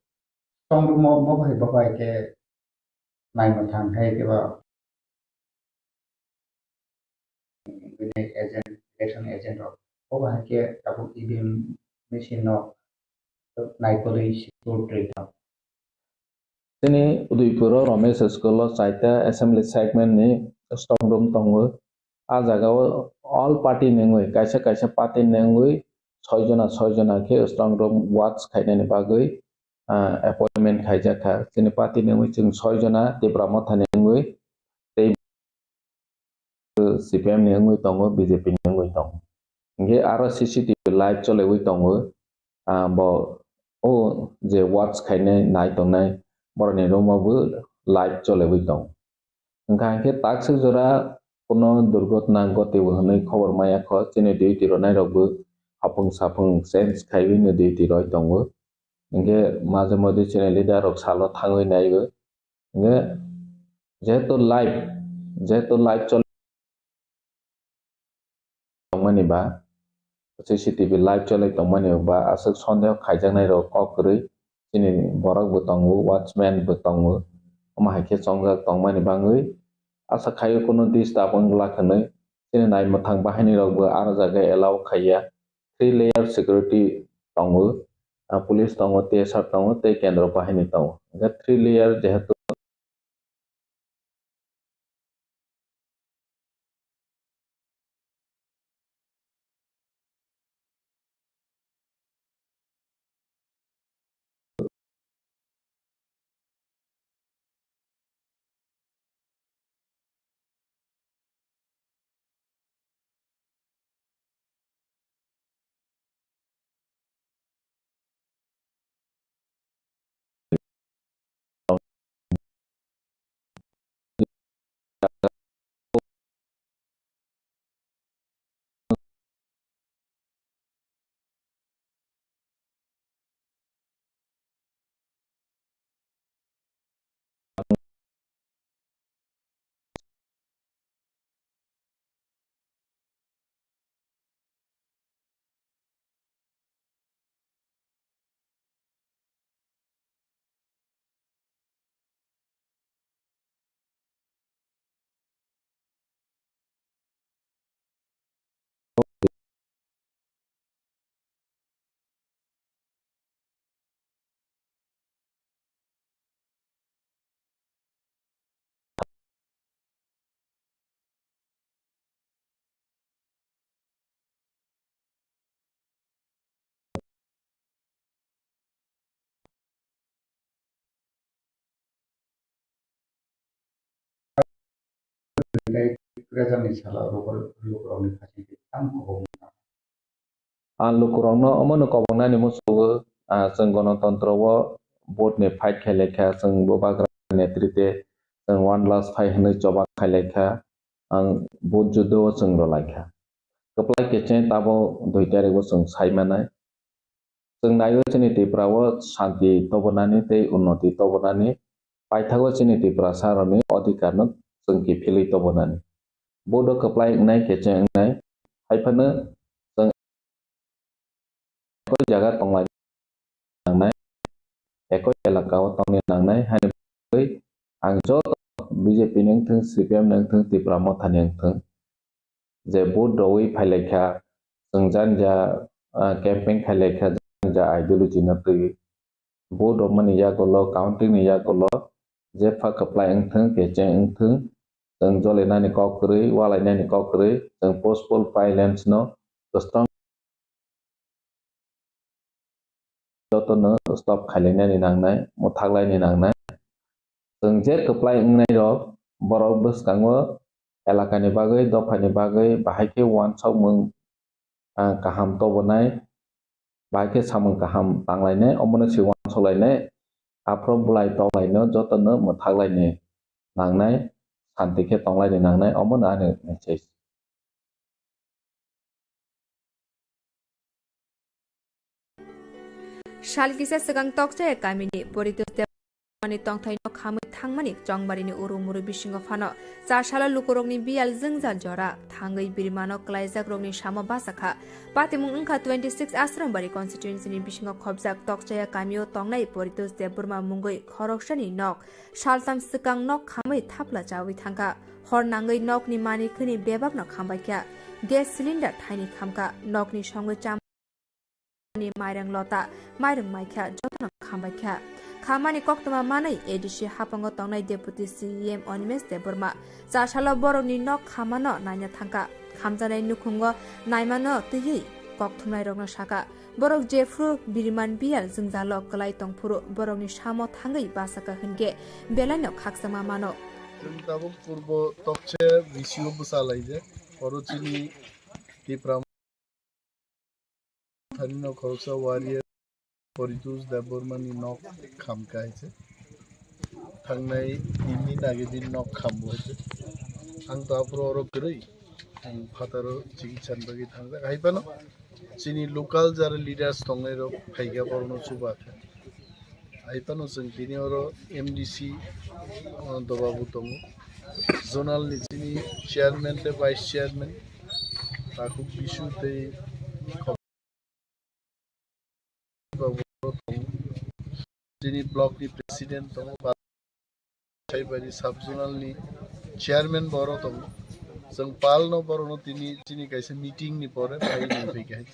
Tong mo, mo bahai, bo bahai khe naimwthang khai khe ba bini agent, election agent rok. Bo bahai khe tabuk E V M machine no naikolwi secure twi tong. Chini Udaipuro Ramesh School o chaita assembly segment ni strong room tongo. A jaga o all party ni wngwi, kaisa kaisa party ni wngwi soi jona, soi jona khe strong room watch khainani bagwi, ah, appointment khaijak kha. Chini party ni wngwi chwng soi jona, Tipra Motha ni wngwi tei C P M ni wngwi tongo, B J P ni wngwi tongo. Hingke aro C C T V live cholewi tongo. Ah, bo o je watch khainai nai tongnai borokni room o bo live cholewi tongo. Hingkha hingke takswk jora kuno durgotna gotio hwnwi khobor maya kho, chini duty rwnai rok bo hapung sapung change khaiwi no duty roi tongo. Hingke maje modi chini leader rok salo thangwi naiwi. Hingke jehetu live, jehetu live choli tongmani ba, C C T V live choli tongmani ba, aswk sondeho khaijaknai rok kok kwrwi chini borok bo tongo, watchman bo tongo, omo hai khe chongjak tongmani bagwi asa khaio kuno disturb wng glak hwnwi chini naimwthang bahaini rok bo aro jaga allow khaiya. Three layer security tongo, ah, police tongo, T S R tongo, tei kendro bahini tongo. Hingke three layer jehetu Kwrajani salo lukurokni khasing tei tamo kobokma. Ang lukurokno omono koboknani muchungo, ah, chwng gonotontro o vote ni fight khai laikha, chwng bubagra netrite chwng one last fight hwnwi choba khai laikha, ang vote juddo o chwng rw laikha. Kwplai kecheng tabo dui tarik o chwng sai manai. Chwng naiwi chini Tripura o shanti tobonani tei unnoti tobonani, paithago chini Tiprasa rokni odhikar no chwng kiphilwi tobonani. Vote o kwplai wngnai kecheng wngnai, haiphano chwng ekoi jaga tonglai nangnai, ekoi elaka o tongni nangnai, haini bagwi ang joto B J P ni wngthwng, C P M ni wngthwng, Tipra Motha ni wngthwng, je vote rwui phailaikha, chwng jani ja, ah, campaign khailaikha, jani ja ideology no twiwi. Vote rwmani yagulo, counting ni yagulo, jepha kwplai wngthwng, kecheng wngthwng, chwng jolinani kok kwrwi, walainani kok kwrwi, chwng post poll violence no kwchwng jotono stop khailainani nangnai, mwthaklaini nangnai. Chwng je kwplai wngnai rok, borok bwskango elakani bagwi, dophani bagwi bahai khe uansukmung, ah, kaham tobonai, bahai khe samung kaham tanglainai, omono se uansuklainai, aphuru bwlai toklaino jotono mwthaklaini nangnai, shanti khe tonglaini nangnai, omono ani message. Sal kisa swkang Tokchaya kamini Poritos Debbarmani tongthaino khamwi thangmani chongbarini uru muru bisingo phano chasalo lukurokni biyal jwngjal jora thangwi birimano kwlaijakrokni samo bachakha. Patimung wngkha twenty six Asrambari constituency ni bisingo khobjak Tokchaya kamio tongnai Poritos Debbarma mungwi khoroksani nok saltam swkang nok khamwi thapla chawi thangkha. Hor nangwi nokni manwi khwni bebakno khambaikha. Gas cylinder thaini khamkha. Nokni songwi cham ni mairang lota, mairang maikha, jotono khambaikha. Khamani koktwma manwi A D C hapango tongnai Deputy C E M Animesh Debbarma chasalo borokni nok khamano naina thangkha. Khamjanai nukhungo naimano twiwi kokthumnairokno sakha. Borok jephru biriman biyal jwngjalo kwlai tongphuru borokni samo thangwi bachakha hwnkhe belaino khakchangma mano. Chwng tabuk Purbo Tokchaya V C O bwsa laijak. Oro chini Tipra Thani no khoroksa warrior Poritos Debbarma ni nok kham kaisa. Thangnai tin din age din nok kham bo hai se. Ang to aphuru oro kwrwi. Ang phataro chikitsa ni bagwi thangjak. Hai phano chini local jara leaders tongnai rok phaikha borokno chuba kha. Hai phano chwng tini oro M D C, uh, doba bo tongo. Zonal ni chini chairman tei vice chairman, Takhuk Bisu tei Khobba bo tongo. Chini block ni president tongo, Saibari sub zonal ni chairman bo oro tongo. Chwng pal no borok no tini chini kaisa meeting ni pore phai nai phaikha hai.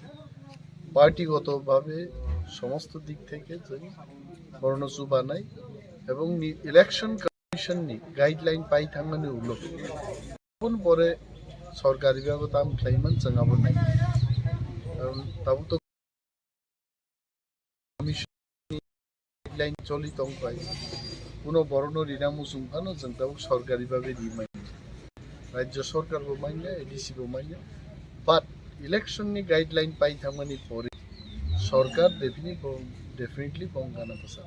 Party goto bhabe somosto dik theke chwng borok no chubanai ebong ni election commission ni guideline pai thangmani ulo. Bun pore sorkari bhabe tam khlaiman chwng abo nai. Karon tabuk to commission ni guideline choli tong pai. Kuno borok no rina muchung phano chwng tabuk sorkari bhabe ri manya. Rajya sorkar bo manya, A D C bo manya. But election ni guideline pai thangmani pore sorkar definitely bo, definitely bong gana bwsa.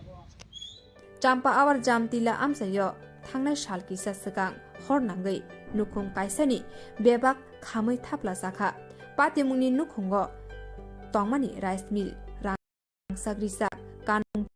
Champa awar Jamtila amchaio thangnai sal kisa swkang hor nangwi nukhung kaisani bebak khamwi thapla chakha. Patimungni nukhungo tongmani rice mill, rangchak rijak, kanmung,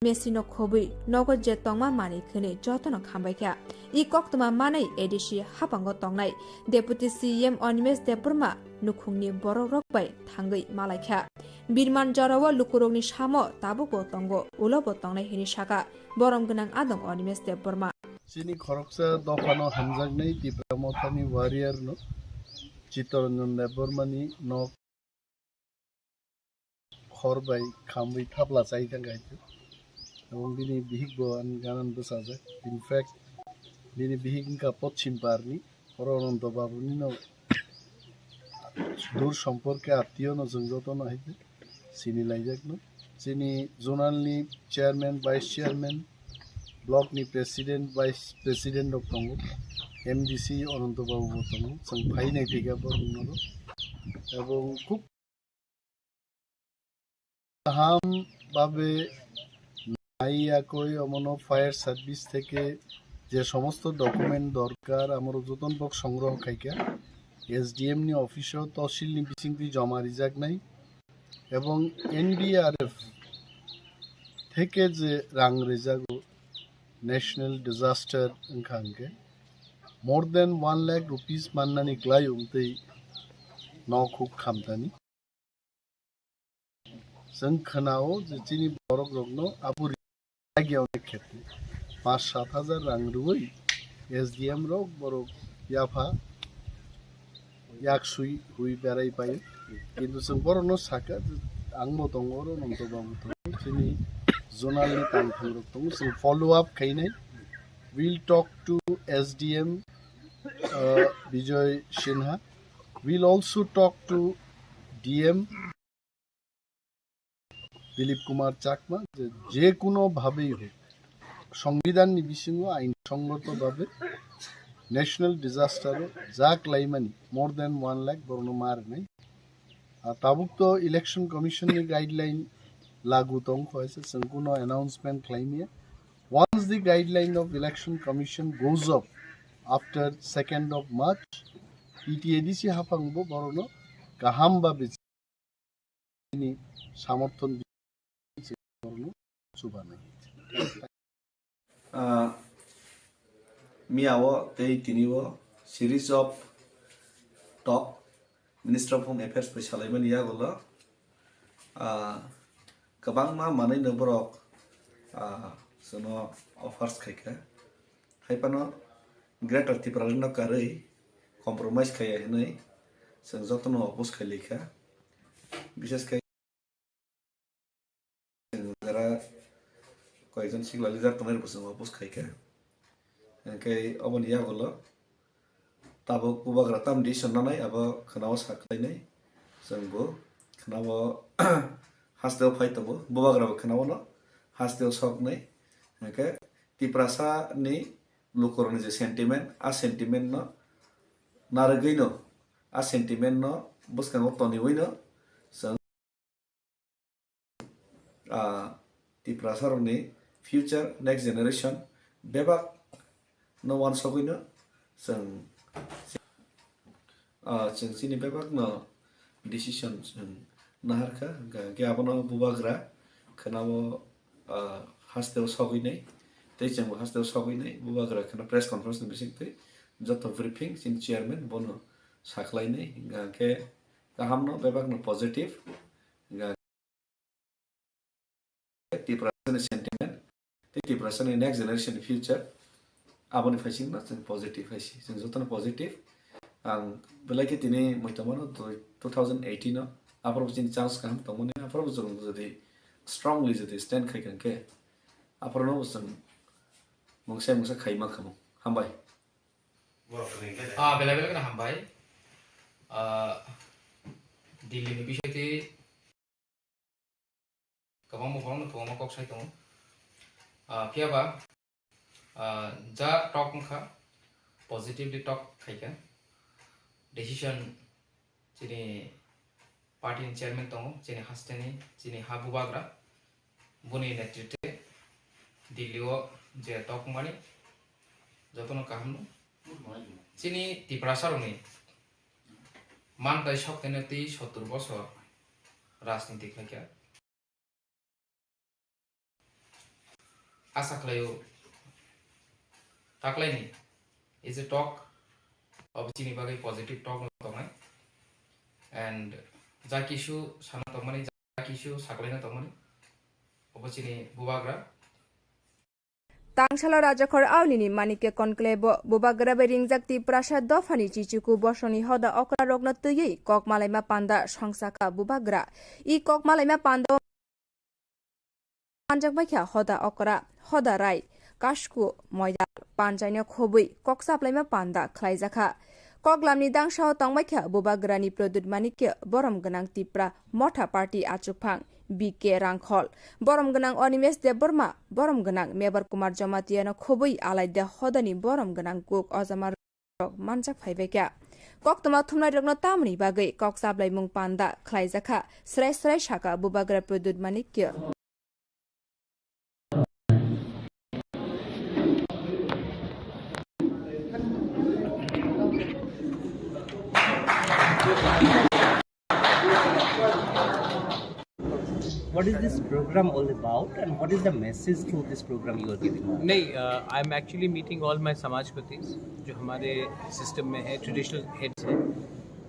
machine no khobwi nogo je tongma manwi khwnwi jotono khambaikha. I koktwma manwi A D C hapango tongnai Deputy C E M Animesh Debbarma nukhungni borokrok bai thangwi malaikha. Birman jorao lukurokni samo tabukbo tongo, ulobo tongnai hwnwi sakha borom gwnang adong Animesh Debbarma. Chini khoroksa dophano hamjaknai Tipra Mothani warrior no Chittaranjan Debbarmani nok khor bai khamwi thapla chai thang kha. Ebong bini bihik bo ani ganan bwchajak. In fact, bini bihik wngkha Pochim Parni, oro Ananto Babuni no dur somporke attiyo no chwng joto no hai khe sini laijak no. Chini zonal ni chairman, vice chairman, block ni president, vice president rok tongo. M D C Ananto Babu bo tongo, chwng phai nai phika borokno, ebong khub kaham babe nai yakoi omono fire service theke je somosto document dorkar amorok joton bok songroho khaikha, S D M ni office o tosil ni bisingtwi joma rijaknai, ebong N D R F theke je rang rijago national disaster wngkha hwnkhe more than one lakh rupees mannani kwlai wngtwi nok huk khamtani. Chwng khwnao je chini borok rokno abo ri-, lagi onek khetre panch sat hajar rang rwui S D M rok borok yapha yak sui hui berai paio. Kintu chwng borokno saka je ang bo tongo oro, Ananto Babu tongo, chini zonal ni tangthung rok tongo, chwng follow up khainai. We'll talk to S D M, uh, Bijoy Sinha. We'll also talk to D M Dilip Kumar Chakma, je, je kuno bhabe hok, Songbidan ni bisingo ain songgoto bhabe national disaster o ja klaimani more than one lakh borokno ma rwnai. Ah, tabuk to Election Commission ni guideline lagu tong kho, hai se chwng kuno announcement khlaimya. Once the guideline of Election Commission goes up after second of March, E T A D C haphang bo borokno kaham ba bini samorthon borokno chubanai. Ah, miyao tei tini o series of talk Minister of Home Affairs bai salaimani yagulo, ah, kwbangma manwi no borok, ah, chwngno offers khaikha. Hai phano Greater Tipraland no karwi compromise khaiya hinwi chwng jotono oppose khailaikha. Bishesh khai jara koyekjon sikla leader tongnai rokbo chwng oppose khaikha. Hwnkhe oboni yagulo tabuk bubagra tam decision nanai abo khwnao sa khlainai. Chwngbo khwnao hasteo phai tongo, bubagrabo khwnao no hasteo soknai. Hwnkhe Tiprasa ni lukurokni je sentiment, a sentiment no narwgwino, a sentiment no bwskango toniwino chwng ah, Tiprasa rokni future, next generation bebak no wansogwi no chwng, ah, chwng chini bebak no decision chwng naharkha, hwnkha hwnkhe abono bubagra khwnao, ah, hasteo sogwi nai, tei chwngbo hasteo sogwi nai, bubagra khwna press conference ni bisingtwi joto briefing chini chairman bono sakhlai nai, hwnkha hwnkhe kaham no, bebak no positive, hwnkha Tiprasa ni sentiment, tei Tiprasa ni next generation ni future, aboni phaising no chwng positive hai si, chwng jotono positive. Ang belai khe tini muitomano two thousand eighteen o, aphuru chini chance kaham tongmani, aphuru chwng jodi strongly jodi stand khai kha khe, aphuru no chwng mungsa mungsa khai ma khamu. Hambai. Ah, belai belai kheno hambai. Ah, Delhi ni bisingtwi kwbangma borokno kwbangma kok sai tongo. Ah, phiya ba, ah, ja talk wngkha, positively talk khaikha. Decision chini party ni chairman tongo, chini hasteni, chini ha bubagra, boni netritwe Delhi o je talk wngmani jotono kaham no. Chini Tiprasa rokni man tai sok tene tei sottur bosor rajniti khlaikha. Asa khlaio, taklaini is a talk of chini bagwi positive talk no tongnai, and ja kisu sana tongmani, ja kisu saklaina tongmani, obo chini bubagra. Tangsalo Rajakhor Aulini Manikya Conclave o bubagra bai ringjak Tiprasa dophani chichuku bosongni hoda okra rokno twiwi kok malaima panda songchakha bubagra. I kok malaima panda o manjakbaikha hoda okra, hoda rai, kasku, moidal, panchaino khobwi kok chaplaima panda khlaijakha. Koklamni dangsao tongbaikha bubagrani Pradyut Manikya, borom gwnang Tipra Motha Party achukphang B K Rangkhol, borom gwnang Animesh Debbarma, borom gwnang Mebar Kumar Jamatiano khobwi alaida hodani borom gwnang kuk Ojamar manjak phaibaikha. Koktwma thumnairokno tamni bagwi kok chablaimung panda khlaijakha, srai srai sakha Bubagra Pradyut Manikya. What is this program all about and what is the message through this program you are giving? नहीं, I am actually meeting all my समाजपतिस, जो हमारे सिस्टम में है, traditional heads हैं,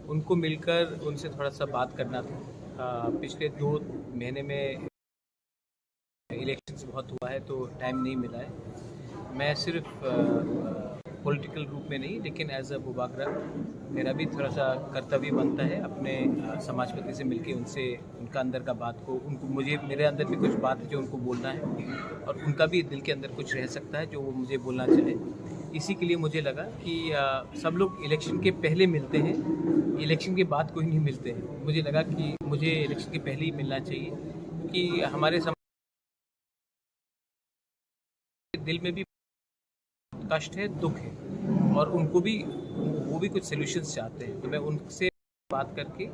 उनको मिलकर उनसे थोड़ा सा बात करना था। अ, पिछले दो महीने में इलेक्शंस बहुत हुआ है, तो टाइम नहीं मिला है। मैं सिर्फ पॉलिटिकल रूप में नहीं, लेकिन एज अ बुबागरा मेरा भी थोड़ा सा कर्तव्य बनता है अपने अ, समाजपति से मिलके उनसे, उनका अंदर का बात को, उनको, मुझे, मेरे अंदर भी कुछ बात है जो उनको बोलना है और उनका भी दिल के अंदर कुछ रह सकता है जो वो मुझे बोलना चाहे। इसी के लिए मुझे लगा कि अ, सब लोग इलेक्शन के पहले मिलते हैं, इलेक्शन के बाद कोई नहीं मिलते हैं। मुझे लगा कि मुझे इलेक्शन के पहले ही मिलना चाहिए, क्योंकि हमारे समाज के दिल में भी कष्ट है, दुख है, और उनको भी, वो भी कुछ सॉल्यूशंस चाहते हैं। तो मैं उनसे बात करके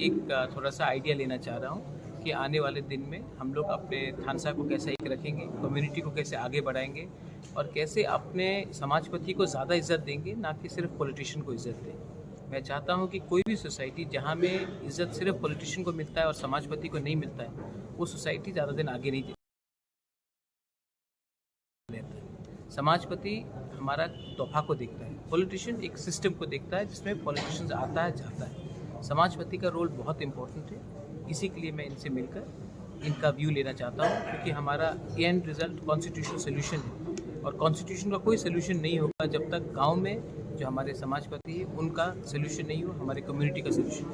एक अ, थोड़ा सा आइडिया लेना चाह रहा हूँ कि आने वाले दिन में हम लोग अपने थानसा को कैसे एक रखेंगे, कम्युनिटी को कैसे आगे बढ़ाएंगे और कैसे अपने समाजपति को ज़्यादा इज्जत देंगे, ना कि सिर्फ पॉलिटिशियन को इज्जत दें। मैं चाहता हूँ कि कोई भी सोसाइटी जहाँ में इज्जत सिर्फ पॉलिटिशियन को मिलता है और समाजपति को नहीं मिलता है, वो सोसाइटी ज़्यादा दिन आगे नहीं लेता है। समाजपति हमारा तोहफा को देखता है, पॉलिटिशियन एक सिस्टम को देखता है जिसमें पॉलिटिशियंस आता है, जाता है। समाजपति का रोल बहुत इंपॉर्टेंट है, इसी के लिए मैं इनसे मिलकर इनका व्यू लेना चाहता हूँ, क्योंकि हमारा एंड रिजल्ट कॉन्स्टिट्यूशनल सॉल्यूशन है और कॉन्स्टिट्यूशन का कोई सॉल्यूशन नहीं होगा जब तक गांव में जो हमारे समाजपति है उनका सॉल्यूशन नहीं हो, हमारे कम्युनिटी का सॉल्यूशन।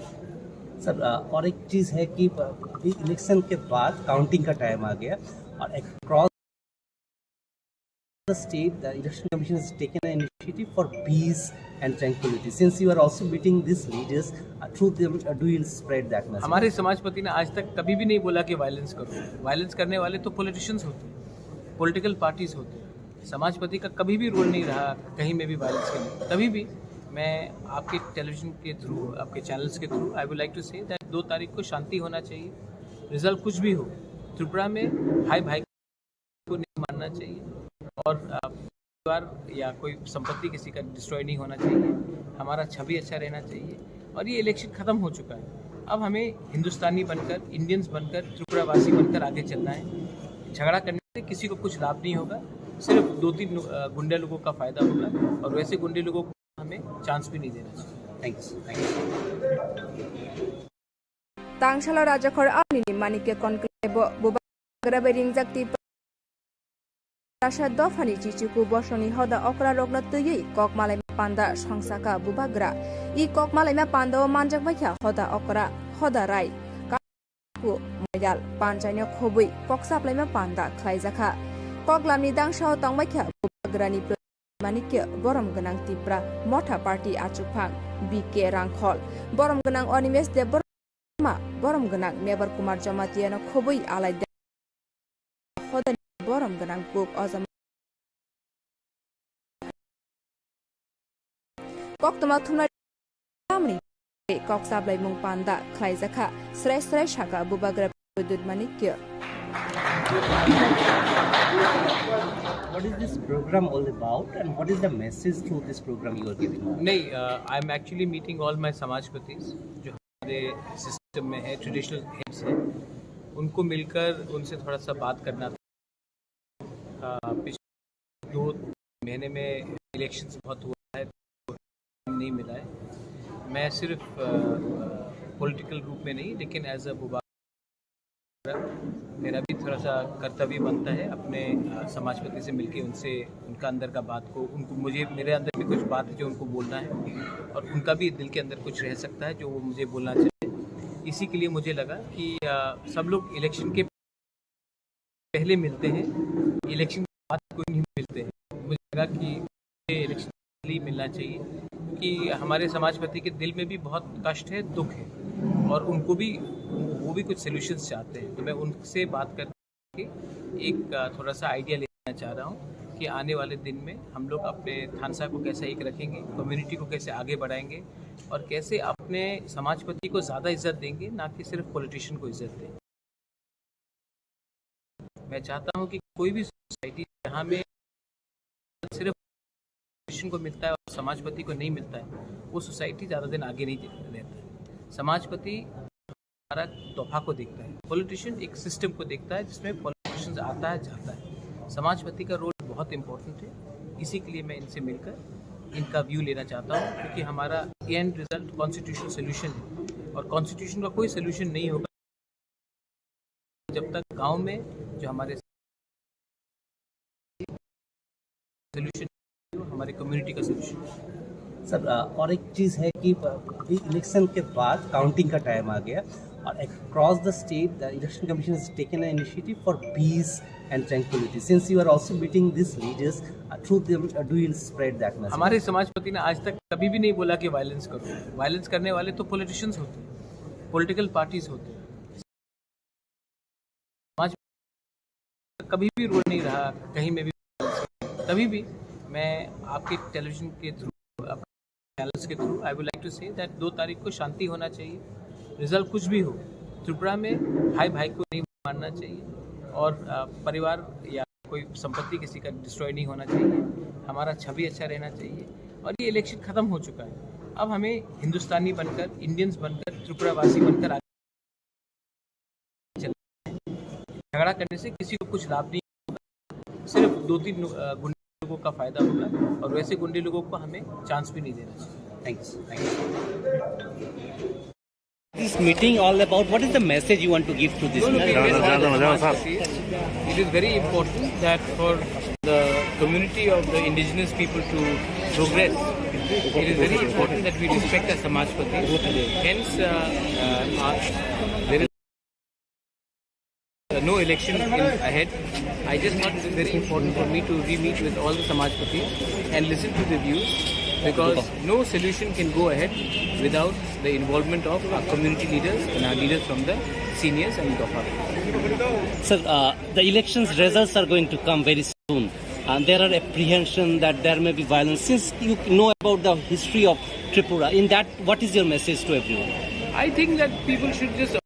सर, अ, और एक चीज़ है कि, अ, अभी इलेक्शन के बाद काउंटिंग का टाइम आ गया और across the state, the Election Commission has taken an initiative for peace and tranquility. Since you are also meeting these leaders, uh, through them, uh, do you spread that message? हमारे समाजपति ने आज तक कभी भी नहीं बोला कि वायलेंस करो। वायलेंस करने वाले तो पॉलिटिशियंस होते हैं, पॉलिटिकल पार्टीज होते हैं। समाजपति का कभी भी रोल नहीं रहा कहीं में भी वायलेंस के लिए, कभी भी। मैं आपके टेलीविजन के थ्रू, आपके चैनल्स के through, I would like to say that दो तारीख को शांति होना चाहिए। रिजल्ट कुछ भी हो, त्रिपुरा में भाई भाई को नहीं मारना चाहिए और, अ, परिवार या कोई संपत्ति किसी का डिस्ट्रॉय नहीं होना चाहिए। हमारा छवि अच्छा रहना चाहिए और ये इलेक्शन ख़त्म हो चुका है। अब हमें हिंदुस्तानी बनकर, इंडियंस बनकर, त्रिपुरावासी बनकर आगे चलना है। झगड़ा करने से किसी को कुछ लाभ नहीं होगा, सिर्फ दो तीन लो-, अ, गुंडे लोगों का फ़ायदा होगा और वैसे गुंडे लोगों को हमें चांस भी नहीं देना चाहिए। Thank you, sir. Thank you. Tangsalo Rajakhor Amnini Manikya Conclave bo Bubagra bai ringjak Tiprasa dophani chichuku bosongni hoda okra rokno twiwi kok malaima panda songchakha Bubagra. I kok malaima panda o manjak baikha hoda okra, hoda rai, ku moidal panchaino khobwi kok chaplaima panda khlaijakha. Koklamni dangsao tongbaikha Bubagrani Manikya borom gwnang Tipra Motha Party achukphang B K Rangkhol, borom gwnang Animesh Debbarma, borom gwnang Mebar Kumar Jamatia no khobwi alai de hodani borom gwnang kuk ojama koktwma thumnai tamni kok chablaimung panda khlaijakha, srai srai sakha Bubagra Pradyut Manikya. What is this program all about and what is the message through this program you are giving? नहीं, I am actually meeting all my समाजपतिस, जो हमारे सिस्टम में है, traditional heads हैं, उनको मिलकर उनसे थोड़ा सा बात करना था। अ, पिछले दो महीने में इलेक्शंस बहुत हुआ है, तो नहीं मिला है। मैं सिर्फ पॉलिटिकल रूप में नहीं, लेकिन एज अ बुबागरा मेरा भी थोड़ा सा कर्तव्य बनता है अपने, अ, समाजपति से मिलके उनसे, उनका अंदर का बात को, उनको, मुझे, मेरे अंदर भी कुछ बात है जो उनको बोलना है और उनका भी दिल के अंदर कुछ रह सकता है जो वो मुझे बोलना चाहे। इसी के लिए मुझे लगा कि, अ, सब लोग इलेक्शन के पहले मिलते हैं, इलेक्शन के बाद कोई नहीं मिलते हैं। मुझे लगा कि ये इलेक्शन पहले ही मिलना चाहिए, क्योंकि हमारे समाजपति के दिल में भी बहुत कष्ट है, दुख है, और उनको भी, वो भी कुछ सॉल्यूशंस चाहते हैं। तो मैं उनसे बात करके एक, अ, थोड़ा सा आइडिया लेना चाह रहा हूँ कि आने वाले दिन में हम लोग अपने थानसा को कैसे एक रखेंगे, कम्युनिटी को कैसे आगे बढ़ाएंगे और कैसे अपने समाजपति को ज़्यादा इज्जत देंगे, ना कि सिर्फ पॉलिटिशियन को इज्जत दें। मैं चाहता हूँ कि कोई भी सोसाइटी जहाँ में सिर्फ पॉलिटिशियन को मिलता है और समाजपति को नहीं मिलता है, वो सोसाइटी ज़्यादा दिन आगे नहीं रहता है। समाजपति हमारा दोफा को देखता है, पॉलिटिशियन एक सिस्टम को देखता है जिसमें पॉलिटिशियन आता है, जाता है। समाजपति का रोल बहुत इंपॉर्टेंट है, इसी के लिए मैं इनसे मिलकर इनका व्यू लेना चाहता हूँ, क्योंकि हमारा एंड रिजल्ट कॉन्स्टिट्यूशनल सोल्यूशन है और कॉन्स्टिट्यूशन का कोई सोल्यूशन नहीं होगा जब तक गांव में जो हमारे सोल्यूशन, हमारे कम्युनिटी का सोल्यूशन। सर, अ, और एक चीज़ है कि अभी इलेक्शन के बाद काउंटिंग का टाइम आ गया और across the state the election commission has taken an initiative for peace and tranquility. Since you are also meeting these leaders, uh, through them, uh, do you spread that message? हमारे समाजपति ने आज तक कभी भी नहीं बोला कि वायलेंस करो। वायलेंस करने वाले तो पॉलिटिशियंस होते हैं, पॉलिटिकल पार्टीज होते हैं। समाज में कभी भी रोल नहीं रहा कहीं में भी। कभी भी मैं आपके टेलीविजन के थ्रू, चैनल्स के through, I would like to say that दो तारीख को शांति होना चाहिए। रिजल्ट कुछ भी हो, त्रिपुरा में भाई भाई को नहीं मारना चाहिए और, अ, परिवार या कोई संपत्ति किसी का डिस्ट्रॉय नहीं होना चाहिए। हमारा छवि अच्छा रहना चाहिए और ये इलेक्शन खत्म हो चुका है। अब हमें हिंदुस्तानी बनकर, इंडियंस बनकर, त्रिपुरावासी बनकर आगे चलना है। झगड़ा करने से किसी को कुछ लाभ नहीं होगा, सिर्फ दो तीन, अ, गुंडे लोगों का फायदा होगा और वैसे गुंडे लोगों को हमें चांस भी नहीं देना चाहिए। Thank you, sir. Thank you. This meeting all about, what is the message you want to give to this? No, no, we just want the Samajpati. It is very important that for the community of the indigenous people to progress, it is very important that we respect the Samajpati. Hence, uh, uh, uh, there is uh, no election in ahead. I just thought it is very important for me to re-meet with all the Samajpatis and listen to the views, because no solution can go ahead without the involvement of our community leaders and our leaders from the seniors and Dofa. Sir, uh, the elections results are going to come very soon. And there are apprehension that there may be violence. Since you know about the history of Tripura, in that, what is your message to everyone? I think that people should just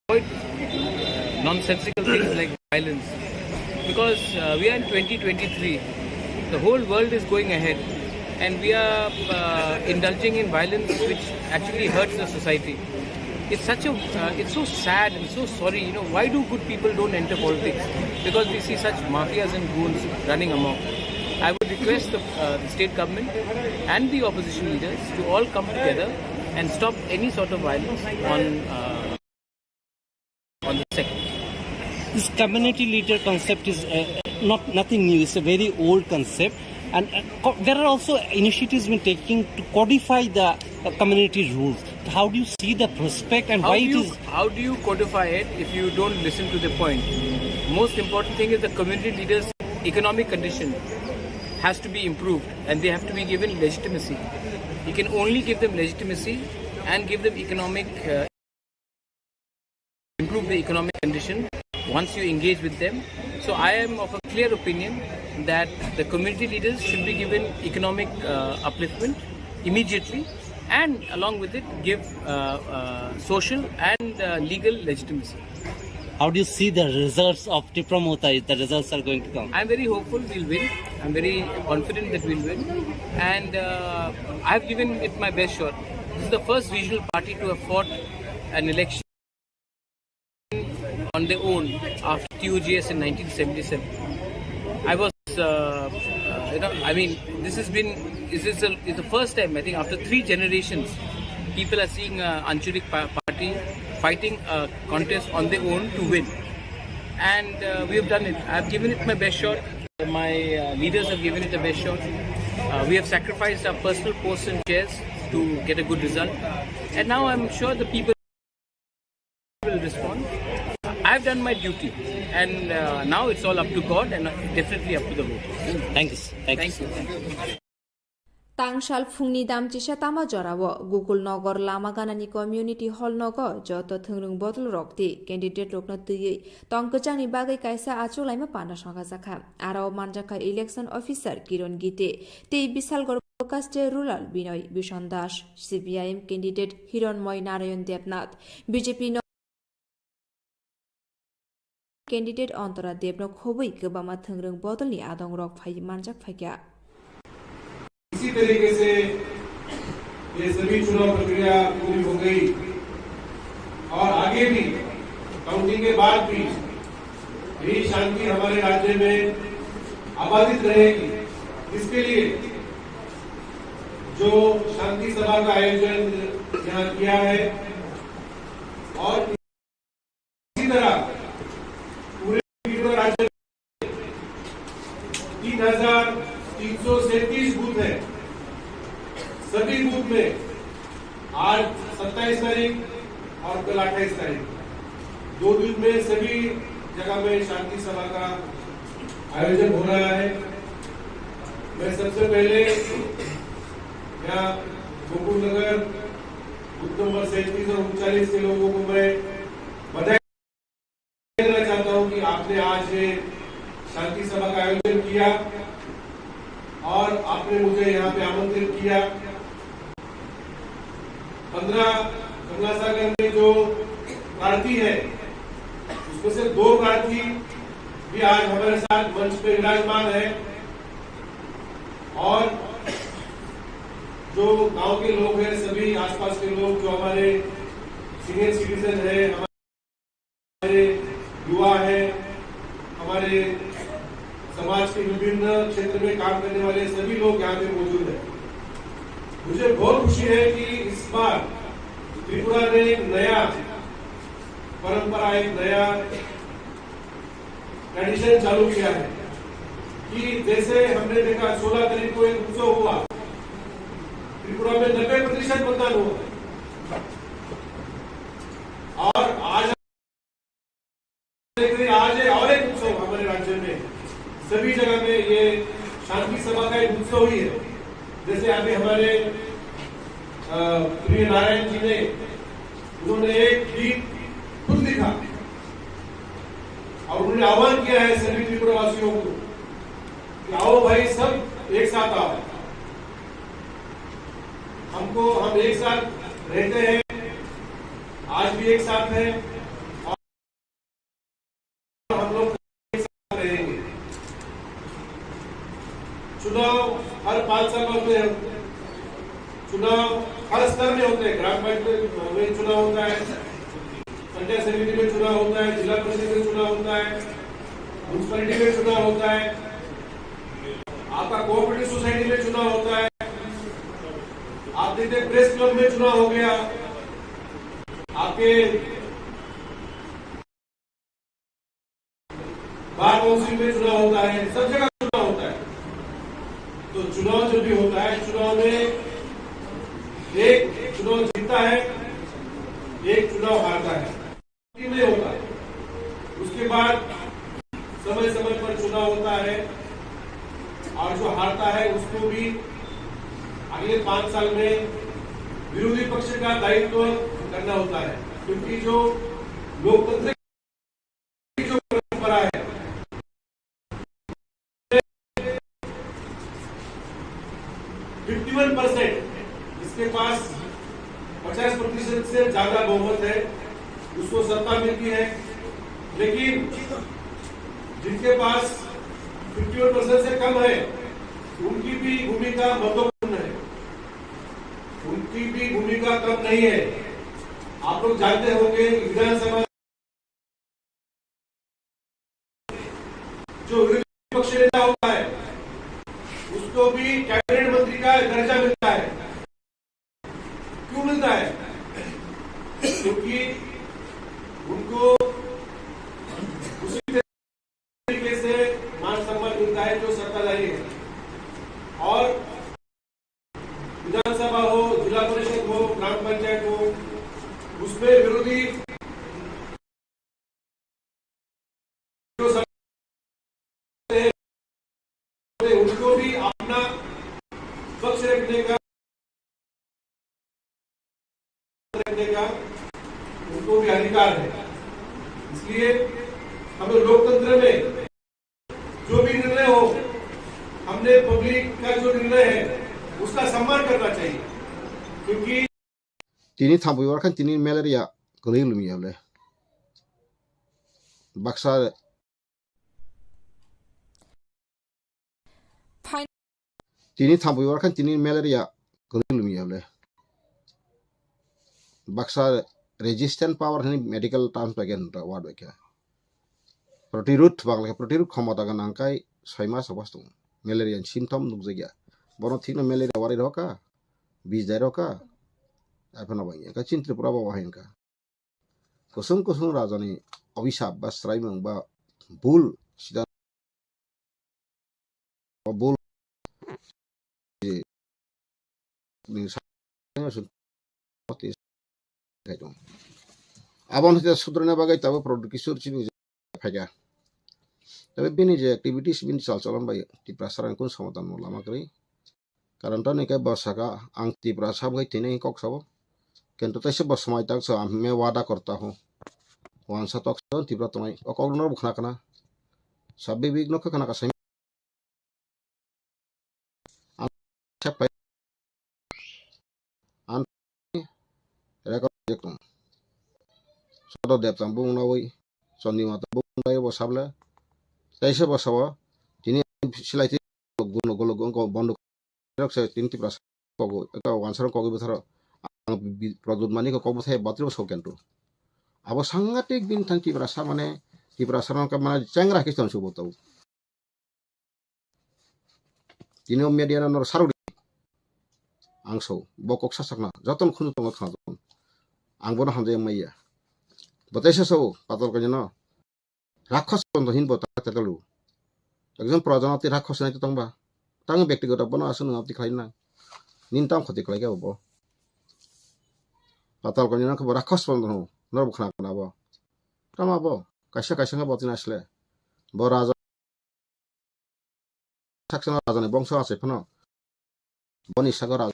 avoid nonsensical things like violence, because uh, we are in twenty twenty-three. The whole world is going ahead, and we are uh, indulging in violence which actually hurts the society. It's such a, uh, it's so sad and so sorry. You know, why do good people don't enter politics? Because we see such mafias and goons running amok. I would request the, uh, the state government and the opposition leaders to all come together and stop any sort of violence on, uh, on the second. This community leader concept is uh, not nothing new. It's a very old concept, and uh, co- there are also initiatives been taking to codify the uh, community rules. How do you see the prospect, and how why do it you is? How do you codify it if you don't listen to the point? Most important thing is the community leaders' economic condition has to be improved, and they have to be given legitimacy. You can only give them legitimacy and give them economic uh, improve the economic condition once you engage with them. So I am of a clear opinion that the community leaders should be given economic uh, upliftment immediately, and along with it give uh, uh, social and uh, legal legitimacy. How do you see the results of Tipra Motha if the results are going to come? I'm very hopeful we'll win. I'm very confident that we'll win. And uh, I've given it my best shot. This is the first regional party to have fought an election on their own after T U G S in nineteen seventy-seven. I was, uh, uh, you know, I mean, this has been, this is the, it's the first time, I think, after three generations, people are seeing uh, Anchalik pa- party fighting a contest on their own to win. And uh, we have done it. I've given it my best shot. My uh, leaders have given it the best shot. Uh, we have sacrificed our personal posts and chairs to get a good result. And now I'm sure the people will respond. I've done my duty, and uh, now it's all up to God and definitely up to the voters. Thank you, sir. Thank you. Thank you. Tangsal phungni damchisa tama jorao Gokul Nagar lama ganani community hall nogo joto thwngrwng bodol rok tei candidate rokno twiwi tong kwchangni bagwi kaisa achuk laima panda songkha jakha. Aro manjakha election officer Kiron Gite tei Bisalgarh Kaste rural Binoy Bison Das, C P I M candidate Hironmoy Narayan Debnath, B J P no candidate Antara Debno khobwi kwbangma thwngrwng bodolni adongrok phai manjak phaikha. इसी तरीके से ये सभी चुनाव प्रक्रिया पूरी हो गई और आगे भी काउंटिंग के बाद भी यही शांति हमारे राज्य में आबादित रहेगी, इसके लिए जो शांति सभा का आयोजन यहाँ किया है और इसी तरह पूरे त्रिपुरा राज्य में तीन हजार तीन सौ सैंतीस बूथ है। सभी बूथ में आज सत्ताईस तारीख और कल अट्ठाईस तारीख, दो दिन में सभी जगह में शांति सभा का आयोजन हो रहा है। मैं सबसे पहले यहाँ गोकुल नगर बूथ नंबर सैंतीस और उनचालीस के लोगों को मैं बधाई देना चाहता हूँ कि आपने आज ये शांति सभा का आयोजन किया और आपने मुझे यहाँ पे आमंत्रित किया। पंद्रह गंगासागर में जो प्रार्थी है, उसमें से दो प्रार्थी भी आज हमारे साथ मंच पे विराजमान है और जो गांव के लोग हैं, सभी आसपास के लोग जो हमारे सीनियर सिटीजन है, हमारे युवा है, हमारे समाज के विभिन्न क्षेत्र में काम करने वाले सभी लोग यहाँ पे मौजूद हैं। मुझे बहुत खुशी है कि इस बार त्रिपुरा ने एक नया परंपरा, एक नया ट्रेडिशन चालू किया है कि जैसे हमने देखा सोलह तारीख को एक उत्सव हुआ, त्रिपुरा में नब्बे प्रतिशत मतदान हुआ और आज आज है और एक उत्सव हमारे राज्य में सभी जगह में ये शांति सभा का एक उत्सव ही है। जैसे अभी हमारे, अ, प्रिय नारायण जी ने, उन्होंने एक गीत खुद लिखा और उन्होंने आह्वान किया है सभी त्रिपुरा वासियों को कि आओ भाई, सब एक साथ आओ। हमको, हम एक साथ रहते हैं, आज भी एक साथ हैं और हम लोग एक साथ रहेंगे। चुनाव हर पाँच साल में होते हैं, चुनाव हर स्तर में होते हैं। ग्राम पंचायत में चुनाव होता है, पंचायत समिति में चुनाव होता है, जिला परिषद में चुनाव होता है, म्युनिसिपैलिटी में चुनाव होता है, आपका कोऑपरेटिव सोसाइटी में चुनाव होता है, आप देखते हैं प्रेस क्लब में चुनाव हो गया, आपके बार काउंसिल में चुनाव होता है, सब जगह चुनाव होता है। तो चुनाव जब भी होता है, चुनाव में एक चुनाव जीतता है, एक चुनाव हारता है, नहीं होता है। उसके बाद समय समय पर चुनाव होता है और जो हारता है उसको भी अगले पाँच साल में विरोधी पक्ष का दायित्व करना होता है, क्योंकि जो लोकतंत्र की जो परंपरा है, फिफ्टी वन परसेंट, जिसके पास पचास प्रतिशत से ज्यादा बहुमत है, उसको सत्ता मिलती है। लेकिन जिनके पास फिफ्टी वन परसेंट से कम है, उनकी भी भूमिका महत्वपूर्ण है, उनकी भी भूमिका कम नहीं है। आप लोग जानते होंगे, विधानसभा जो विरोधी पक्ष नेता होता है, उसको भी कैबिनेट मंत्री का दर्जा मिलता है। क्यों मिलता है? क्योंकि उनको उसी तरीके से मान सम्मान मिलता है जो सत्ताधारी है। और विधानसभा हो, जिला परिषद हो, ग्राम पंचायत हो, उसमें विरोधी जो सदस्य हैं, उनको भी अपना पक्ष रखने का उनको भी अधिकार है। इसलिए हम लोग लोकतंत्र में जो भी निर्णय हो, हमने पब्लिक का जो निर्णय है, उसका सम्मान करना चाहिए, क्योंकि Tini thampui bar khan tini malaria kwrwi lumi ya le. Baksa Tini thampui bar khan tini malaria kwrwi lumi ya le. Baksa resistant power hani medical terms bai khe word bai khe. Protirud bangla khe protirud khomota gwnang kai soi mas obos tongo. Malaria ni symptom nukjakya. Bono thikno malaria wari rokha, bijai rokha. Aphano bai khe chini Tripura bo wahai kha. Kusung kusung rajani obisap ba swraimung ba bul sida bul ni sa-, aboni sudrina bagwi tabuk Pradyot Kishore chini phaikha. Tabe bini je activities, bini chal cholon bai Tiprasa rang kun somadan no lama kwrwi. Karon to ni khe bo saka, ang Tiprasa bai tini kok sabo. Kintu taisa bo swmai tak so, me wada korta ho. Wansa tok so Tipra tongnai. O kok no bo khna khna. Sabbi bik no khna khna sai. An record project tong. Sodo dep tam bung nawi. Chondima to bung bai bo sable. Taisa bo sabo. Tini silai ti guno gulo gung ko bondo rok se tin Tiprasa kogo, eka wansarong kogi bwtharo ang bi-, Pradyot Manik kok bwthai batri bo sok kento. Abo sangatik bin thang Tiprasa mane, Tiprasa rong ka mane chengra khe ton subo tau. Tini o media no nor saruk ang so, bo kok sasakna, joton khunu tongo khna joton. Ang bono hamjai maya. Bwtai sa so, patal kanya no. Rakhos bondo hin bo ta tetalu. Ekjon praja no tei rakhos nai tongba. Tang bektigoto bono aswk nang abdi khlai nang. Nin tang khoti khlai khe bo. Patal kanya no khe bo rakhos bondo no. Nor bo khna khna bo. Tama bo. Kaisa kaisa khe bo tin asle. Bo raja Saksa rajani bongso achai phano. Boni sago raja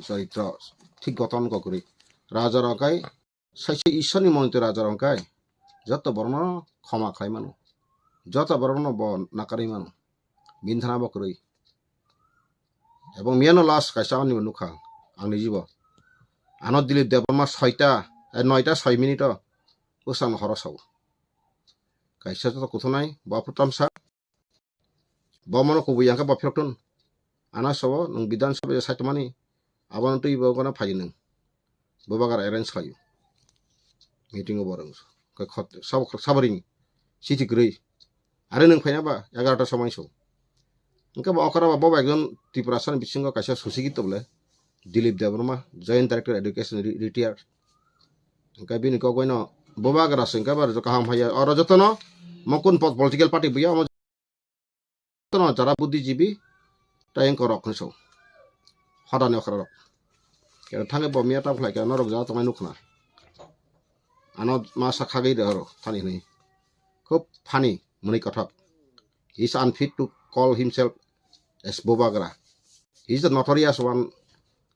charitro thik goton kok kwrwi. Raja rok kai saisi Ishwarni monito raja rok kai joto borokno khoma khlai mano. Joto borokno bo nakarwi mano. Bini thana bo kwrwi. Ebong miyano last kaisa ani bo nukha ang nijibo. Ano Dilip Debbarma soita, eh, noita soi minute o bwsano horo sao. Kaisa joto kuthunai bo aphuru tamsa. Bo mono kubui yang khe bo phirok thun. Ana sobo nwng Bidhan Sabha je saitomani, abono twi bo gana phai nwng. Bubagra arrange khlaio. Meeting o bo rwng. Khe khot-, sabo, sabo ring. Chithi kwrwi. Are nwng phaina ba egarota somoi so. Hwnkhe bo okra ba bo bai ekjon Tiprasa ni bisingo kaisa susigit to bole. Dilip Debbarma, Joint Director Education, re-, retired. Hwnkhe bini kok bai no Bubagra se hwnkhe ba kaham phaiya. Oro jotono mokun po-, political party buya, omo jotono jara buddhijibi tei wngkha rok hinwi sao. Hodani okra rok. Khe thangwi bo miya tam khlai khe norok jara tongnai nukhna. Ano ma sa khagwi de oro thani hinwi. Khub funny, mwnwi kothok. He is unfit to call himself as Bubagra. He is the notorious one.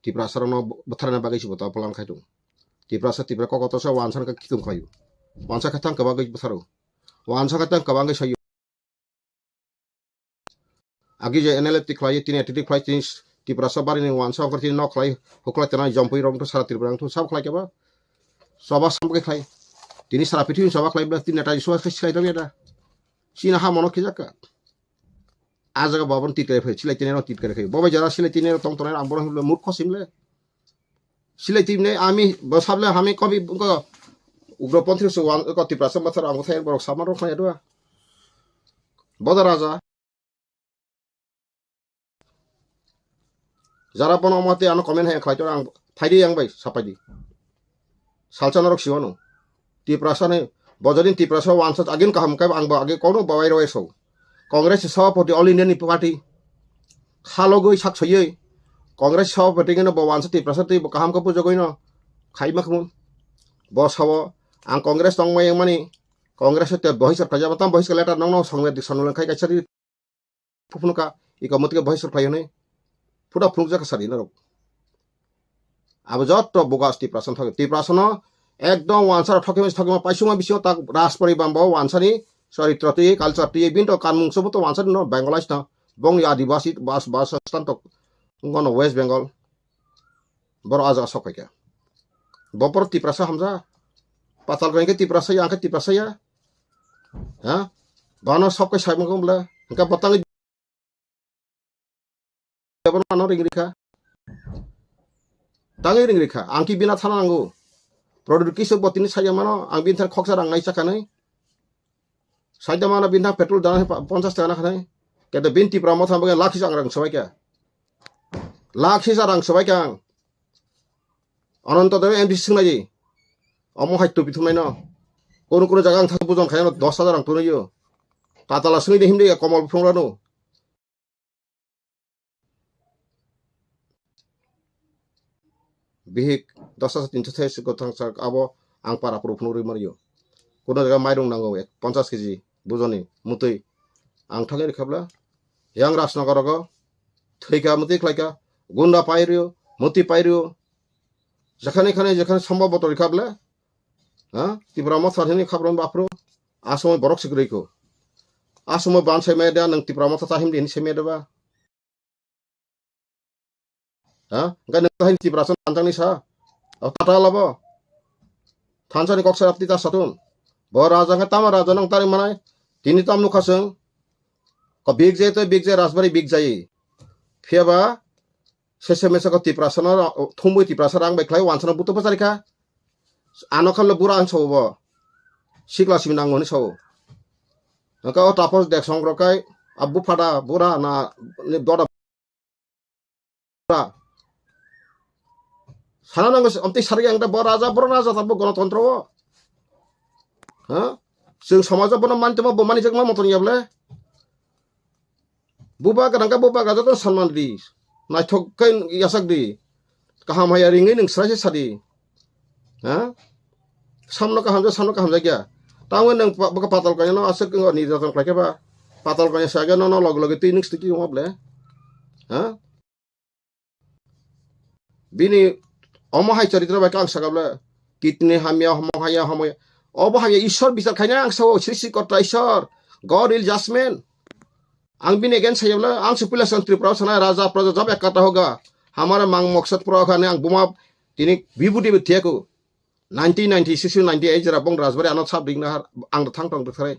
Tiprasa rokno bwtharna bagwi se bo ta plan khai tongo. Tiprasa, Tipra kokoto se wansa khe khitung khlaio. Wansa khe thang kwbangwi bwtharo. Wansa khe thang kwbangwi saio. Agi je N L F ti khlai, tini T T khlai, tini Tiprasa barini wansa ongkor tini nok khlai, huklai tena jompui rok wngthu sara Tripura wngthu sab khlai khe ba. Soba sam khe khlai. Tini sara pithibini soba khlai bla tini neta Jisua khe silai tong ya da. Chini ha mono khijak ka. A jaga bo abono titkare phai, silai tini no titkare khai. Bo bai jara silai tini no tong tonai ang bono himle murkho simle. Silai tini ami bo sable hami kobi ko ugroponthi se wan ko Tiprasa mathar ang thai borok sama rok khai do. Boda raja. Jara bono omo tei ano comment hai khlai tong ang phaidi yang bai sapaidi. Salsa norok siwano. Tiprasa ni bojodin Tiprasa wansa agin kaham kai ang bo agi kono bawai roi so. Congress ni sabapati All India ni party. Khalogoi sak soyoi. Congress sabapati gino bo wansa Tiprasa tei bo kaham ka pujogoi no. Khai makhmun. Bo sawo ang Congress tong mai mani. Congress te bohis khlai jaba tam bohis ka letter nong nong songwe dik sanule khai kaisa di. Phuphunuka, iko mwtwkhe bohai sur khlai hwnwi. Phuda phunukjak sadi norok. Abo jotto bogus Tiprasa thok. Tiprasa no ekdom wansara thokima thokima paisuma bisingo tak Rajpari bambo wansani charitro twi culture twi binto kanmung sobo to wansani no Bengalais no bongni Adibasi bas bas stan tok ngono West Bengal. Boro ajaga sok paikha. Bopor Tiprasa hamja. Patal khe Tiprasa ya, angkhe Tiprasa ya. Ha? Bano sok kai sai mangkha bole. Engka botang Bebor mano ring rikha. Tangi ring rikha. Ang ki bina thana nango. Product kisu botini saya mano. Ang bin thar khoksa rang nai chakanai. Saida mano bin thar petrol dana pa-, ponchas taka na khanai. Kete bin Tipra Motha bage lakhi sa rang sabai kha. Lakhi sa rang sabai kha ang. Ananto Dev M D C swngnai di. Omo hai tupi thumnai no. Kono kono jaga ang thang bujon khaino dos hajar ang tunai yo. Tatala swngwi de himde komol phungrano. Bihik dos hajar tinso thai se gothang sak abo ang para puru phunuk rwi manyo. Kono jaga mairung nango ek ponchas keji bujoni mutui ang thangwi rikhabla yang Rajnagar rogo thwika mutui khlaika gunda pairyo mutui pairyo jekhane khane jekhane sombhob botor rikhabla ha Tipra Motha hini khabro bapro asomoi borok sikriko asomoi ban sai maya da nang Tipra Motha tahim din sai maya da ba. Ha? Engkha nang tahini Tipra son thanchang ni sa. O tata labo. Thansa ni kok sarap tita satun. Bo raja engkha tama raja nang tari manai. Tini tam nukha seng. Ko big jai to big jai Rajbari big jai. Phiya ba sese mesa ko Tipra sana thumui Tipra sana ang bai khlai wansana buto pasari kha. Ano khamle bura ang sawo bo. Sikla simi nango hwnwi sawo. Engkha o tapos dek song rok kai a buphada bura na ni doda bura. Sana nango amtwi sari ang da bo raja boro raja ta bo gonotontro o. Ha? Chwng somajo bono mantimo bo mani jakma moton yable. Bubagra hwnkha bubagra joto sanman di. Naithok khe yasak di. Kaham haya ringwi nwng swraisa sadi. Ha? Samno kaham ja, samno kaham ja kya. Tamo nwng pa-, bwkha patal kanya no aswk nirjaton khlai khe ba. Patal kanya sa khe no, no log logi twi nwng stiki wngma ble. Ha? Bini omo hai charitro bai khe ang sakha bwle, kidney hamya, homo haya, homo ya. Obo hamya Ishwar bichar khaina ang sao, Srishti Korta Ishwar, God will judgment. Ang bini against saya bwle, ang se puila sang Tripura sana raja praja jab ek kata hoga. Hamara mang maksad pura khane ang buma tini bibudi bi thiyaku. Nineteen ninety-six to ninety-eight jera bong Rajbari ano sab ding na har ang thang tong thare.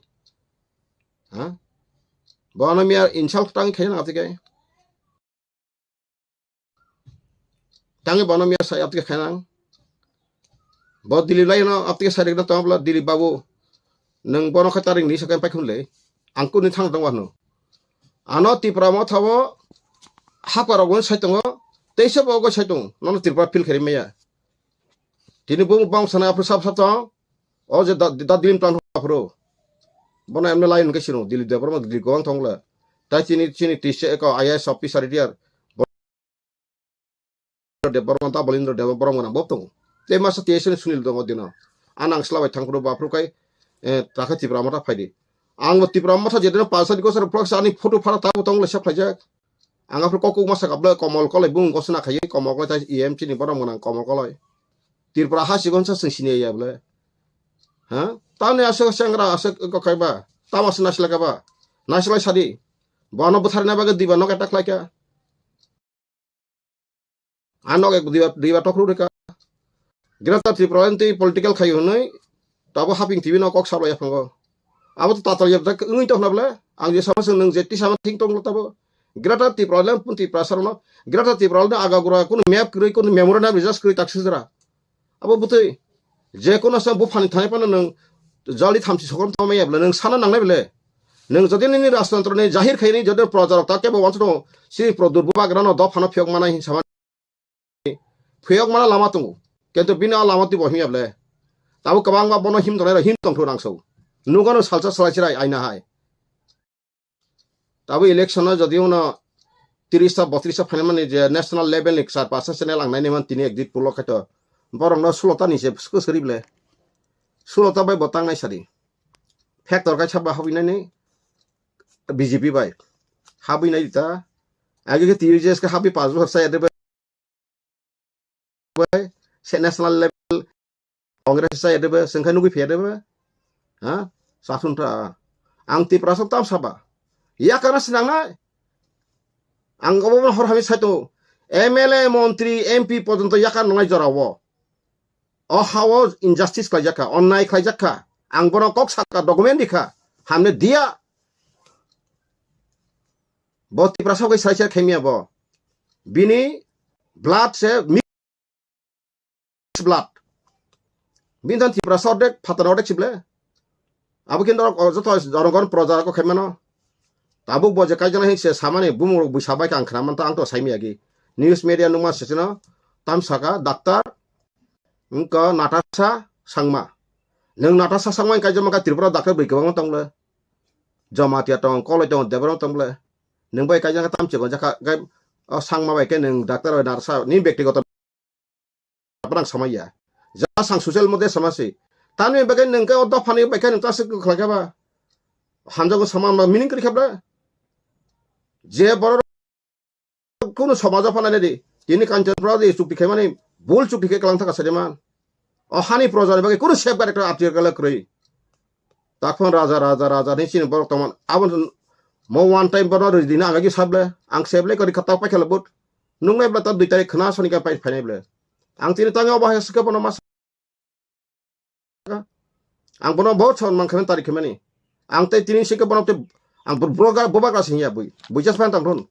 Ha? Bo ano miya insult tang khaina atike. Tangi bono miya sai aptike khainang. Bo Dilip lai no aptike sai rikna tong bla Dilip babu. Nang bono khe taring ni sakai pai khun le. Ang kuni thang tong wano. Ano Tipra Motha bo hapar rok sai tongo. Teisa bo go sai tong. Nono Tripura feel khari maya. Tini bo bang sana apru sap sap tong. O je da, da Dilip tang apru. Bono emne lai hwnkhe sino Dilip Debbarma Dilip gowang thong le. Tai chini, chini tise eko I A S officer retire. Debbarma, Dhabolendra Debbarma borok gwnang bo tongo. Tei masa T S ni Sunil tongo dino. Anang sla bai thangphuru baphuru kai, eh, takhe Tipra Motha phaidi. Ang bo Tipra Motha jedino palsa di kosar vlog sa ani photo phara tabo tong le sep khaijak. Ang aphuru kokuk masa kabla Komol Koloi bung gosna khai Komol Koloi tai E M C ni borok gwnang Komol Koloi. Tripura ha sigon sa sing sini ya bole. Ha? Tamni aswk sengra aswk kokai ba. Tamo aswk naisla ka ba. Naisla sadi. Bono bwtharna bagwi diba nok attack khlaika. Ano ek diba, diba tokru reka. Greater Tripura twi political khayo hwnwi tabo haping T V no kok sabla yaphango. Abo to tatal yap jak wngwi tongna bole. Ang je sama sung nung je ti sama thing tong tabo. Greater Tripura le pun Tripura sarono. Greater Tripura le aga gura kun map kwrwi kun memorandum research kwrwi tak sujra. Abo bwtwi je kono sa buphani thani phano nwng jali thamchi sokon tongmaya bole nwng sana nangnai bole. Nwng jodi nini rajtantro ni jahir khaini jodi proja rok ta kebo wansa tongo, si produr bubagra no dophano phiyok manai hin sama phiyok mana lama tongo. Kintu bini a lama twi bo himya bole. Tabo kwbangma bono him tongnai rok him tongthok rang so. Nugano salsa salai chirai aina hai. Tabo election o jodi uno tiris ta botris ta phainai mani je national level ni kwchar pasa channel ang nainai man tini ekdit pulo khaito borok no sulo ta ni se swkang swrwi ble sulo ta bai bo tangnai sadi factor kaisa ba habwi nani B J P bai habwi nai ta age ke T U J S ke habwi pas bosor sa ya de bai, se national level Congress sa ya debe, sengkha nugui phe debe. Ha? Sathun ta. Ang Tiprasa tam saba. Ya kana sinangnai. Ang obo hor hami saito. M L A, montri, M P porjonto ya kana nai jora wo. O hao injustice khlaijakha, onnai khlaijakha. Ang bono kok sakha, document dikha. Hamne dia. Bo Tiprasa bai sai sai khaimya bo. Bini blood se mix blood. Bini thani Tiprasa ordek, Phathan ordek sible. Abo khe norok o joto jonogon proja rok khaimano. Tabuk bo je kaijana hin se samani bumung rok buisa bai kha ang khna manta ang to saimya gi. News media nungma sesino tam saka doctor wngkha Natasha Sangma. Nwng Natasha Sangma wngkha kaijama kha Tripura doctor bwi kwbangma tongle. Jamatia tong, Koloi tong, Debbarma tong ble. Nwng bai kaijana kha tam chikon jakha gai o Sangma bai khe nwng doctor bai Natasha ni bektigoto Abrang samaya. Ja sang social media samasi. Tani bagwi nung ke o dophani bai khe nung ta sik khlai kha ba. Hamjago saman ba meaning kri khabra. Je borok kunu somajo phana nedi. Tini Kanchanpura di chukti khaimani bul chukti khe kalang thaka sadiman. O hani proja ni bagwi kunu safeguard ekta article kwrwi. Takhon raja, raja, raja ni chini borok tongman. Abon mo one time bono rwdina ang agi sable. Ang sable kori khatak paikhala but. Nungnai bla ta dui tarik khna soni ka pai phainai ble. Ang tini tangwi obo hai sikhe bono ma saka. Ang bono bahut son man khaimani tarik khaimani. Ang tei tini sikhe bono tei ang bro-, broga-, bubagra singya bui. Bui jas pan tang thun.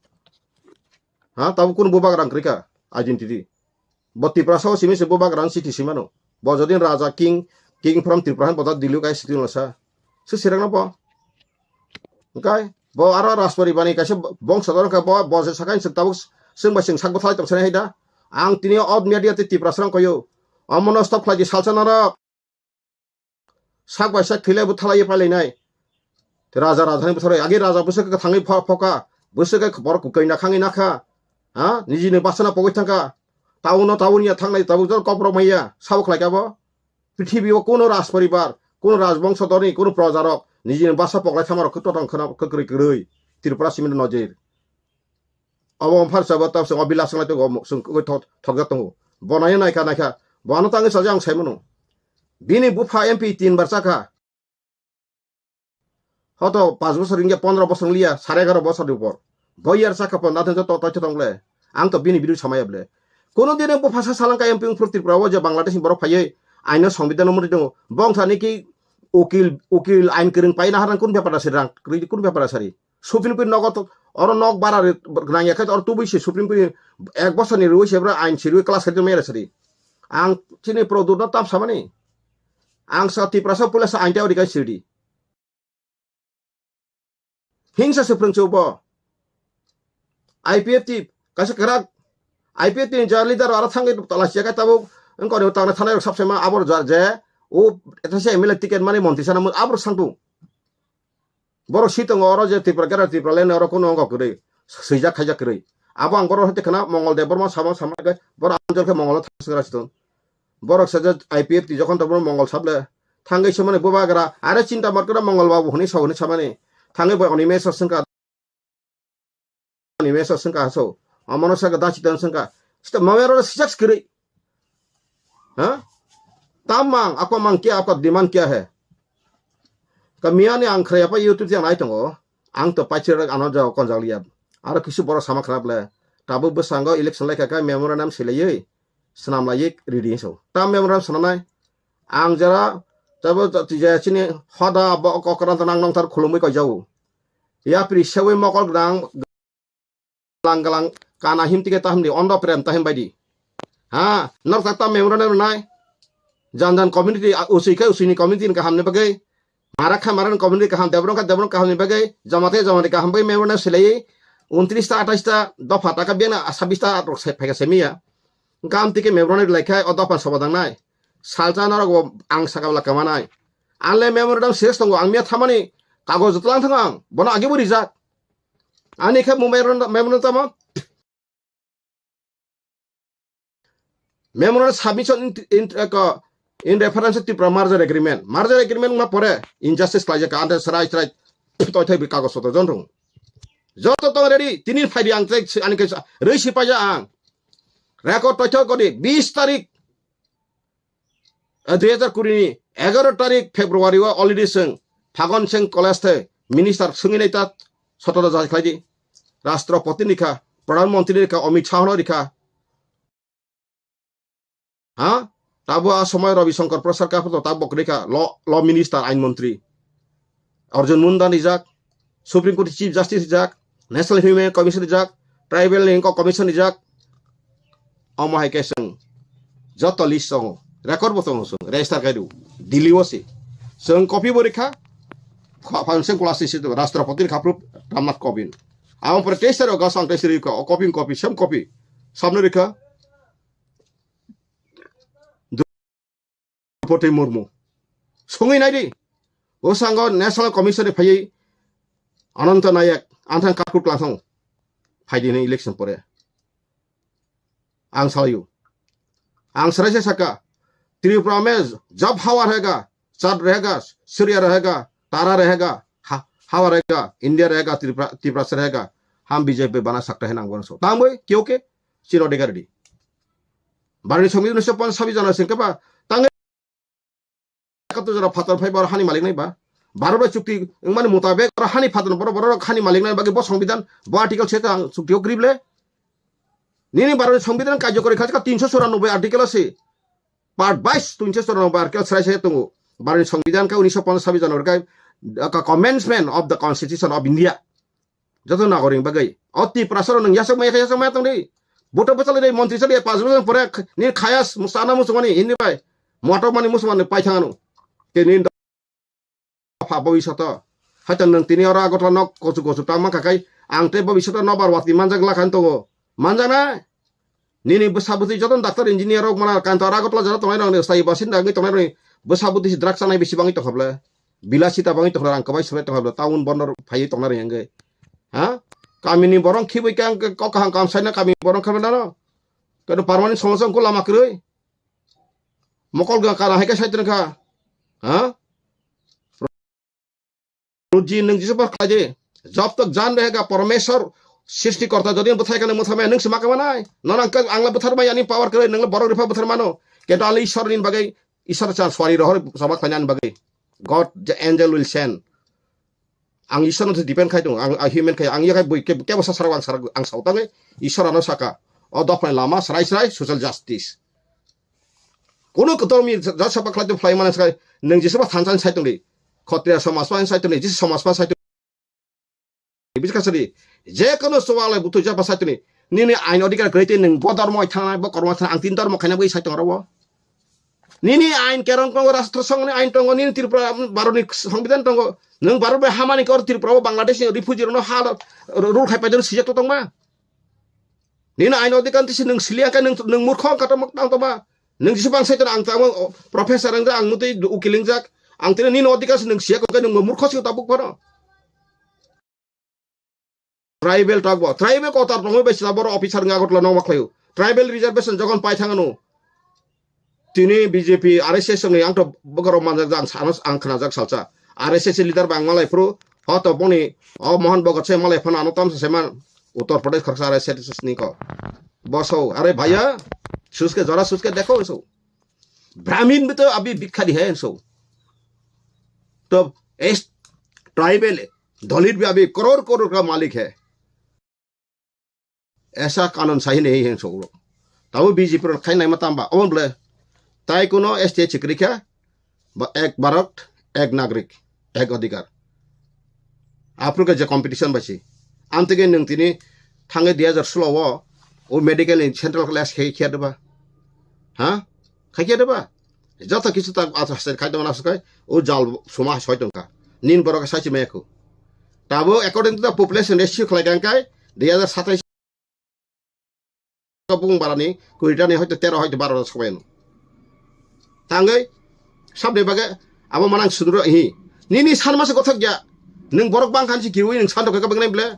Ha, tabo kun bubagra ang krika identity. Bo Tiprasa o simi se bubagra ang siti simano. Bo jodin raja king, king from Tripura han bo ta Delhi kai siti lasa. Se sirang no bo. Hwnkhe bo aro Rajpari bani kaisa bongso dor wngkha, bo, bo se sakai se tabuk chwng bai chwng sak bwthalai tong sani hai da. Ang tini out media tei Tiprasa rang koyo. Omono stop khlai di salsa norok. Sak bai sak khilai bwthalai pailainai. Raja raja ni bwtharwi agi raja bwswk kwthangwi pho-, phoka. Bwswk khe borok kwkwi nakhangwi nakha. Ha? Nijini bwsano pogwi thangkha. Town no town ya thangnai tabuk jor koprok maya. Sabo khlai kha bo. Prithibi o kuno raj poribar, kuno rajbongso dorni, kuno projarok nijini basa poklai thamarok khe totong kheno kwkrwi kwrwi Tripura simi nojir. Obo wngphar sabo tabuk chwng o bilas wnglai tongo, chwng kwrwi thok-, thokjak tongo. Bo naiya naikha naikha, bo ano tangwi chajakha ang saimano. Bini bupha M P tin bar chakha. Hoto panch bosor wngya, pondro bosor wngya, sare egaro bosor ni upor. Bo yar saka pon nathang joto toitha tong ble. Ang to bini biru samaya ble. Kono din bupha sa salangka M P wngphru Tripura o je Bangladesh ni borok phaiwi aino songbidan no mori tongo. Bongsa ni ki ukil, ukil ain kwrwng pai naharang kun bepar da sari rang, kun bepar da sari. Supreme Court nogo to, oro nok bara re, nangya khe oro tubui se Supreme Court ek bosor ni rwi se bra ain sirwi class khe mera sari. Ang chini product no tam samani. Ang sa Tiprasa puila sa ain ta ori kai sirdi. Hingsa se phrwngchuk bo. I P F T kaisa kwrak, I P F T ni ja leader aro thangwi tala siya kai tabuk wngkoni tangna thanai rok sabsema abo jar je o ethasia M L A ticket mani montri sana abo sangtung. Borok si tongo oro je Tripura Greater Tripura Land oro kuno wngkha kwrwi swijak khaijak kwrwi. Abo ang borok hete khna Mongol Debbarma sama sama khe borok Anjol khe Mongol thang swngra situng. Borok sajak I P F T jokhon tongmani Mongol sable thangwi semani bubagra are chinta matkora Mongol babu hwnwi sa hwnwi samani thangwi bai Animesha swngkha. Animesha swngkha haso. Omono saka dachitan swngkha. Sita mamero sijak skiri. Ha? Tamang, ako mang kya, ako demand kya hai? Ka miyani ang khraya pa YouTube channel ai tongo. Ang to paichir ano jago konjak liya. Aro kisu borok sama khrap le. Tabuk bwskango election lai kaka memorandum silaiwi. Swnam laiwi ready so. Tam memorandum swnamnai. Ang jara tabo tija chini hoda bo kokran to nang nongthar khulumwi koijago. Yapri sewi mokol gwnang galang galang kana him tike tahim di ondo prem tahim baidi. Ha, norok tak tam memorandum nai. Jan jan community, a, usui khe usui ni community ni kaham ni bagwi. Mara kha mara ni community kaham, Debbarma kha Debbarma kaham ni bagwi. Jamatia jamati kaham bagwi memorandum silai. Untris ta, atais ta, dopha ta kha biyana, sabis ta rok se phai kha semiya. Gam tike memorandum lai khai o dopha soba dang nai. Salsa norok bo ang saka bwla kama nai. Anle memorandum ses tongo, ang miya thamani kagoj tlang thang ang. Bono agi bo rijak. Ani khe mumbai ron-, memorandum tamo? Memorandum submission in, in, ko, in reference to Tripura merger agreement. Merger agreement ma pore injustice khlaijak ka, ante serai serai toi thai bi kagoj soto jon rung. Joto tong ready, tini phai di ang trek ani khe rei si paija ang. Record toithok godi bis tarik, eh, dui hazar kuri ni egaro tarik February o already chwng Phagon Singh College the minister swngwi nai ta sotoro jai khlai di. Rashtrapati ni kha, Pradhan Mantri ni kha, Amit Shah no rikha. Ha? Tabo a somoi Ravi Shankar Prasad ka photo tabok rikha, law, law minister, ain mantri. Arjun Munda rijak, Supreme Court Chief Justice rijak, National Human Commission rijak, Tribal ni Commission rijak. Omo hai khe chwng joto list tongo, record bo tongo chwng, register khai rw, Delhi o se. Chwng copy bo rikha, kha-, phan se class ni se Rashtrapati ni khaprop Ramnath Kovind. Amo pore teis tarik o gaso ang teis tarik o copy, copy, same copy. Samno rikha. Droupadi Murmu. Sungwi naidi. O sango National Commission ni phaiwi Ananta Nayak, anthang katkut langsung phaidi ni election pore. Ang salayu. Ang sarai se saka. Tripura mein jab hawa rahega, chand rahega, surya rahega, tara rahega, ha-, hawa rahega, India rahega, Tripura, Tripura se rahega. Hum B J P bana sakta hai nang bono so. Tangwi, kyunki, chiro de gardi. Barni songbi unisho pon sabi jana sing keba. Tangwi Ekattor jora phatar phai ba oro hani malik nai ba. Bharat bai chukti wngmani mutabek oro hani phatar borok, borok hani malik nai bagwi bo songbidan, bo article se tang chukti o krib le. Nini Bharat ni songbidan karjokori kha tinso choranobboi article se. Part bais tinso choranobboi article srai se tongo. Bharat ni songbidan ka unisho ponchas sabi January ka, ka commencement of the Constitution of India. Joto nagoring bagwi. O Tiprasa rok nwng yasakmaya khe yasakmaya tongdi. Vote bwchalwi de montri chali pas bosor pore kh-, ni khayas musana musumani hini bai. Motok mani musumani pai thangano. Tini dopha bhabisoto. Haita nwng tini oro Agartala nok kochu kochu tang mankha khai ang tei bhabisoto nobar watwi manjak lakhan tongo. Manjaknai? Nini bwsa bwtwi joto doctor engineer rok mana kantor Agartala jora tongnai rok ni sai basinda wngwi tongnai rok ni bwsa bwtwi si drug chanai bisi bangwi tongkha bwle. Bilasita bangwi tongkha rang kwbai swbai tongkha bwle town bondor phaiwi tongnai rok wngwi. Ha? Kamini borok khibwi khe ang kok kaham kam saina kamini borok khe nano. Kado permanent somosa wngkho lama kwrwi. Mokol ga kana hai khe sai tongkha. Ha? Ruji nwng Jisu bar khlai di. Job tak jan rehega Parmeshwar srishti korta jodi bwthai kane mwthai maya nwng se ma kama nai. Nono ang, ang la bwthar maya ani power kwrwi nwng la borok ripha bwthar mano. Kento ang la Ishwar ni bagwi Ishwar chan swari rohor sama khlaina ni bagwi. God the angel will send. Ang Ishwar no depend khai tongo. Ang, ang human khai ang yakai bui ke, kebo sa sarok ang sarok ang sautangwi Ishwar ano saka. O dophnai lama srai srai social justice. Kono kotor mi jat sapa khlai to phlai mana sai nwng Jisu ba thansa sai tongdi. Khotriya somaj pa sai tongdi, Jisu somaj pa sai tongdi. Bisi kasari. Je kono suwalai butu jaba sai tongdi. Nini ain odhikar kwrwi tei nwng bodor moi thangnai, bo kormo thang ang tin dormo khaina bwi sai tong rabo. Nini ain kerong tongo, rashtra songni ain tongo, nini Tripura Bharat ni songbidan tongo. Nwng Bharat bai hamani kor Tripura o Bangladesh ni refugee rokno ha rule khai paidon sijak to tongma. Nini ain odhikar tisi nwng siliya khe nwng, nwng murkho wngkha tamo tang tongma. Nwng Jisu bang sai tongna ang tamo professor wngjak, ang mutwi ukil wngjak. Ang tini nini odhikar se nwng siya khe nwng murkho se tabuk phano. Tribal talk bo. Tribal kotar tongwi bai sila boro officer wngya Agartala nokma khlaio. Tribal reservation jokhon pai thangano. Tini B J P, R S S ni ang to bokaro manjak jang sanos ang khnajak salsa. R S S leader bang malai phuru. Hoto boni o Mohan Bhagat se malai phano ano tamsa se man. Uttar Pradesh khoroksa R S S ni ko. Boso, are bhaiya, suske jora suske dekho so. Brahmin bhi to abhi bhikkha di hai so. To es tribal Dalit bhi abhi crore crore ka malik hai. Aisa kanun sahi nahi hai so. Tabo B J P rok khai naima tamba. Obon bole tai kuno S T chikri kha ba ek Bharat, ek Nagrik, ek Adhikar. Aphuru khe je competition bai si. Amtwkhe nwng tini thangwi dui hazar solo o, o medical ni central class khai khiya deba. Ha? Khai khiya deba? Joto kisu ta asa sai khai tongna sukai, o jal suma soi tongkha. Nin borok sai chi maya khu. Tabo according to the population ratio khlai kang kai, dui hazar satais bung barani, kuri tani hoito tero hoito baro sobai no. Tangwi, sabde bage, abo manang sudro hi. Nini san masa kothok ya. Nung borok bang khan si kiwi nung san rok ka bang nai ble.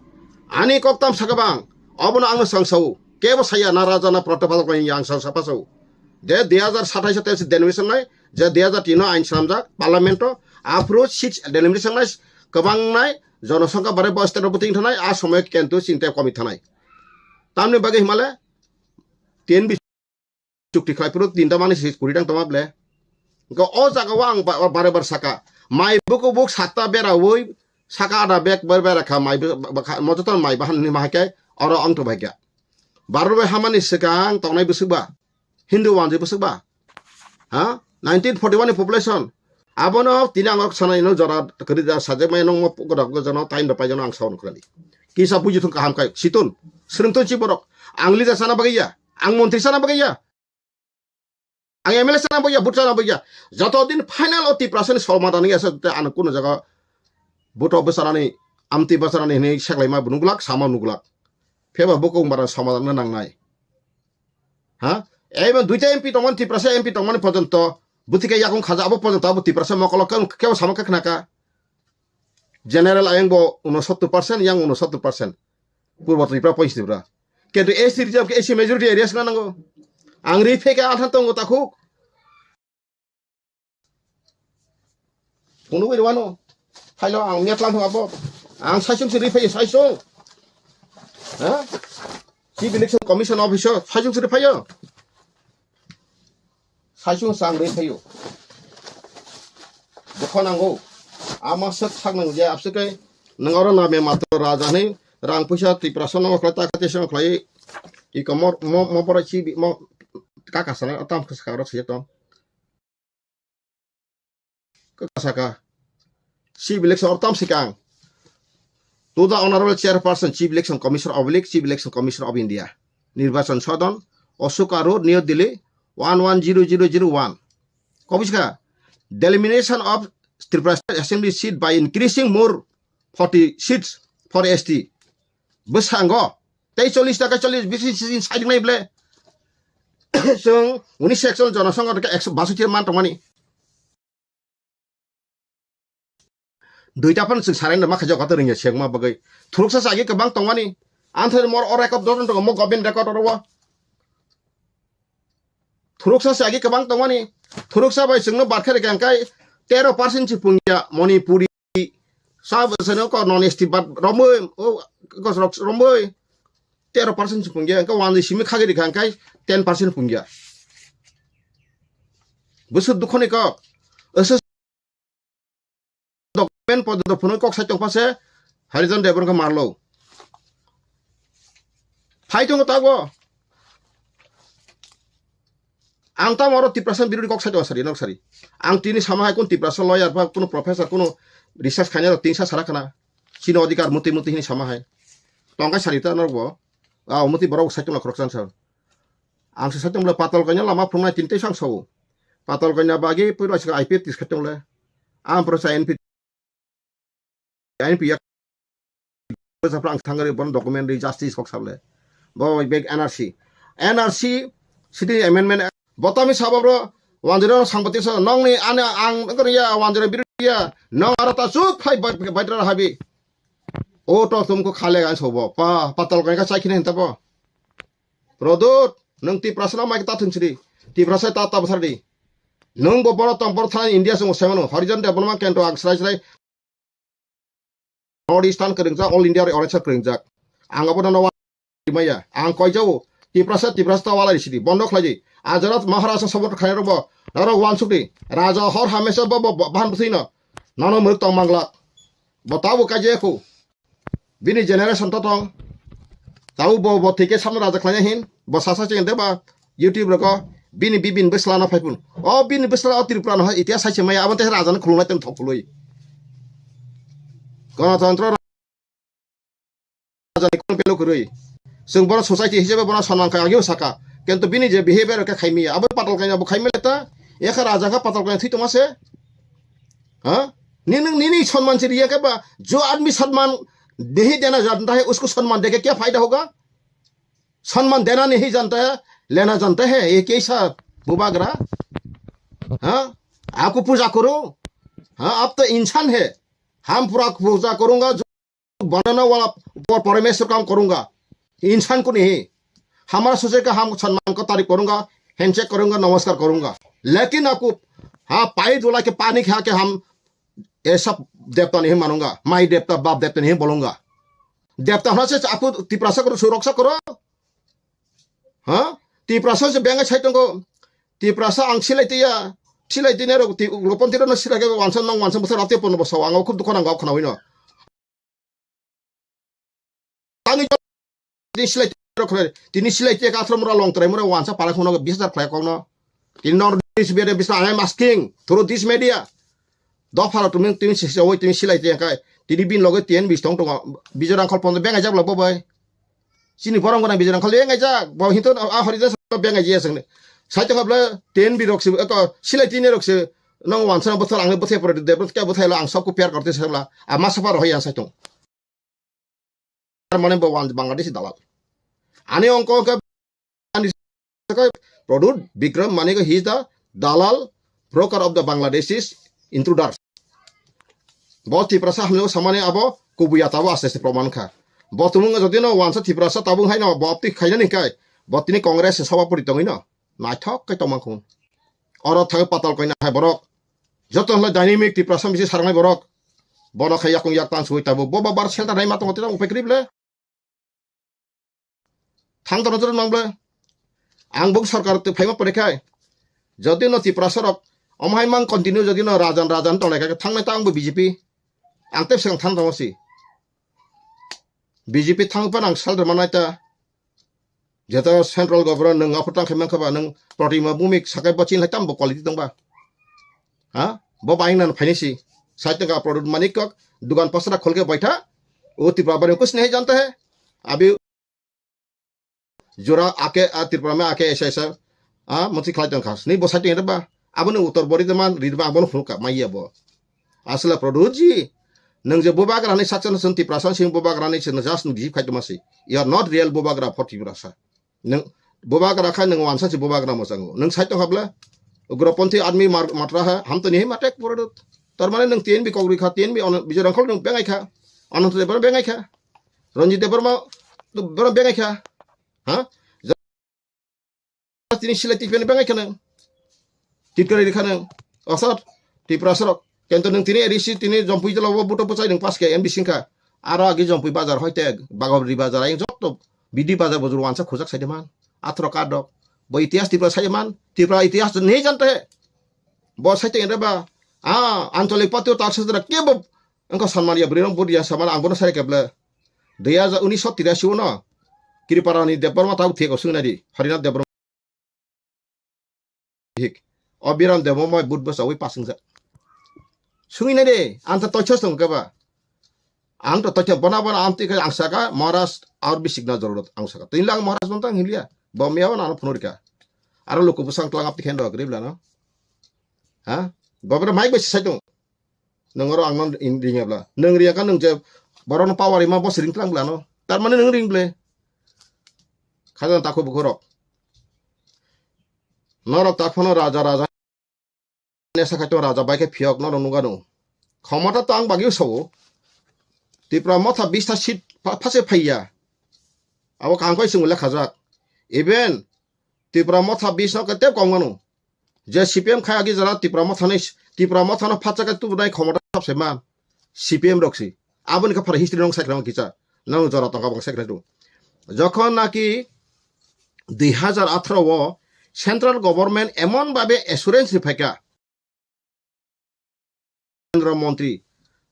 Ani kok tam saka bang. Obono ang no sang sau. Kebo saya na raja na protopal ko yang sang sapa sau. Je dui hazar satais te denomination nai, je dui hazar tin no ain sanamjak, parliament o, aphuru six denomination nai, kwbang nai, jonosongkha bare bo state o buting thanai, a somoy kentu sinte komi thanai. Tamni bagwi himale, T N B chukti khlai phuru tinta mani se kuri dang tongma ble. Hwnkhe o jaga o ang ba-, bare bare saka. Mai buku buk satta bera oi, saka ada bek ber bera kha mai bu-, ba-, ba-, kha, mojoton mai bahan ni mahai khe oro ang to bai kha. Baro bai hamani swkang tongnai bwswk ba. Hindu wanjwi bwswk ba. Ha? Nineteen forty-one ni population. Abono tini ang ok sanai no jora kwrwi da sajak mai nong mo goda goda no time da pai jano ang saun kwrali. Kisa buji thung kaham kai. Situn. Srwngtun chi borok. Ang leader sana bagwi ya. Ang montri sana bagwi ya. Ang M L A sana bagwi ya, vote sana bagwi ya. Joto din final o Tiprasa ni solma dani asa te ano kuno jaga vote o bwsarani, amtwi bwsarani hinwi seklaima bo nuglak, sama nuglak. Pheba bukung bara solma dana nangnai. Ha? Eba duita M P tongmani, Tiprasa M P tongmani porjonto, bwtwi khe yakung khaja, abo porjonto abo Tiprasa mokolo kebo, kebo sama khe khnaka. General ayang bo unosottor percent, yang unosottor percent. Purbo Tripura, Poschim Tripura. Kintu S T reserve khe S C majority areas na nango. Ang ri pheke athan tongo takhuk. Phunugwi rwano. Phailo ang metlang thung abo. Ang saisung si ri phaio, saisung. Ha? Chief Election Commission Officer, saisung si ri phaio. Saisung sang ri phaio. Bokho nango. Ama sak sak nang je abse kai nang oro na me matro raja ni rang puisa Tiprasa no khlai ta kate song khlai i komor mo, mo pora chi bi, mo kaka sana tam khas ka ro se to. Kaka saka. Chief Election or tam sikang. To the Honorable Chairperson, Chief Election Commissioner oblique Chief Election Commissioner of India, Nirbachan Sadan, Ashoka Road, New Delhi, one one zero zero zero one. Kobiska, delimitation of Tripura State Assembly seat by increasing more forty seats for S T. Bwskango, tei chollish taka chollish bisi sijin siding nai ble. Chwng uni section jonosongho ke ekso baswiti man tongmani. Duita phano chwng sarai no ma khaijak kha to ringya sengma bagwi. Thuruksa sagi kwbang tongmani. Anthai mor o record dot tongo mo government record oro. Thuruksa sagi kwbang tongmani. Thuruksa bai chwngno barkha rikha hwnkhe tero percent si pungya Manipuri. Sa bwsano ko non S T bad romwi, o ko rok romwi. Tero percent si pungya. Hwnkhe one simi khagwi rikha hwnkhe ten percent pungya. Bwswk dukhoni kok. Document podo phunui kok sai tongpha se Harijan Debbarma khe marlo. Phai tongo tago. Ang tamo oro Tiprasa birodi kok sai tongo sari, nok sari. Ang tini sama hai kun Tiprasa lawyer ba kun professor kun research khaina rok tinsa sara khana. Chini odhikar muti muti hini sama hai. Tongkai sari ta norok bo. Ah, muti borok sai tongla khoroksa sa. Ang se satung le patal kanya lama phungnai tinte sang sao. Patal kanya bagi pura sika I P F tis khatung le. Ang pro sa N P, N P yak. Sa prang thangari bon document ri justice kok sable. Bo bag N R C. N R C city amendment. Botami sabab ro wanjiro sangpati sa nongni ane ang ngriya wanjiro biriya nong aro ta chuk phai bai bai tra habi. O to tum ko khale gan sobo. Pa patal kanya ka chai khine henta bo. Prodot, nwng Tiprasa no mai ta thung sidi. Tiprasa ta ta bwsar di. Nwng bo boro tong boro thang India song semano. Harijan Development Kendro ang srai srai. North Eastern kwrwngjak, All India Orange kwrwngjak. Ang abo no maya. Ang koi jao. Tiprasa, Tiprasa ta walai sidi. Bondo khlai di. Ajarat Maharaja sabot khairok bo. Naro wansuk di. Raja hor hamesa bo, bo, bo, bahan bwswi no. Nono muruk tong manglak. Bo tabo kaje ko. Bini generation to tong. Tau bo, bo thike samno raja khlai hin. Bo sasa cheng de ba YouTube rogo. Bini bibin bwsla no phaipun. O bini bwsla o Tripura no hai itia sai se maya abon te raja no khulunai tem thok khului. Ganatantro raja ni kono pelo kwrwi. Chwng bono society hisabe bono sonman kha ageo saka. Kintu bini je behavior khe khaimiya. Abo patal kaina bo khaimile ta. Ekha raja kha patal kaina thwi tongma se. Ha? Nini, nini sonman si riya khe ba, jo admi sonman nahi dena janta hai, usko sonman deke kya fayda hoga? Sonman dena nahi janta hai, lena janta hai, ye kaisa bubagra? Ha? Aapko puja karo? Ha? Aap to insaan hai. Ham pura puja karunga, jo banana wala upar parameshwar kaam karunga. Insaan ko nahi. Hamara sujai ka ham sonman ko taarif karunga, handshake karunga, namaskar karunga. Lekin aapko, ha, pai dula ke pani kha ke ham, ye sab devta nahi manunga, mai devta, bap devta nahi bolunga. Devta hona se aapko Tiprasa ko suraksa karo. Ha? Tiprasa se bengai sai tongo. Tiprasa ang silai tiya. Silai tiya rok ti ulo pon tiro no silai ke wansa nang wansa bosor ate pon bosor ang khub dukho nang khna wino. Ang tini silai tiya rok khna tini silai tiya ka throm ra long trai mura wansa para khna bis dar khlai kong no. Tini nor dis bere bis I am asking through this media. Dopharo tumi tumi sisi oi tumi silai te kai. Tini bin loge tien bis tong tongo. Bijorang khol pondo bengai jak labo bai. Sini borong gona bijorang khol engai jak. Bo hinto a hori jas bengai je seng. Sai tong abla tien bi rok se ko silai tini rok se nong wansa bothor ang bothai pore de bothai lo ang sok ko pyar korte sabla. A masa paro hoya sai tong. Mane bo wan Bangladeshi dalal. Ani ongko ke Pradyut Bikram Manik, he is the dalal broker of the Bangladeshis intruders. Bo Tiprasa hamjao samani abo kubuya tabo aste aste proman kha. Bo tumung jodi no wansa Tiprasa tabung hai no bo apti khaina ni kai. Bo tini Congress sabapuri tongwi no. Naithok kai tongmang khun. Oro thai patal koina hai borok. Joto hwnlai dynamic Tiprasa misi sarnai borok. Bono khai yakung yak tan sui tabo. Bo babar shelter nai ma tongo tira upai krible. Thang tono joro nang ble. Ang bung sarkar twi phaima pore khai. Jodi no Tiprasa rok omo hai mang continue jodi no rajan rajan tonglai kha thangnai ta ang bo B J P. Ang tep sekang thang tongo si. B J P thang pan ang sal rwma nai ta. Jeta central government nung aphutang khai mankha ba nung Protima Bhumik sakai bachin hai tam bo quality tong ba. Ha? Bo baing nan phaini si. Sai tengka Pradyut Manik kok dugan pasra kholke baitha. O Tripura bari kus nahi janta hai. Abi jora ake a Tripura mein ake aisa aisa. Ha? Mati khlai tong khas. Ni bo sai tengka ba. Abo ni uttor bori teman ri ba abo no phunu ka mai ya bo. Asla Pradyut ji. Nung je bubagra ni saksan sun Tiprasa sing bubagra ni sin just nung jip khai tong ma si. You are not real bubagra for Tiprasa. Nung bubagra kha nung wansa si bubagra mo chango. Nung sai tong habla. Ugroponthi army mar matra ha ham to ni matek Pradyut. Tar mane nung T N B kok ri kha T N B on bijorang khol nung bengai kha. Ananto de bengai kha. Ranjit de Barma bengai kha. Ha? Tini silai tipen bengai kha nung. Titkari kha nung. Asat Tiprasa rok. Kento nung tini A D C tini jompui jalo bo buto bwchai nung pas ke M D C kha. Aro agi jompui bazar hoite bagobri bazar ayang jotto bidi bazar bojor wansa khujak sai de man. Athro kadok. Bo itihas Tripura sai man. Tripura itihas to nahi jante hai. Bo sai te ba. Ah, ancholik patio tak sastra ke bo. Engko sanmania bwrwi rok budi ya saman ang bono sai keble. Dui hajar unis so tirasi uno. Kriparani Debbarma tau thek o sung nai di. Harinath Debbarma. Hik. O Biram Debbarma bud bwsa ui pasung ja. Sungwi nai de, ang ta toichos tong keba. Ang to toichos bona bona ang tike ang saka Maharaj aur bi signa jarurot ang saka. Tin lang Maharaj non tang hilia. Bom ya wana ano phunurika. Aro luku busang tlang ap tikhen do grib lano. Ha? Gobra mai besi sai tong. Nung oro ang non ring ebla. Nung riya ka nung je borok no power ima boss ring tlang bla no. Tar mane nung ring ble. Khajana takhu bukhurok. Norok tak phano raja raja. Nesa khai to raja bai khe phiyok norok nung ano. Khomota to ang bagwi sao. Tipra motha bista seat pha-, phase phaiya. Abo kangkoi sung le khajak. Even Tipra motha bis no ke tep kong ano. Je C P M khai agi jara Tipra motha ni, Tipra motha no phatsa ke tubunai khomota sab se ma C P M rok si. Aboni khe phara history nong saikra kisa. Nang jora tongka bang saikra tu. Jokhon naki dui hajar atharo o central government emon babe assurance ri phaika. Kendra Montri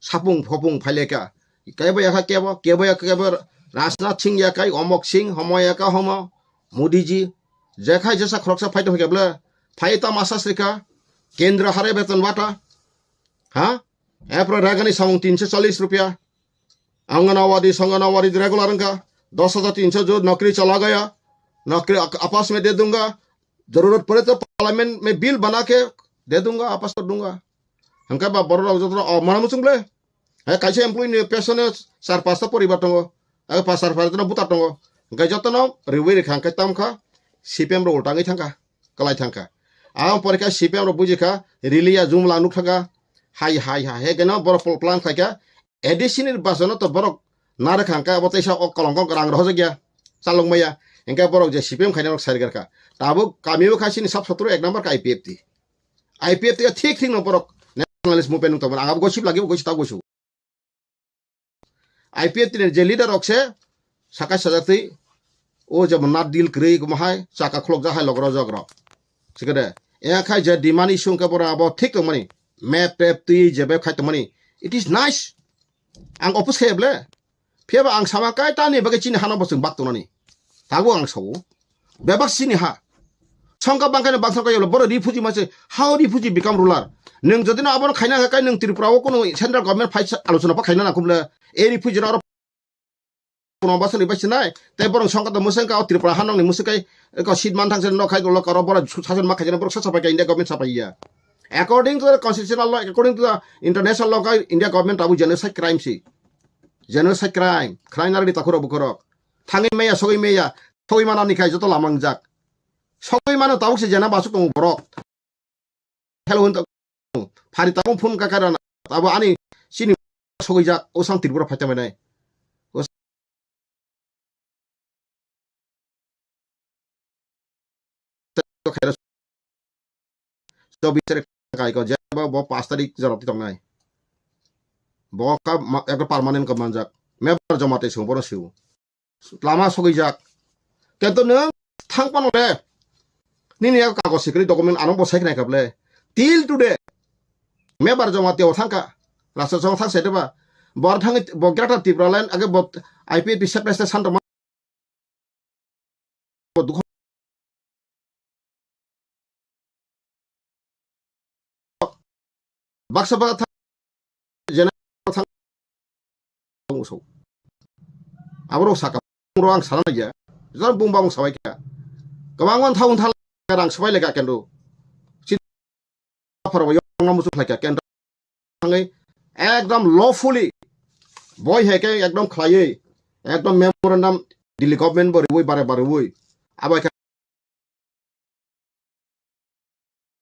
sapung phopung phaileka. Kebo yakha kebo, kebo yakha kebo, Rajnath Singh yakai, Omok Singh, homo yakha homo, Modi ji. Jekhai jesa khoroksa phai tong kebla, phai ta masa srika, Kendra hare beton bata. Ha? Epro ragani samung tinso challis rupia. Anganwadi, संगनवाड़ी रेगुलर का दस हज़ार तीन सौ जो नौकरी चला गया, नौकरी अक-, आपस में दे दूंगा, जरूरत पड़े तो पार्लियामेंट में बिल बना के दे दूंगा, आपस कर दूंगा। Hingke ba borok rok joto no, o, mana muchung ble. He kaisa employee ni peso no char pasta poribar tongo. He pa char pasta no buta tongo. Hingke joto no riwi rikha hingke tam kha C P M rok ulta wngwi thangkha, kwlai thangkha. Ang porikha C P M rok buji kha, riliya jumla nuk thangkha. Hai, hai, hai, he geno borok pol-, plan khlaikha. A D C ni basa no to borok nare kha hingke abo teisa o kolong kong rang rohojak ya. Chalok maya. Hingke borok je C P M khaina rok sarigar kha. Tabuk kami o kha sini sab sotro ek number kha I P F T. I P F T thik thik no borok nationalist movement nung tongmani ang abo gosip lagi gosip ta gosip. I P F T ni je leader rok se sakai sajak twi o jemon nat deal kwrwi, omo hai chaka khulokjak hai logro jogro. Sikade, e khai je demand issue hwnkhe borok abo thik tongmani. Map tap twi jebe khai tongmani. It is nice. Ang oppose khe ble. Phiya ba ang sama kai tani bagwi chini hano bo chwng bak tongnani. Tabuk ang sao. Bebak chini ha. Songkha bangkha ni bangsa kaya boro refugee mase. How refugee become ruler? Nwng jodi no abono khaina kha kai nwng Tripura o kono central government phai sa alochona pa khaina na khumle. E refugee no aro kono basa ni basi nai. Te borong songkha to museng ka o Tripura hanong ni museng kai ko seat man thang se no khai ko lo karo boro sason ma khai jana borok sa sapai ka India government sapai ya. According to the constitutional law, according to the international law, kai India government tabuk genocide crime si. Genocide crime. Khlainani takhurok bukhurok. Thangwi maya, sogwi maya, sogwi manani khai joto lamangjak. Sogwi mano tabuk se jena basuk tongo borok. Hello hwn tongo. Phari tabuk phone ka karana. Abo ani chini sogwijak, o sang Tripura phaita manai. Chobis tarik kai ko jeba bo paanch tarik jora ti tongnai. Bo ka ma-, ekta permanent ko manjak. Member joma te sung bono siu. Lama sogijak. Kento nwng thang pano le. Nini yak kagos sikri document ano bo saiknai kable. Till today. Member joma te o thangka. Rasa jong thang sedeba. Bor thang bo Greater Tipraland age bo I P F T separate state santo Baksa baksa thang, jena thang, usuk. Aborok saka, ro ang sana ya. Jara bung bang sabai kha. Kwbang wan thaung thal rang sabai lega kendo. Phar bai yong muchung khlai kha, kenta thangwi ekdom lawfully boi hai khe ekdom khlaiwi ekdom memorandum Delhi government bo riwi bare bare wi abo khe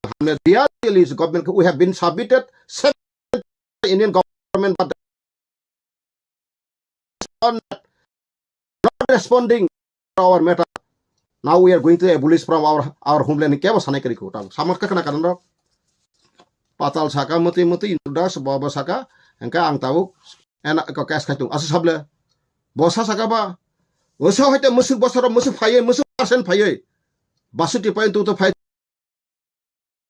hamle real is government we have been submitted second Indian government but not responding to our matter. Now we are going to abolish from our, our homeland. Kebo sanai kari ko tang. Samar ka kana kana ro. Patal saka mati mati introduce baba saka. Engka ang tau ena ko cash kaitung. Asu sable. Bosa saka ba. Bosa hoite musuk bosa ro musuk phaiye musuk percent phaiye. Basuti pain tu to phai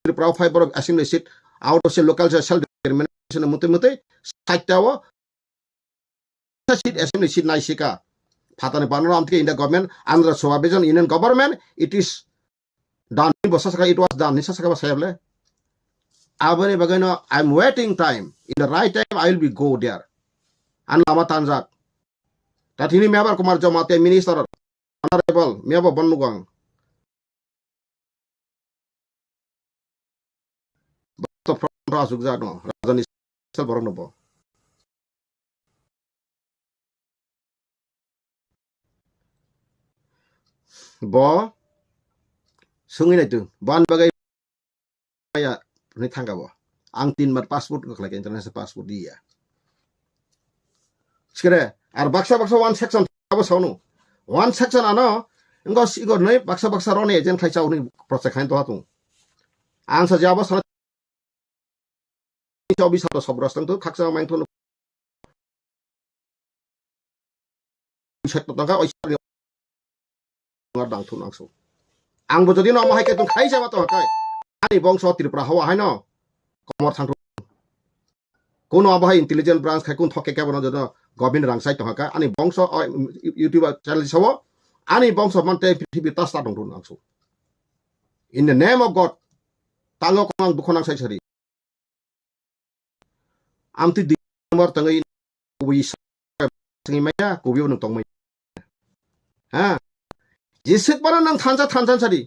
Tripura o phai borok assembly seat out of se local se self determination mutwi mutwi site o seat assembly seat nai sika. Phatani banor amtike India government, Andhra Sabha Vision Union government, it is done. Bo sasaka it was done. Ni sasaka ba sayable. Aboni bagwi no, I'm waiting time. In the right time, I will be go there. An lama tanjak. Tatini Mebar Kumar Jamatia minister, honorable, Mebar Bonnugang. Bato front asuk ja no, Rajani sel borok no bo. Bo sungwi naitu, ban bagai ya, ni thangka bo. Ang tin mar passport ko khlai international passport di ya. Sikere, ar baksa baksa one section abo saunu. One section ano, ngo sigo nei baksa baksa roni agent khai chau ni project khain to hatung. Ang sa jabo sana chau bisa to sobras tang to khaksa main to. Bisa to tangka oi ngar dang thun angso. Ang bo jodi no mo hai ke tong khai jaba to kai. Ani bongso Tripura hawa hai no. Komor thang Kuno abo hai intelligence branch khai kun thok khe kebo no joto government rang sai tongha kha. Ani bongso, o, YouTube channel sawo. Ani bongso man te P T V ta start dong run angsu. In the name of God. Tango kong ang dukho nang sai sari. Amtwi di number tangwi kubi sa-, tangwi maya, kubi bo nung tong maya. Ha? Jeswk phano nwng thansa thansa sadi.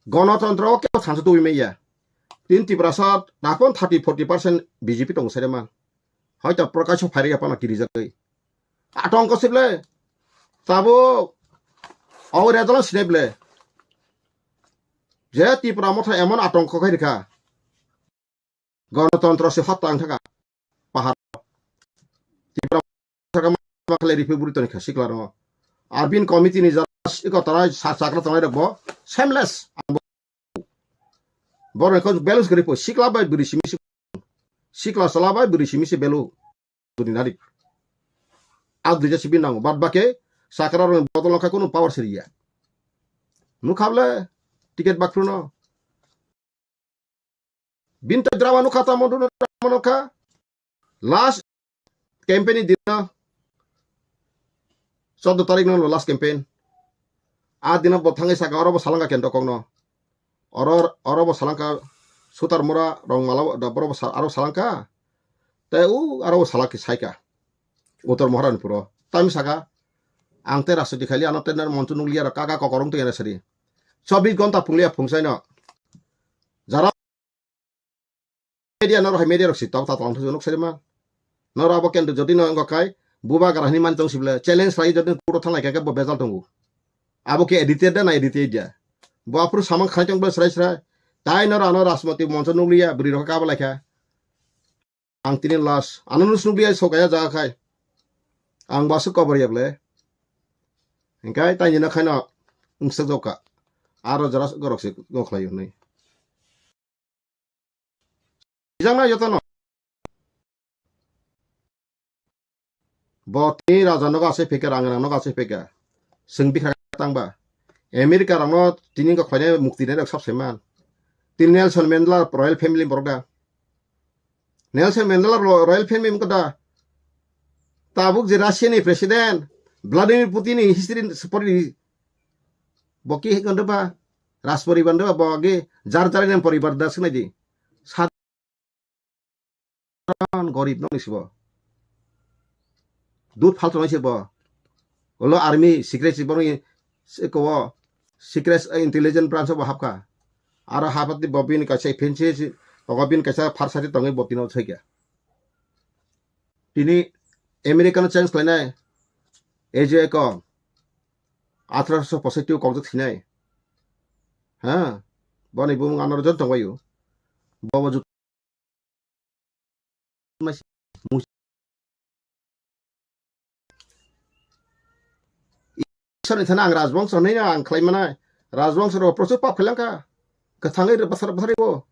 Gonotontro o kebo thansa tubui maya. Tin Tiprasa napon thirty forty percent B J P tongo sere man. Hoito Prakash o phairya phano kirijagwi. Atongko sible. Tabuk. O result sinai ble. Je Tipra motha emon atongko khai rikha. Gonotontro se hot tang thaka. Pahar. Tipra thaka ma khlai ripi buri toni kha sikla ro. Arbin committee ni jara iko tara sa sakra tongnai rok bo shameless. Boro ko balance gari po sikla bai buri simi si-, sikla sala bai buri simi si belu. Buri nari. Ak duja sibi nango. Bad bake Sakra rok bodol kha kunu power siriya. Nukha bole ticket bakphru no. Binta drama nukha tamo dunu drama nukha. Last campaign ni dino. Chaudo tarik no last campaign. A dino bo thangwi saka oro bo salangka kendo kokno. Oro, oro bo salangka Sutar Mura Rongmala da boro bo sa-, aro salangka. Te u aro bo salak saika. Uttor Maharani puro. Tami saka. Ang te rastri khali ano te montu nukliya ro kaka kokorong to yana sari. Chobbish gonta phungliya phungsaino. Jara media noro hai media rok si tok ta tong thung nuk sari ma. Noro abo kendo jodi no wngkha khai buba gra hini man tong sibla challenge rai jodi kuro thanglai khe bo bejal tongo. Abo khe edited da na edited ya. Bo aphuru samang khai tong bla srai srai. Tai noro ano Rashmati moncho nukliya bwrwi rok kabo lai kha. Ang tini last. Ano nus nukliya sokaya jaga khai. Ang basu cover ya ble. Hingkai tai jina khaino wngsak jokka. Aro jara gorok se gokhlai hwnwi. Bijak na jotono. Bo tini raja nogo asai pheka, rang rang nogo asai pheka. Swng bikha tangba. America rokno tini wngkha khlainai mukti nai rok sab saiman. Tini Nelson Mandela royal family borok da. Nelson Mandela ro-, royal family wngkha da. Tabuk je Russia ni president Vladimir Putin ni history pori bo ki hikon da ba. Raj poribar da ba bo age jar jar ni poribar da sinai di. Sadharan gorib no ni sibo. Dud phalto nai sibo. Olo army secret sibo ni siko secret intelligence branch bo hapka. Aro hapati bo bini kaisa fancy si, ogo bini kaisa pharsati tongwi bo tino thwikya. Tini America no change khlainai. A J ko athroso posaitio kokjak thinai. Ha? Boni bumung anoro jon tongbaio. Bobo jut-, Isor ni thani ang rajbongso hinwi ang khlai manai. Rajbongso rok prochur pap khailangkha. Kwthangwi basar basar bo.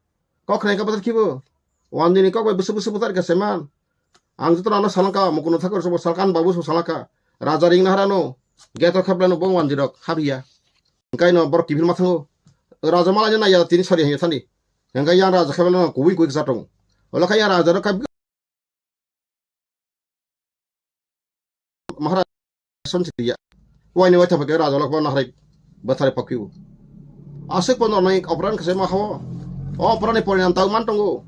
Kok khnai ka basar khibo. Wandini kok bai busu busu butar ka seman. Ang joto ano salangka, Mukuno Thakur sobo salkan, Babu sobo salangka. Raja ring naharano, geto khaplano bong wanjirok habiya. Engkai no borok kiphil mathango. Raja malai naiya tini sori hanya thani. Engkai yang raja khaplano kubui kubui kisa tong. Ola kha yang raja rok kha Maharaj son siriya. Waini waitha phake raja lok bo naharai bathari phakhiu. Aswk pono nai opran khase ma hao. O opran ni porinam tau man tongo.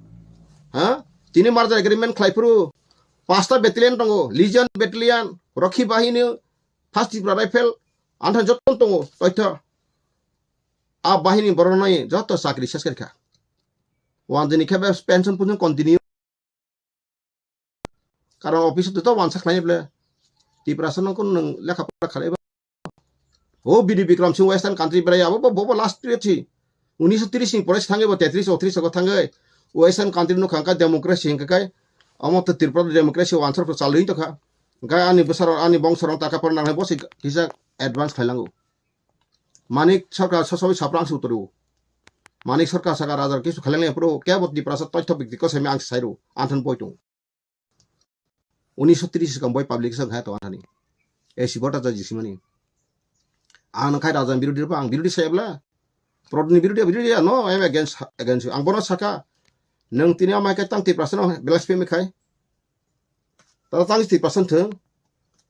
Ha? Tini merger agreement khlai phuru pasta battalion tongo. Legion battalion, Rakhi Bahini, First Tripura Rifle, antha joto tongo. Toitha. A bahini borok nai joto chakri ses kha. Wan dini khe be pension pun continue. Karon office o to wansa khlai ble. Tiprasa no kun nung lekha pora khalai ba. O B D Bikram Singh Western country berai abo bo, bo, bo last period si. Unisho tris ni pore thangwi bo tetris otris o thangwi. Western country no khangka democracy hingka kai. Amo to Tripura democracy wansa pro chalwi to kha. Gai ani bwsarok ani bongsorok taka por nangnai bo se kisa advance khailango. Manik Sarkar sosowi saprang su turu. Manik Sarkar saka rajar kisu khaileng le pro kebo Tiprasa toitho bikti ko semi ang sairu anthon poitung. Unisho tris kam boi public sa khai to anthani. E sibota ja jisimani. Ang khai raja birodi pa ang birodi sa ebla. Prodni birodi birodi no, I am against, against you. Ang bono saka nang tini amai kai tang Tiprasa no blasphemy khai. Tata tang Tiprasa thung.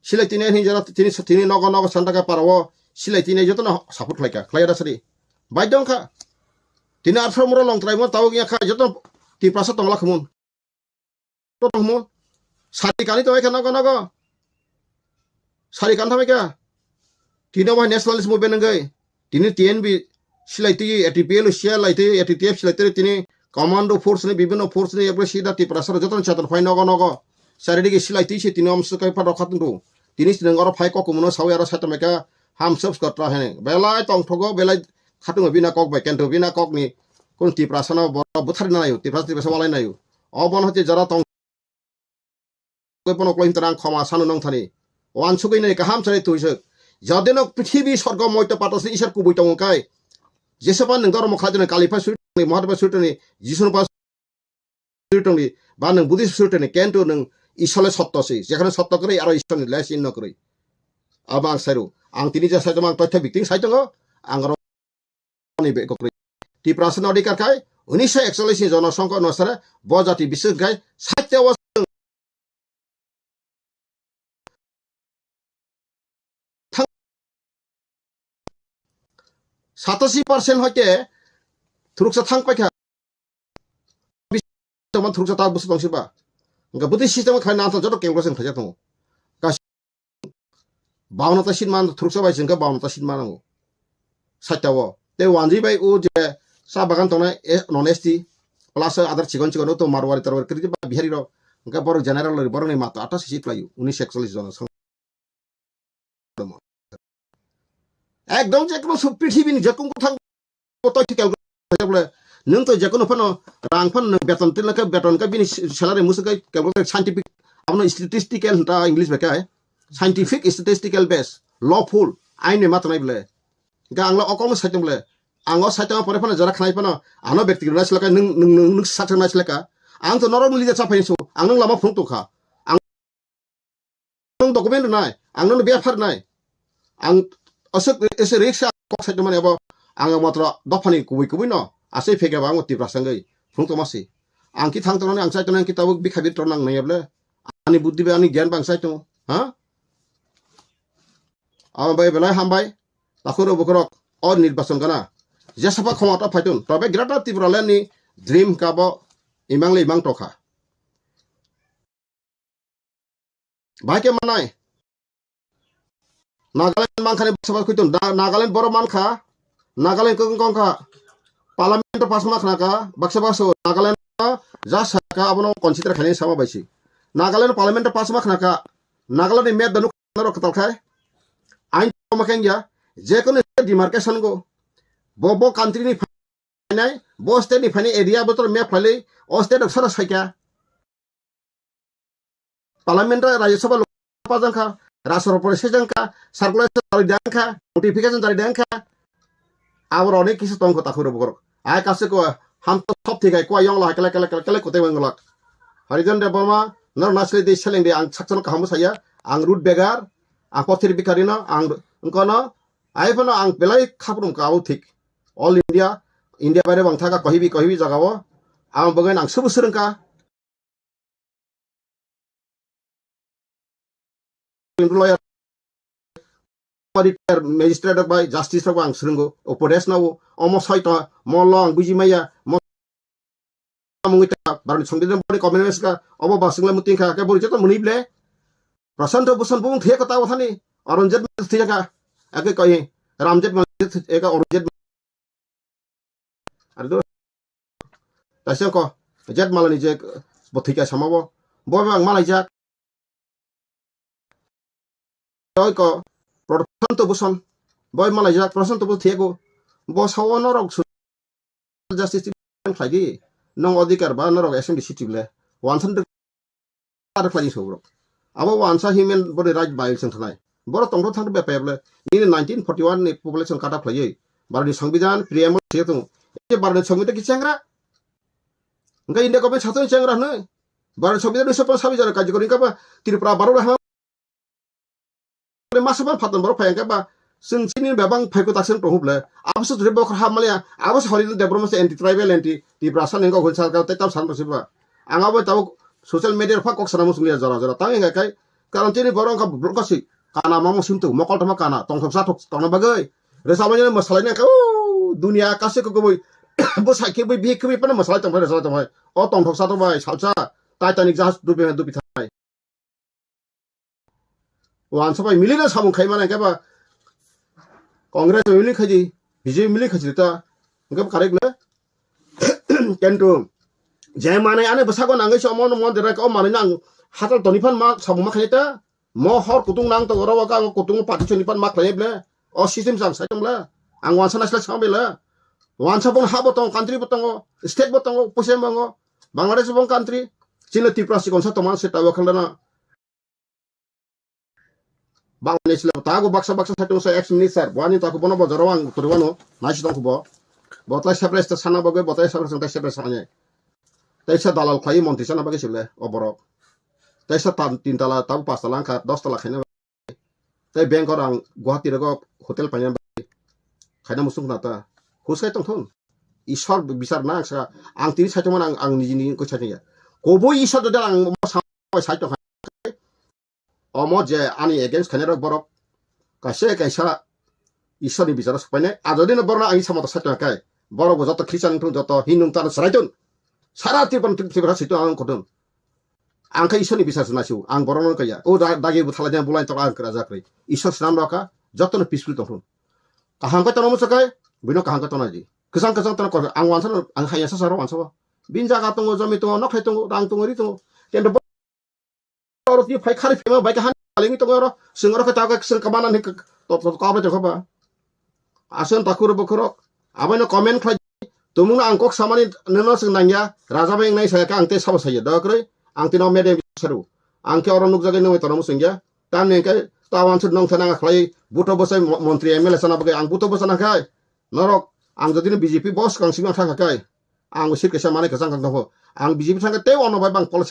Silai tini hinjara tini tini nogo nogo santa ka parawo silai tini joto no support khlaika. Khlai da sari. Bai dong kha. Tini arpho muro long trai mo tawok ya kha joto Tiprasa tongla khumun. Joto mo. Sari kani to ekha nogo nogo. Sari kan thamai kha. Tini wah nationalist movement ngai. Tini T N B silai twi A T P L C R lai twi A T T F silai twi tini commando force ni bibhinno force ni ekbre sida Tiprasa rok joto ni chetan phai nogo nogo. Charidigi silai twi se tini om swkai pa rokha tongdo. Tini sinang oro phai kok kumuno sawi aro sai tongmai kha ham subs kotra hene. Belai tongthogo belai khatungo bina kok bai kento bina kok ni kun Tiprasa no boro buthari nayo Tiprasa Tiprasa walai nayo. O bono hoti jara tong Koi pono kloi hinta nang khoma sano nong thani. Wan sugui nai kaham chari tuisuk. Jadeno prithibi sorgo moito patasni isor kubui tongo kai. Jesepa nung dormo khlai toni Kali pa suri toni, Mahadev pa suri toni, Jisu pa suri toni, ba nung Buddhist suri toni, kento nung Isole sotto si. Jekhane sotto kwrwi aro Isole less in no kwrwi. Abo ang sairu. Ang tini je saitongo ang toitha bikting saitongo. Ang aro ni be kokri. Tiprasa no adhikar khai, unisho ekchollish ni jonosongkho onusare, bo jati bising khai, saitte o satashi percent hoite thuruksa thang paikha. Tongma thuruksa ta busu tongsi ba. Hingke bwtwi system khai nang joto calculation khaijak tongo. Kaisa bawanno ta seat man thuruksa bai chwngkhe bawanno ta seat man nango. Saita o. Tei wanjwi bai o je cha bagan tongnai, eh, non S T, plus other chikon chikon o to Marwari Tarwari kwrwi ba Bihari rok. Hingke borok general rok borokni mato atta seat khlaio, unisho ekchollish jona. Ekdom je kono sub prithibi ni je kono thang ko to calculate bole nwng to je kono phano rang phano nwng beton tin lakha beton ka bini salary musu kai calculate scientific abono statistical hinta English bai kai scientific statistical base lawful aine ma tanai bole ga angla okol no saitung bole ang o saitung pore phano jora khnai phano ano bekti nai silaka nwng nwng nwng nwng sak nai silaka ang to norok ni leader cha phai so ang nwng lama phung tokha. Ang document nai, ang nono befar nai. Ang aswk ese risk kok sai mani abo ang matro dophani kubui kubui no asai phege ba ang Tiprasa wngwi phung tongma si. Ang ki thang tongnani ang sai tongnani ki tabuk bikha bit tongnang nai able. Ani buddhi ba ani gyan bang sai tongo. Ha? Abo bai belai hambai. Takhuro bukhurok o nirbachon gana. Jesapa khoma ta phaitun. Tobe Greater Tipraland ni dream kabo imang le imang tokha. Bahai khe manai. Nagaland mankha ni baksa baksa khuitun. Da-, Nagaland borok mankha. Nagaland kung kung kha. Parliament pass ma khna kha. Baksa baksa Nagaland ja saka abono consider khaini sama baisi. Nagaland parliament pass ma khna kha. Nagaland ni map danu khna rok kwtal khai. Ain ma kheng ya. Je kono demarcation go. Bo bo country ni phainai, bo state ni phainai area bo tor map khlailai, o state of sara saikha. Parliament o Rajya Sabha lo pajang kha, Rashtra Sopore sejang kha, circulation jari dang kha, notification jari dang kha. Abo rok ni kisa tong kho takhuro borok. Ai kaisa ko ham to sop thik hai ko yong la kele kele kele kele kote weng lak. Harijan Debbarma, nor nasle de seleng de ang sakchano kaham saya, ang root begar, ang pothir bikari no, ang kono, ai phano ang belai khaprum ka abo thik. All India, India baire bang thaka kohibi kohibi jaga o. Ang bwgwi nang subu swrwngkha. Lawyer, retired magistrate rok bai, justice rok bai ang swrwngo, upodesh no, omo soito, mo lo ang buji maya, mo mungwi ta, barani songbidan boni comment ka, obo basing le muting kha, ke bori joto muni ble. Prashanto Bhushan bung thia kota wathani, Aurangzeb thia kha, ake koi, Ramjeb eka Aurangzeb Ari do. Taisang ko, Jetmala ni je bo thika sama bo. Bo bang malaijak. Oi ko, Prashanto Bhushan. Boi malaijak, Prashanto Bhushan thiyago. Bo sawo norok su-, justice khlai di. Nong odhikar ba norok assembly seat le. Wansan Ar khlai sobrok. Abo wansa human body right violation khlai. Borok tongthok thangthok bepayable. Nini nineteen forty-one ni population cut off khlaiwi. Bharot ni Songbidan, preamble se tongo. Je Bharot ni Songbidan ki chengra? Hingke India government satung chengra hwnwi. Bharot ni Songbidan ni sopan sabi jara kajikori hingke ba Tripura Bharot ha Masa ba phatang borok phai hingke ba chwng chini bebang phai kwtak se tonghu ble. Abo se jure bokhor hap maliya. Abo se Harijan Debbarma se anti tribal, anti Tiprasa ni hingke hwn sarkar tei tam san rwsi ba. Ang abo tabuk social media rok pha kok sana muchung liya jora jora. Tang hingke kai karon chini borok wngkha borok kasi kana mamo sintu mokol tongma kana tongthok sathok tongna bagwi. Rwchapmani mwsalai nangkha o dunia kasi kok koboi. Bo sai khe bai bihik khe bai phano mwsalai tongphai rwchalai tongphai. O tongthok sathok bai salsa Titanic jahaj dubi dubi thai. Wansa bai mili no samung khai mano hingke ba Congress bai mili khaidi, B J P mili khaidi ta hingke ba correct le. Kintu je manai ani bwsako nangwi se omo no mon jera o manwi no ang hatal toni phan ma samung ma khaidi ta mo hor kutung nang to oro ka ang kutung party choni phan ma khlai ble o system jang sai tong le ang wansa naisla sam bela wansa bon ha bo tong country bo tongo state bo tongo puisem bo Bangladesh bo country chini Tripura sikon sa tong man se ta o khala na Bangladesh le tago baksa baksa saitung sa ex minister bo ani tago bono bojaro ang turiwano naisi tongkho bo. Bo tai separate sana bagwi bo tai separate tai separate sana. Tai sa dalal khlai montri sana bagwi sile o borok. Tai sa tan tin tala tago pas tala angkha dos tala khaina. Tei bank o rang Guwahati rogo hotel paina bai khaina musung na ta. Huskai tong thun. Isor bichar na ang sa, ang tini saichung man ang, ang niji niji koi saichung ya. Koboi Isor jodi ang mo sa-, saichung hai. Omo je ani against khaina rok borok kaisa kaisa Isor ni bicharo sokpainai. A jodi no borok no ang Isor moto saichung kai. Borok bo joto Christian thun, joto Hindu thun, saraitun. Sara Tripura, Tripura saichung ang kodun. Ang khe Isor ni bisar se naisio, ang borok no kaya. O da-, dagi bo thalai jang bulai tok ang kra jakri. Isor swnam rok kha, joto no peaceful tong thun. Kaham khe tono musa khe, bino kaham khe tono di. Kwchang kwchang tono kor, ang wansa no, ang haya sa saro wansa bo. Bin jaga tongo, jomi tongo, nokhai tongo, rang tongo, ri tongo. Kendo bo-, oro ti phai khari phema bai kha han, paling tongo oro, sing oro khe ta khe sing kamana ni kok, tok tok kabai tong kha ba. Aswng takhurok bukhurok, abono comment khlai, tumungno ang kok samani nono swng nangya, raja bai wngnai saya khe ang tei sabo saya, daya kwrwi, ang tino medem saru, ang khe oro nukjagwi nungwi tono mwswngya, tamni hwnkhe tawan sut nongthai nang khlai, buto bwsai mo-, montri M L A chana bagwi ang buto bwsa nangkhai, norok ang jodi no B J P bo swkang simi thangkha khe, ang bo seat kaisa manai kwchang kang tongo, ang B J P thangkhe tei ono bai bang policy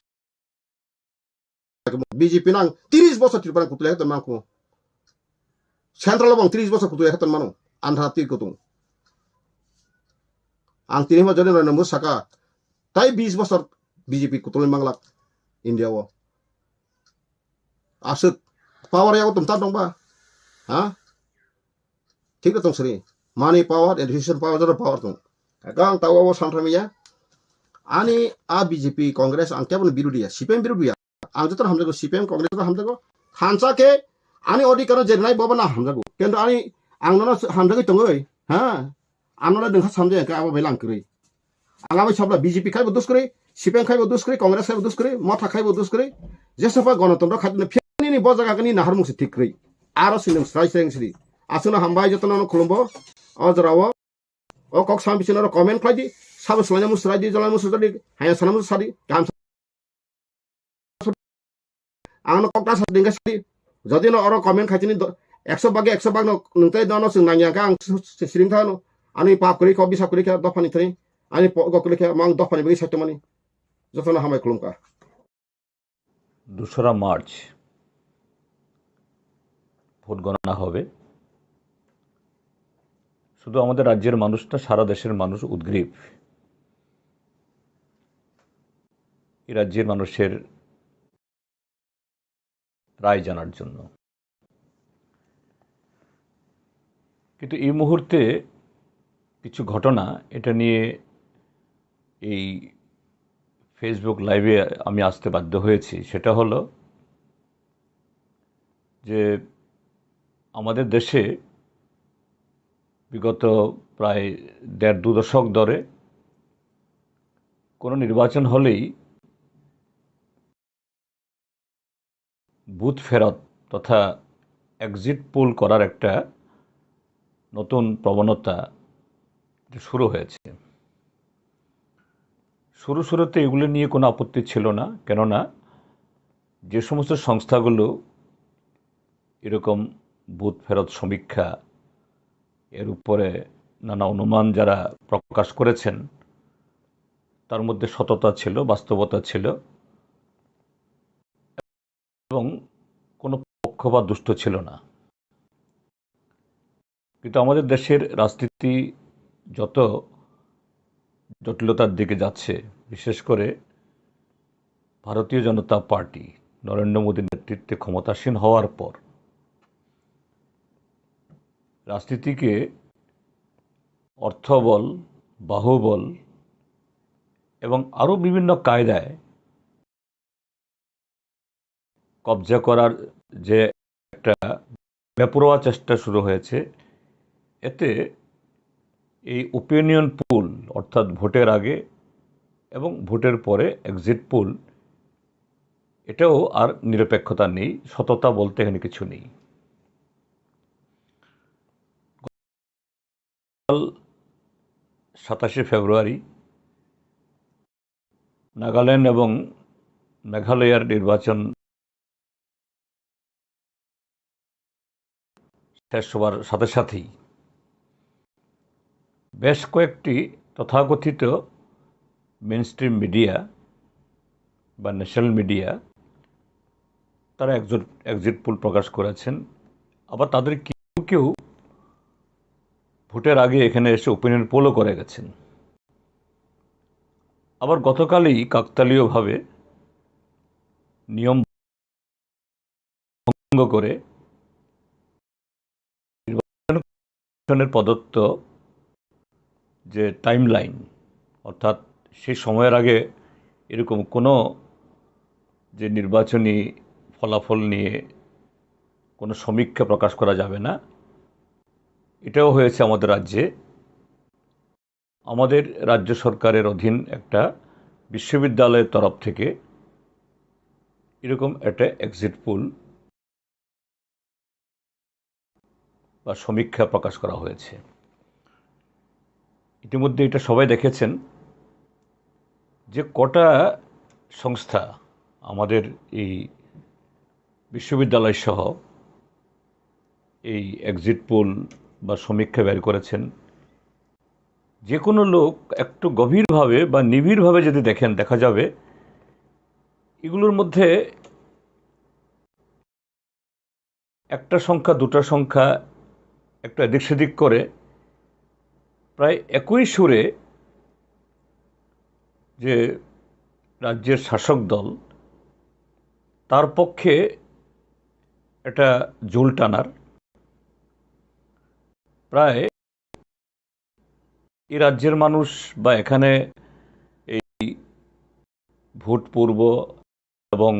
B J P nang tiris bosor Tripura kutulai khe tongmang kho. Central bong tiris bosor kutulai khe tongmano. Andhra twi kutung. Ang tini ma jodi no nungbo saka. Tai bis bosor B J P kutulai manglak India o. Aswk power yago tum ta dongba. Ha? Thik tong sri. Money power, education power, joto power tong. Kaka ang tawa o santhamiya. Ani a B J P, Congress, ang kebo birodi ya, C P M birodi ya. Ang joto hamjago, C P M, Congress joto hamjago. Hansa ke, ani odikaro jernai boba na hamjago. Kendo ani, ang nono hamjagwi tongoi. Ha? Ang nono dengkha samjai ke abo belai ang kwrwi. Ang abo sabla B J P khai bo dus kwrwi, C P M khai bo dus kwrwi, Congress khai bo dus kwrwi, Motha khai bo dus kwrwi. Jesa pa gonotontro khai no phiani ni bo jaga ni nahar mung se thik kwrwi. Aro sinung srai sreng sri. Asuna hambai joto no khulumbo. O jora o. O kok sam bising oro comment khlai di. Sabo swlaina musurai di, jolai musurai di. Haya sana musurai di. Kaham Ang no kok ta sa ding kha sadi. Jodi no oro comment khai tini do-, ekso bag ekso bag no nung tei dono chwng nang yang kha ang s-, s-, siring tha no. Ani pap kwrwi kha, bisa kwrwi kha, dopha ni thani. Ani po-, go kwrwi kha, mang dopha ni bagwi sa tongmani. Joto no hambai khulum kha. দোসরা March vote গণনা হবে। শুধু আমাদের রাজ্যের মানুষ না, সারা দেশের মানুষ উদগ্রীব এই রাজ্যের মানুষের রায় জানার জন্য। কিন্তু এই মুহূর্তে কিছু ঘটনা, এটা নিয়ে এই Facebook লাইভে আমি আসতে বাধ্য হয়েছি। সেটা হলো যে আমাদের দেশে বিগত প্রায় দেড় দু দশক ধরে কোনো নির্বাচন হলেই বুথ ফেরত তথা এক্সিট পোল করার একটা নতুন প্রবণতা শুরু হয়েছে। শুরু শুরুতে এগুলো নিয়ে কোনো আপত্তি ছিল না, কেননা যে সমস্ত সংস্থাগুলো এরকম বুথ ফেরত সমীক্ষা, এর উপরে নানা অনুমান যারা প্রকাশ করেছেন, তার মধ্যে সততা ছিল, বাস্তবতা ছিল এবং কোনো পক্ষপাত দুষ্ট ছিল না। কিন্তু আমাদের দেশের রাজনীতি যত জটিলতার দিকে যাচ্ছে, বিশেষ করে ভারতীয় জনতা পার্টি নরেন্দ্র মোদীর নেতৃত্বে ক্ষমতাসীন হওয়ার পর রাজনীতিকে অর্থবল, বাহুবল এবং আরও বিভিন্ন কায়দায় কবজা করার যে একটা বেপরোয়া চেষ্টা শুরু হয়েছে, এতে এই ওপিনিয়ন পোল, অর্থাৎ ভোটের আগে এবং ভোটের পরে এক্সিট পোল, এটাও আর নিরপেক্ষতা নেই, সততা বলতে এখানে কিছু নেই। গতকাল সাতাশে ফেব্রুয়ারি নাগাল্যান্ড এবং মেঘালয়ের নির্বাচন শেষ হওয়ার সাথে সাথেই বেশ কয়েকটি তথাকথিত মেইনস্ট্রিম মিডিয়া বা ন্যাশনাল মিডিয়া তারা একজোট, এক্সিট পোল প্রকাশ করেছেন আবার তাদের কেউ কেউ ভোটের আগে এখানে এসে ওপিনিয়ন পোলও করে গেছেন। আবার গতকালই কাকতালীয়ভাবে নিয়ম ভঙ্গ করে নির্বাচন কমিশনের প্রদত্ত যে টাইমলাইন, অর্থাৎ সেই সময়ের আগে এরকম কোনো যে নির্বাচনী ফলাফল নিয়ে কোনো সমীক্ষা প্রকাশ করা যাবে না, এটাও হয়েছে আমাদের রাজ্যে। আমাদের রাজ্য সরকারের অধীন একটা বিশ্ববিদ্যালয়ের তরফ থেকে এরকম একটা এক্সিট পোল বা সমীক্ষা প্রকাশ করা হয়েছে। ইতিমধ্যে এটা সবাই দেখেছেন যে কটা সংস্থা আমাদের এই বিশ্ববিদ্যালয় সহ এই এক্সিট পোল বা সমীক্ষা বের করেছেন। যে কোনো লোক একটু গভীরভাবে বা নিবিড়ভাবে যদি দেখেন, দেখা যাবে এগুলোর মধ্যে একটা সংখ্যা, দুটা সংখ্যা একটু এদিক সেদিক করে প্রায় একই সুরে যে রাজ্যের শাসক দল, তার পক্ষে একটা জুল টানার। প্রায় এই রাজ্যের মানুষ বা এখানে এই ভোট পূর্ব এবং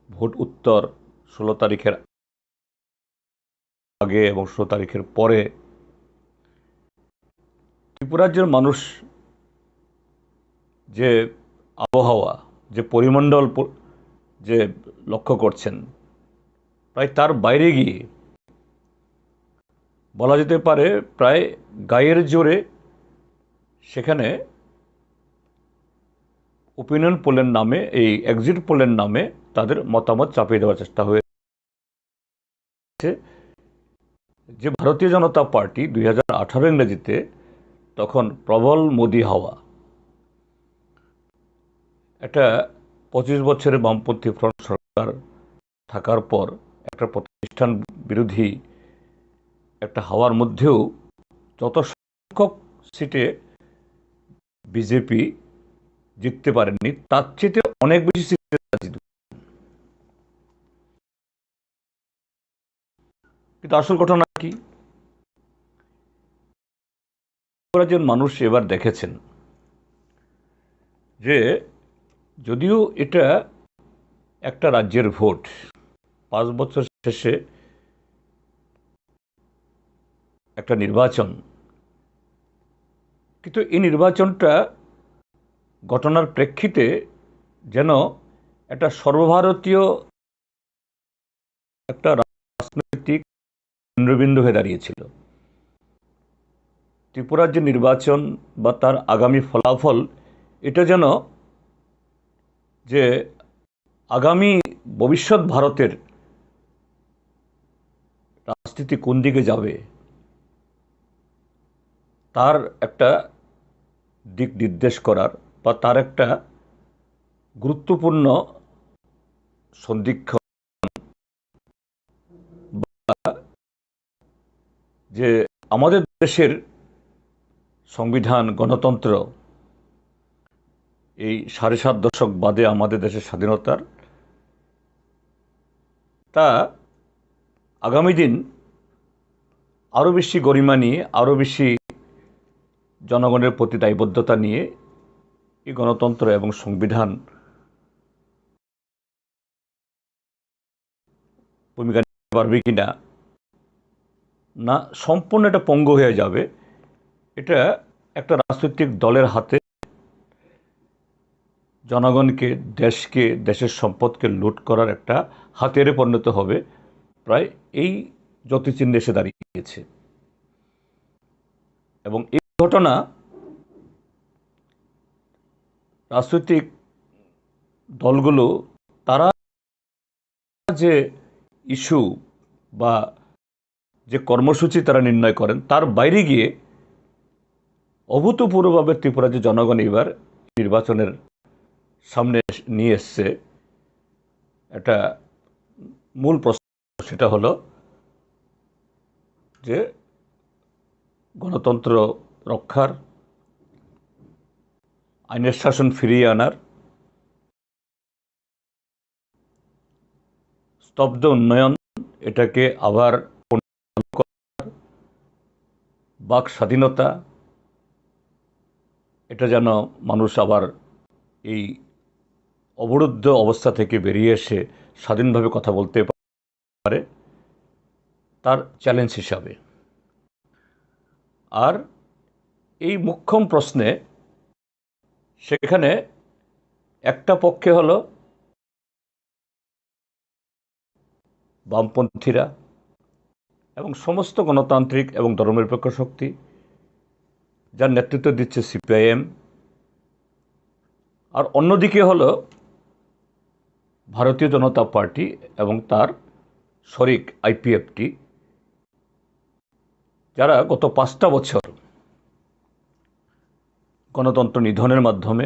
ভোট উত্তর ষোলো তারিখের আগে এবং ষোলো তারিখের পরে ত্রিপুরা রাজ্যের মানুষ যে আবহাওয়া, যে পরিমণ্ডল প-, যে লক্ষ্য করছেন, প্রায় তার বাইরে গিয়ে বলা যেতে পারে প্রায় গায়ের জোরে সেখানে ওপিনিয়ন পোলের নামে, এই এক্সিট পোলের নামে তাদের মতামত চাপিয়ে দেওয়ার চেষ্টা হয়েছে। যে ভারতীয় জনতা পার্টি দুই হাজার আঠারো ইংরেজিতে তখন প্রবল মোদি হাওয়া, একটা পঁচিশ বছরের বামপন্থী ফ্রন্ট সরকার থাকার পর একটা প্রতিষ্ঠান বিরোধী একটা হাওয়ার মধ্যেও যত সংখ্যক সিটে বিজেপি জিততে পারেনি, তার চেয়ে অনেক বেশি সিটে তারা জিতবে। কিন্তু আসল ঘটনা কি? রাজ্যের মানুষ এবার দেখেছেন যে যদিও এটা একটা রাজ্যের ভোট, পাঁচ বছর শেষে একটা নির্বাচন, কিন্তু এই নির্বাচনটা ঘটনার প্রেক্ষিতে যেন একটা সর্বভারতীয় একটা রাজনৈতিক কেন্দ্রবিন্দু হয়ে দাঁড়িয়েছিল। ত্রিপুরার যে নির্বাচন বা তার আগামী ফলাফল, এটা যেন যে আগামী ভবিষ্যৎ ভারতের রাজনীতি কোন দিকে যাবে, তার একটা দিক নির্দেশ করার বা তার একটা গুরুত্বপূর্ণ সন্ধিক্ষণ, যে আমাদের দেশের সংবিধান, গণতন্ত্র, এই সাড়ে সাত দশক বাদে আমাদের দেশের স্বাধীনতার, তা আগামী দিন আরও বেশি গরিমা নিয়ে, আরও বেশি জনগণের প্রতি দায়বদ্ধতা নিয়ে এই গণতন্ত্র এবং সংবিধান ভূমিকা নিতে পারবে কিনা, না সম্পূর্ণ এটা পঙ্গু হয়ে যাবে, এটা একটা রাজনৈতিক দলের হাতে জনগণকে, দেশকে, দেশের সম্পদকে লুট করার একটা হাতিয়ারে পরিণত হবে, প্রায় এই যতিচিহ্নে এসে দাঁড়িয়েছে। এবং এই ঘটনা রাজনৈতিক দলগুলো তারা যে ইস্যু বা যে কর্মসূচি তারা নির্ণয় করেন, তার বাইরে গিয়ে অভূতপূর্বভাবে ত্রিপুরা যে জনগণ এবার নির্বাচনের সামনে এস-, নিয়ে এসছে, একটা মূল প্রশ্ন, সেটা হলো যে গণতন্ত্র রক্ষার, আইনের শাসন ফিরিয়ে আনার, স্তব্ধ উন্নয়ন, এটাকে আবার পুনরুদ্ধার করার, বাক স্বাধীনতা, এটা যেন মানুষ আবার এই অবরুদ্ধ অবস্থা থেকে বেরিয়ে এসে স্বাধীনভাবে কথা বলতে পারে, তার চ্যালেঞ্জ হিসাবে। আর এই মোক্ষম প্রশ্নে সেখানে একটা পক্ষে হলো বামপন্থীরা এবং সমস্ত গণতান্ত্রিক এবং ধর্মনিরপেক্ষ শক্তি, যার নেতৃত্ব দিচ্ছে সিপিআইএম। আর অন্যদিকে হলো ভারতীয় জনতা পার্টি এবং তার শরিক আইপিএফটি, যারা গত পাঁচটা বছর গণতন্ত্র নিধনের মাধ্যমে,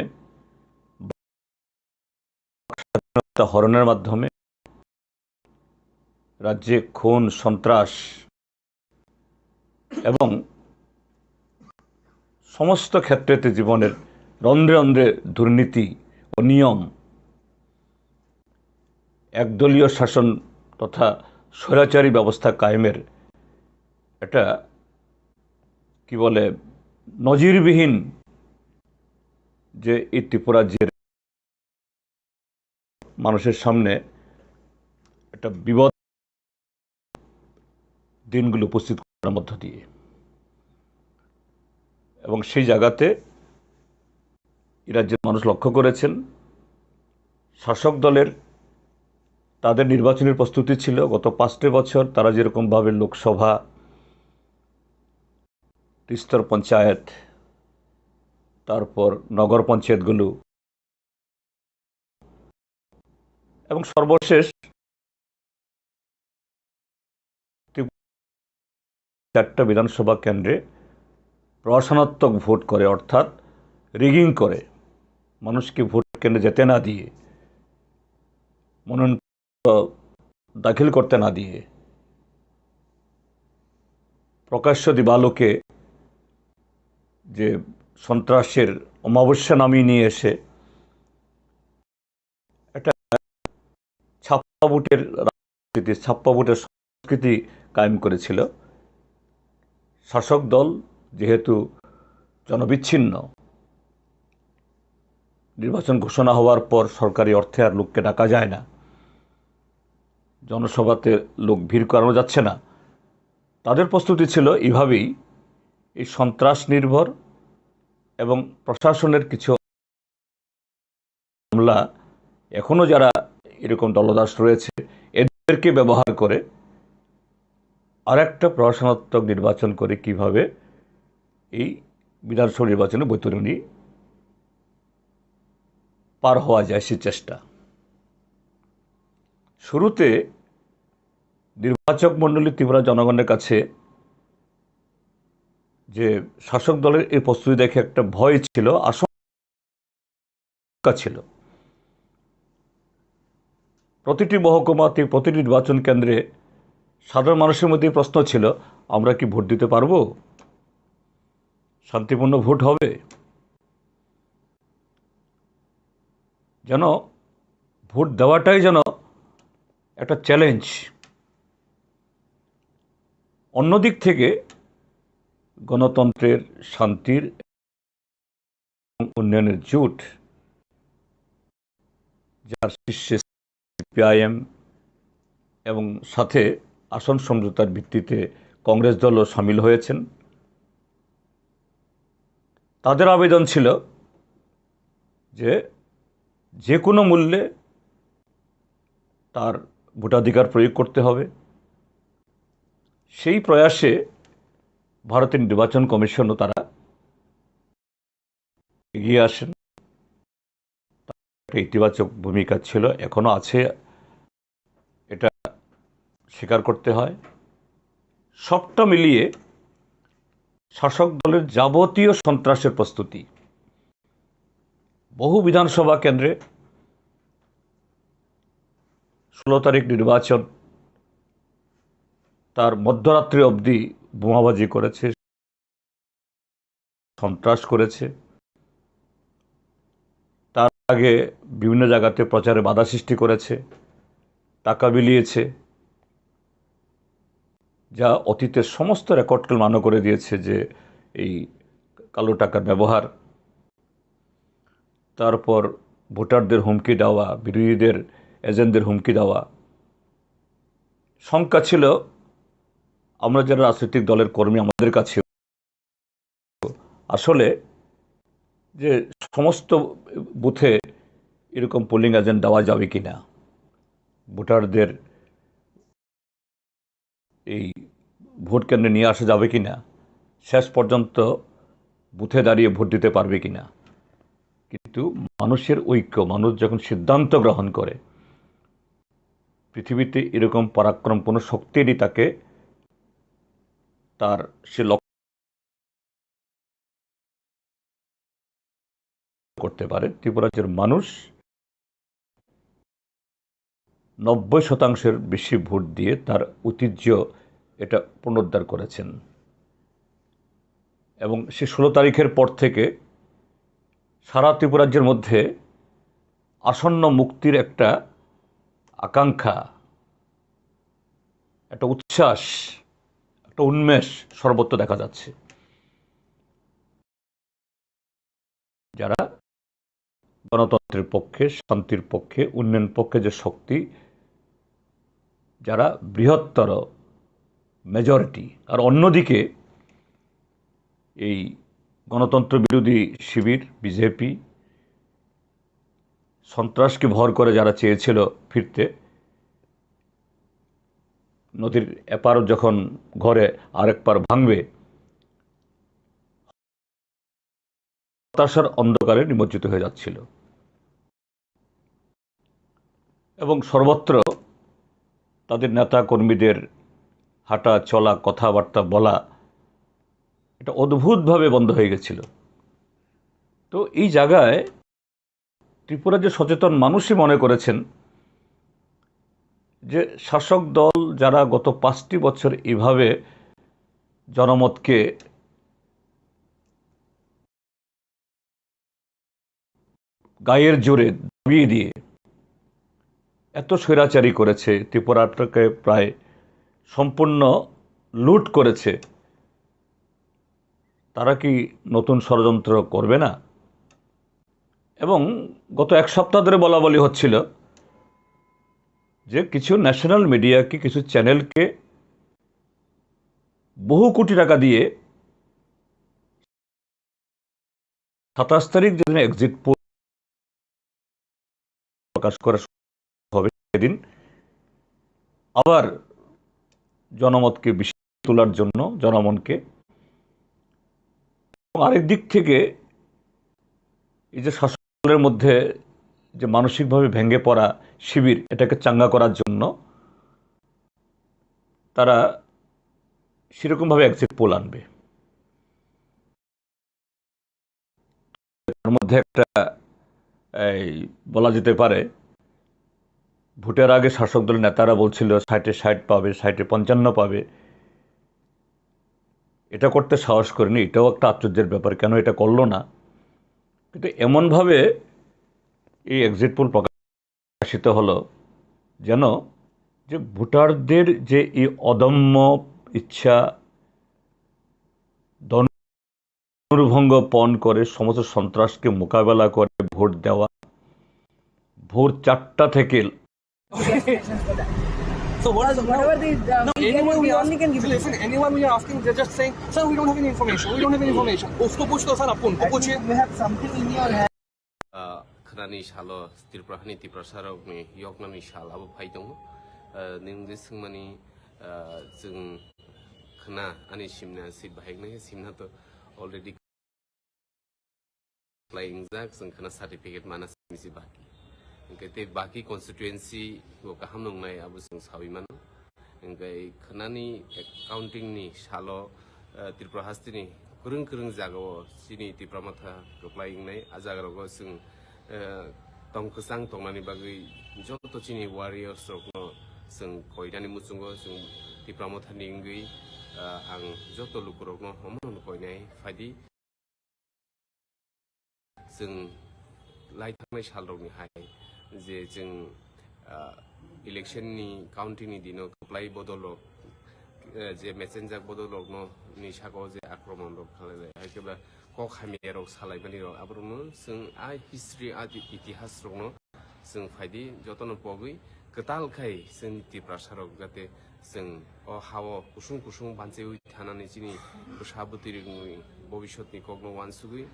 স্বাধীনতা হরণের মাধ্যমে রাজ্যে খুন, সন্ত্রাস এবং সমস্ত ক্ষেত্রেতে জীবনের রন্ধ্রে রন্ধ্রে দুর্নীতি, অনিয়ম, একদলীয় শাসন তথা স্বৈরাচারী ব্যবস্থা কায়েমের একটা, কি বলে, নজিরবিহীন যে এই ত্রিপুরা রাজ্যের মানুষের সামনে একটা বিপদ দিনগুলো উপস্থিত করার মধ্য দিয়ে। এবং সেই জায়গাতে এই রাজ্যের মানুষ লক্ষ্য করেছেন, শাসক দলের, তাদের নির্বাচনের প্রস্তুতি ছিল। গত পাঁচটি বছর তারা যেরকমভাবে লোকসভা, ত্রিস্তর পঞ্চায়েত, তারপর নগর পঞ্চায়েতগুলো এবং সর্বশেষ চারটা বিধানসভা কেন্দ্রে প্রহসনাত্মক ভোট করে, অর্থাৎ রিগিং করে, মানুষকে ভোট কেন্দ্রে যেতে না দিয়ে, মনোনয়ন দাখিল করতে না দিয়ে, প্রকাশ্য দিবালোকে যে সন্ত্রাসের অমাবস্যা নামিয়ে নিয়ে এসে একটা ছাপ্পা ভোটের রাজনীতি, ছাপ্পা ভোটের সংস্কৃতি কায়েম করেছিল। শাসক দল যেহেতু জনবিচ্ছিন্ন, নির্বাচন ঘোষণা হওয়ার পর সরকারি অর্থে আর লোককে ডাকা যায় না, জনসভাতে লোক ভিড় করানো যাচ্ছে না, তাদের প্রস্তুতি ছিল এইভাবেই এই সন্ত্রাস নির্ভর এবং প্রশাসনের কিছু আমলা, এখনো যারা এরকম দলদাস রয়েছে, এদেরকে ব্যবহার করে আরেকটা প্রশাসনাত্মক নির্বাচন করে কিভাবে এই বিধানসভা নির্বাচনে বৈতরণী পার হওয়া যায়, সে চেষ্টা। শুরুতে নির্বাচক মণ্ডলী ত্রিপুরা জনগণের কাছে যে শাসক দলের এই প্রস্তুতি দেখে একটা ভয় ছিল, আশঙ্কা ছিল। প্রতিটি মহকুমাতে, প্রতিটি নির্বাচন কেন্দ্রে সাধারণ মানুষের মধ্যে প্রশ্ন ছিল, "আমরা কি ভোট দিতে পারবো? শান্তিপূর্ণ ভোট হবে?" যেন ভোট দেওয়াটাই যেন একটা চ্যালেঞ্জ। অন্যদিক থেকে গণতন্ত্রের, শান্তির এবং উন্নয়নের জোট, যার শীর্ষে সিপিআইএম এবং সাথে আসন সমঝোতার ভিত্তিতে কংগ্রেস দলও সামিল হয়েছেন, তাদের আবেদন ছিল যে যে কোনো মূল্যে তার ভোটাধিকার প্রয়োগ করতে হবে। সেই প্রয়াসে ভারতের নির্বাচন কমিশনও তারা এগিয়ে আসেন। একটা ইতিবাচক ভূমিকা ছিল, এখনো আছে, এটা স্বীকার করতে হয়। সবটা মিলিয়ে শাসক দলের যাবতীয় সন্ত্রাসের প্রস্তুতি, বহু বিধানসভা কেন্দ্রে ষোলো তারিখ নির্বাচন, তার মধ্যরাত্রি অবধি বোমাবাজি করেছে, সন্ত্রাস করেছে, তার আগে বিভিন্ন জায়গাতে প্রচারে বাধা সৃষ্টি করেছে, টাকা বিলিয়েছে, যা অতীতের সমস্ত রেকর্ডকে ম্লান করে দিয়েছে যে এই কালো টাকার ব্যবহার। তারপর ভোটারদের হুমকি দেওয়া, বিরোধীদের এজেন্টদের হুমকি দেওয়া। শঙ্কা ছিল আমরা যারা রাজনৈতিক দলের কর্মী, আমাদের কাছে আসলে যে সমস্ত বুথে এরকম পোলিং এজেন্ট দেওয়া যাবে কিনা, ভোটারদের এই ভোট কেন্দ্রে নিয়ে আসা যাবে কিনা, শেষ পর্যন্ত বুথে দাঁড়িয়ে ভোট দিতে পারবে কিনা। কিন্তু মানুষের ঐক্য, মানুষ যখন সিদ্ধান্ত গ্রহণ করে, পৃথিবীতে এরকম পরাক্রম কোনো শক্তি নেই তাকে তার সে লক্ষ্য করতে পারে। ত্রিপুরা রাজ্যের মানুষ নব্বই শতাংশের বেশি ভোট দিয়ে তার ঐতিহ্য এটা পুনরুদ্ধার করেছেন। এবং সে ষোলো তারিখের পর থেকে সারা ত্রিপুরা রাজ্যের মধ্যে আসন্ন মুক্তির একটা আকাঙ্ক্ষা, একটা উচ্ছ্বাস, একটা উন্মেষ সর্বত্র দেখা যাচ্ছে। যারা গণতন্ত্রের পক্ষে, শান্তির পক্ষে, উন্নয়ন পক্ষে যে শক্তি, যারা বৃহত্তর মেজরিটি, আর অন্যদিকে এই গণতন্ত্র বিরোধী শিবির বিজেপি সন্ত্রাসকে ভর করে যারা চেয়েছিল ফিরতে, নদীর এপার যখন ঘরে আরেক পার ভাঙবে, হতাশার অন্ধকারে নিমজ্জিত হয়ে যাচ্ছিল। এবং সর্বত্র তাদের নেতা কর্মীদের হাঁটা চলা, কথাবার্তা বলা, এটা অদ্ভুতভাবে বন্ধ হয়ে গেছিল। তো এই জায়গায় ত্রিপুরার যে সচেতন মানুষই মনে করেছেন যে শাসক দল যারা গত পাঁচটি বছর এইভাবে জনমতকে গায়ের জোরে দাবিয়ে দিয়ে এত স্বৈরাচারী করেছে, ত্রিপুরাটাকে প্রায় সম্পূর্ণ লুট করেছে, তারা কি নতুন ষড়যন্ত্র করবে না? এবং গত এক সপ্তাহ ধরে বলা বলি হচ্ছিল যে কিছু ন্যাশনাল মিডিয়াকে, কিছু চ্যানেলকে বহু কোটি টাকা দিয়ে সাতাশ তারিখ যেদিন এক্সিট পোল প্রকাশ করা হবে সেদিন আবার জনমতকে বিশেষ তোলার জন্য জনমনকে, এবং আরেক দিক থেকে এই যে শাসনের মধ্যে যে মানসিকভাবে ভেঙে পড়া শিবির, এটাকে চাঙ্গা করার জন্য তারা সেরকমভাবে এক্সিট পোল আনবে। তার মধ্যে একটা, এই, বলা যেতে পারে, ভোটের আগে শাসক দলের নেতারা বলছিল ষাটে ষাট পাবে, ষাটে পঞ্চান্ন পাবে। এটা করতে সাহস করেনি, এটাও একটা আশ্চর্যের ব্যাপার, কেন এটা করলো না। কিন্তু এমনভাবে এই এক্সিট পোল প্রকাশিত হলো যেন যে ভোটারদের যে এই অদম্য ইচ্ছা, ধনুর্ভঙ্গ পণ করে সমস্ত সন্ত্রাসকে মোকাবেলা করে ভোট দেওয়া, ভোর চারটা থেকে So what is the Whatever the, uh, No, anyone we ask, listen, anyone we are asking, they're just saying, "Sir, we don't have any information. We don't have any information." उसको पूछ लो सर, आप उनको पूछिए। You have something in your hand. Ah, khnani salo Tripura hani Tiprasa rokni yoknani sal abo phai tongo. Ah, nini swngmani, ah, chwng khna ani simna seat bahai wngnai, simna to already khlai wngjak, chwng khna certificate mana simi se baki. Hwnkhe tei baki constituency bo kaham nwngnai abo chwng saui mano. Hwnkhe khnani accounting ni salo, eh, Tripura hasteni kwrwng kwrwng jagao chini Tipra Motha kwplai wngnai. A jagarogo chwng, eh, tong kwchang tongnani bagwi joto chini warriors rokno chwng koinani muchungo chwng Tipra Mothani wngwi ah, ang joto lukurokno omono koinai phaidi. Chwng lai thangnai salrokni hai je chwng, ah, election ni counting ni dino kwplai bodol rok, eh, je mechenjak bodol rokno ni saka o je akromon rok khlai lai, hai khe ba kok hamya rok salai mani rok, aborokno chwng a history, a itihas rokno chwng phaidi jotono pogwi kwtal khai chwng Tiprasa rok jate chwng o ha-o kusung kusung banchiwi thanani chini bwsa bwtwi rokni bobiswtni kokno uansugwi,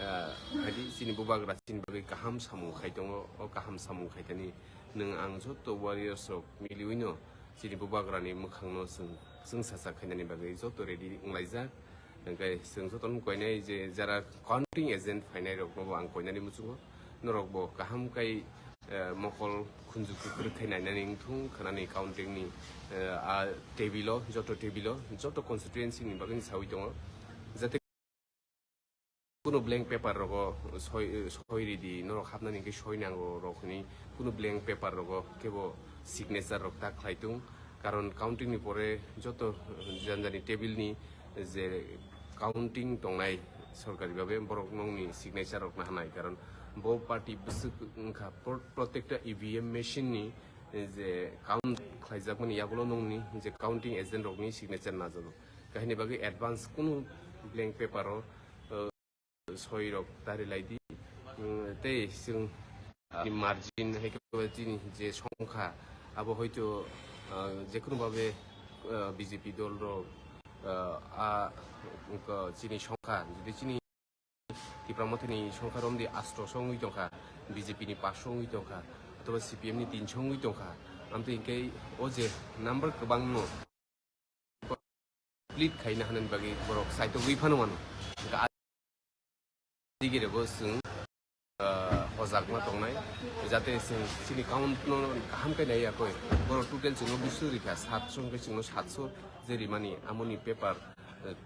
ah, phaidi chini bubagra chini bagwi kaham samung khai tongo. O kaham samung khaitani nwng ang joto warriors rok miliwino chini bubagrani mwkhangno chwng, chwng sacha khainani bagwi joto ready wnglaijak. Hingke chwng jotono koinai je jara counting agent phainai rokno bo ang koinani muchungo. Norok bo kaham kai, eh, mokol khunju kwkrwk khai nainani wngthung, khnani counting ni, eh, a table o, joto table o, joto constituency ni bagwi sawi tongo. Jate kuno blank paper rogo soi, soi ridi, norok hapnani hingke soi nango rok hwnwi kuno blank paper rogo kebo signature rok ta khlai tung. Karon counting ni pore joto, eh, janjani table ni je counting tongnai sorkari babe borok nokni signature rok nahanai, karon bo party bwswk wngkha pro-, protekta E V M machine ni je count khlaijakmani yagulo nokni je counting agent rokni signature najago. Kahini bagwi advance kunu blank paper o, eh, soi rok ta rilai di. Mm, tei chwng, ah, margin hai khe chini je songkha abo hoito, ah, jekunu babe, ah, B J P dol rok, ah, a, wngkha chini songkha, jodi chini Tipra Mothani songkha romdi asto song wngwi tongkha, B J P ni pas song wngwi tongkha, othoba C P M ni tin song wngwi tongkha, amtwi hingke o je number kwbangno split khaina hanani bagwi borok saitogwi phano mano. Hingke a-, digirego chwng, ah, hojakma tongnai, jate chwng chini count no kaham khe nai yakoi. Borok total chwngno busu rikha, satso hingke chwngno satso je rimani, amoni paper, eh,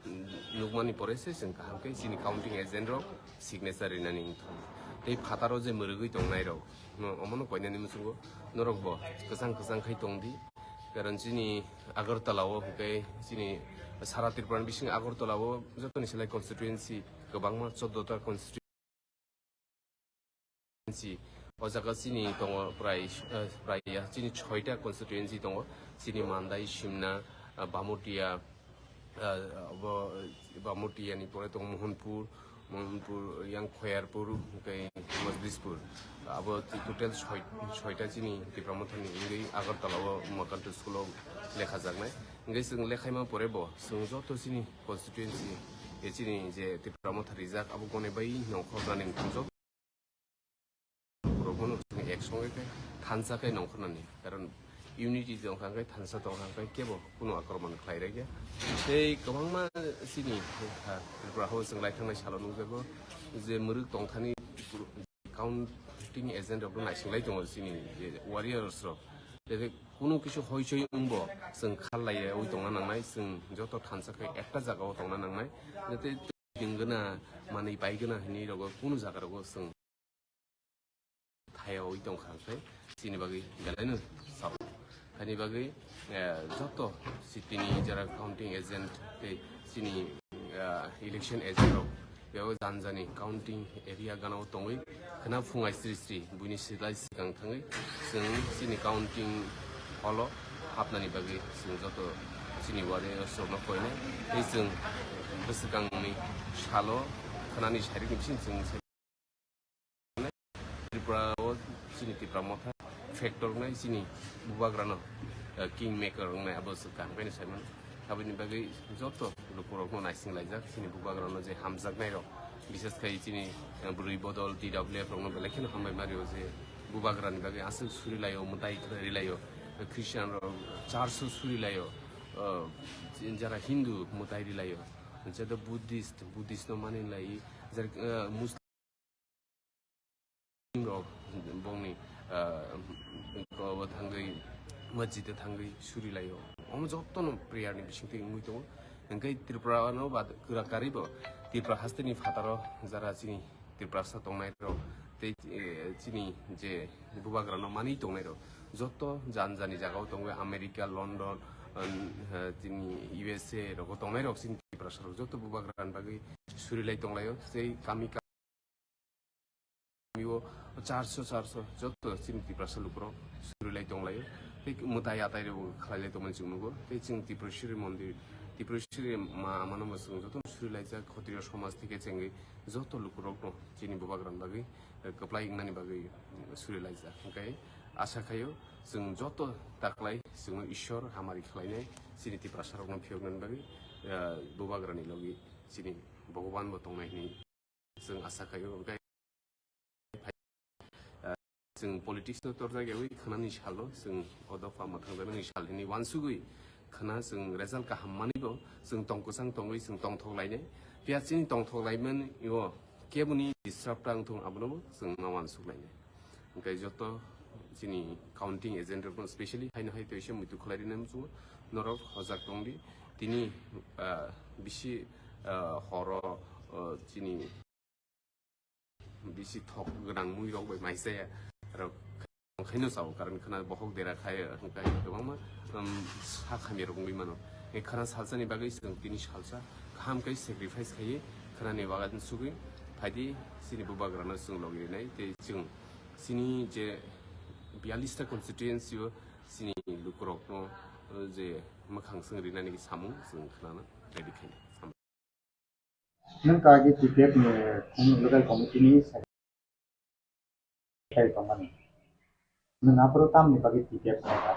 nukmani pore se chwng kaham khe chini counting agent rok signature rinani wngthung. Tei phataro je mwrwgwi tongnai rok, no, omono koinani muchungo norok bo kwchang kwchang khai tongdi. Karon chini Agartala o hwnkhe chini sara Tripura ni bising Agartala o jotoni selai constituency kwbangma, chordo ta constituency. O jaga chini tongo prai, eh, prai ya, chini soita constituency tongo. Chini Mandai, Simna, eh, Bamutia, eh, abo, eh, Bamutia ni pore tongo Mohanpur, Mohanpur, yang Khoyarpur, tei Majlispur. Abo total soi-, soita chini Tipra Mothani wngwi Agartala o Makantu school o lekha jaknai. Hingke chwng lekhaima pore bo chwng joto chini constituency, e chini je Tipra Motha rijak abo gone bai nongkhornani wngkha joto. Borok bono chwng ek songe khe thansa khe nongkhornani, karon unity tongkha hwnkhe, thansa tongkha hwnkhe kebo kunu akromon khlai rwkya. Tei kwbangma chini, ah, Tripura hao chwng lai thangnai salo nukjago je mwrwk tongthani counting agent rok naising lai tongo chini je warriors rok. Tei kunu kisu hoi soi wngbo chwng khal laiwi tongna nangnai, chwng joto thansa khe ekta jaga o tongna nangnai. Jate Dingwna, manwi paigwna hinwi rogo kunu jaga rogo chwng thaiwi tongkha, hwnkhe chini bagwi belaino sao. Haini bagwi, eh, joto city ni jara counting agent tei chini, eh, election agent rok beo janjani counting area gana o tongwi khna phungai sri sri buini silai swkang thangwi chwng chini counting hall o hapnani bagwi chwng joto chini warriors rokno koinai. Tei chwng bwswkangni salo khnani sairik ni bising chwng Tripura o chini Tipra Motha factor wngnai chini bubagrano, eh, king maker wngnai abo se kaham khe saimano. Aboni bagwi joto lukurokno naising laijak chini bubagrano je hamjaknai rok, bises khai chini, eh, bwrwi bodol T W F rokno belai kheno hambai mario je bubagrani bagwi aswk suri laio, mwtai khlai laio, Christian rok church o suri laio, eh, jara Hindu mwtai ri laio, je do Buddhist, Buddhist no mani lai, jara, eh, Muslim rok bongni, ah, ko thangwi masjid o thangwi suri laio. Omo jotono prayer ni bisingtwi wngwi tongo. Hwnkhe Tripura no ba kwrak karwi bo Tripura haste ni phataro jara chini Tiprasa tongnai rok tei, eh, chini je bubagrano manwi tongnairok, joto jan jani jagao tongo, America, London, um, eh, chini U S A rogo tongnairok chini Tiprasarok joto bubagrani bagwi surilai tonglaio. Tei kami kami o charso charso joto chini Tiprasa lukurok surilai tonglaio. Tei mwtai atai rok khlailai tongmani chwng nugo. Tei chwng Tiprasiri mondir, Tiprasiri ma amano bo chwng joto surilaijak, Khotriyo somaj theke chengwi joto lukurokno chini bubagrani bagwi, eh, kwplai wngnani bagwi, eh, surilaijak. Hwnkhe asa khaio chwng joto taklai chwngno Ishwar hamari khlainai, chini Tiprasarokno phiyoknani bagwi, eh, bubagrani logi chini Bhogoban bo tongnai hwnwi chwng asa khaio. Hwnkhe, eh, chwng politics no torjak yawi khwnani salo chwng o dopha mwthangjaknani sal hwnwi uansugwi khwna chwng result kaham manwi bo chwng tong kwchang tongwi chwng tongthok lainai. Phiya chini tongthok laimani o keboni disrupt wng thung abono bo chwng ma uansuk lainai. Hwnkhe joto chini counting agent rokno specially haino hai toisa muitu khlai rina muchungo norok hojak tongdi. Tini, ah, bisi, ah, horo, ah, chini bisi thok gwnang mui rok bai maisaya rok khaino sao, karon khna bohok dera khai hwnkhe kwbangma, um, sa khamya rok wngwi mano. E khna salsani bagwi chwng tini salsa kaham khe sacrifice khaiwi khnani wagan sugwi phaidi chini bubagrano chwng logi rinai tei chwng chini je biyalista constituency o chini lukurokno, uh, je mwkhang swng rinani samung chwng khnana ready khainai. Nwng ta agi T P F ni khung local committee ni secretary tongmani. Nwng aphuru tamni bagwi T P F khaikha?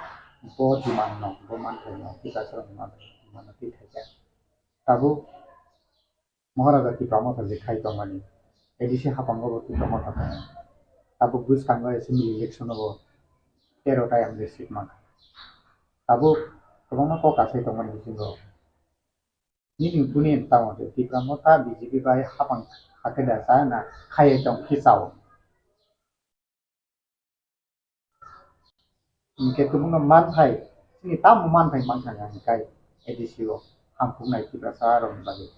Bo demand no, bo manthai no, Tiprasarokni manthai no twi khaikha. Tabuk Maharaja Tipra Motha je khai tongmani, A D C haphango bo Tipra Motha tongo. Tabuk bwskango assembly election o bo tero ta M L A seat mankha. Tabuk kwbangma kok asai tongmani bisingo. Nini buni tamo je Tipra Motha B J P bai hapang hakhe da sa na khaiye tong khe chao. Hwnkhe kubungno manthai, chini tamo manthai mankha hwnkhe A D C o hamkuknai Tiprasa rokni bagwi.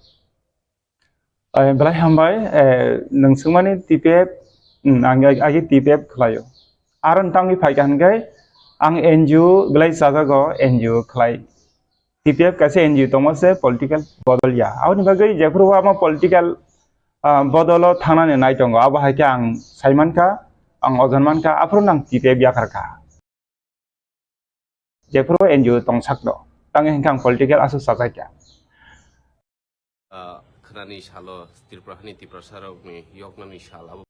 Eh, belai hambai, eh, nwng swngmani T P F, hmm, ang ag-, agi T P F khlaio. Aro tangwi phaikha hwnkhe ang N G O belai chajago, N G O khlai. T P F kaisa N G O tongma se political bodol ya. Aboni bagwi jephuru ama political, ah, bodolo thangnani nai tongo, abo hai khe ang sai mankha, ang ojon mankha, aphuru nang T P F yakar kha. Jephuru N G O tongsak no, tangwi hwnkhe ang political aswk chajakya. Ah, khnani salo Tripura hani Tiprasa rokni yoknani sal abo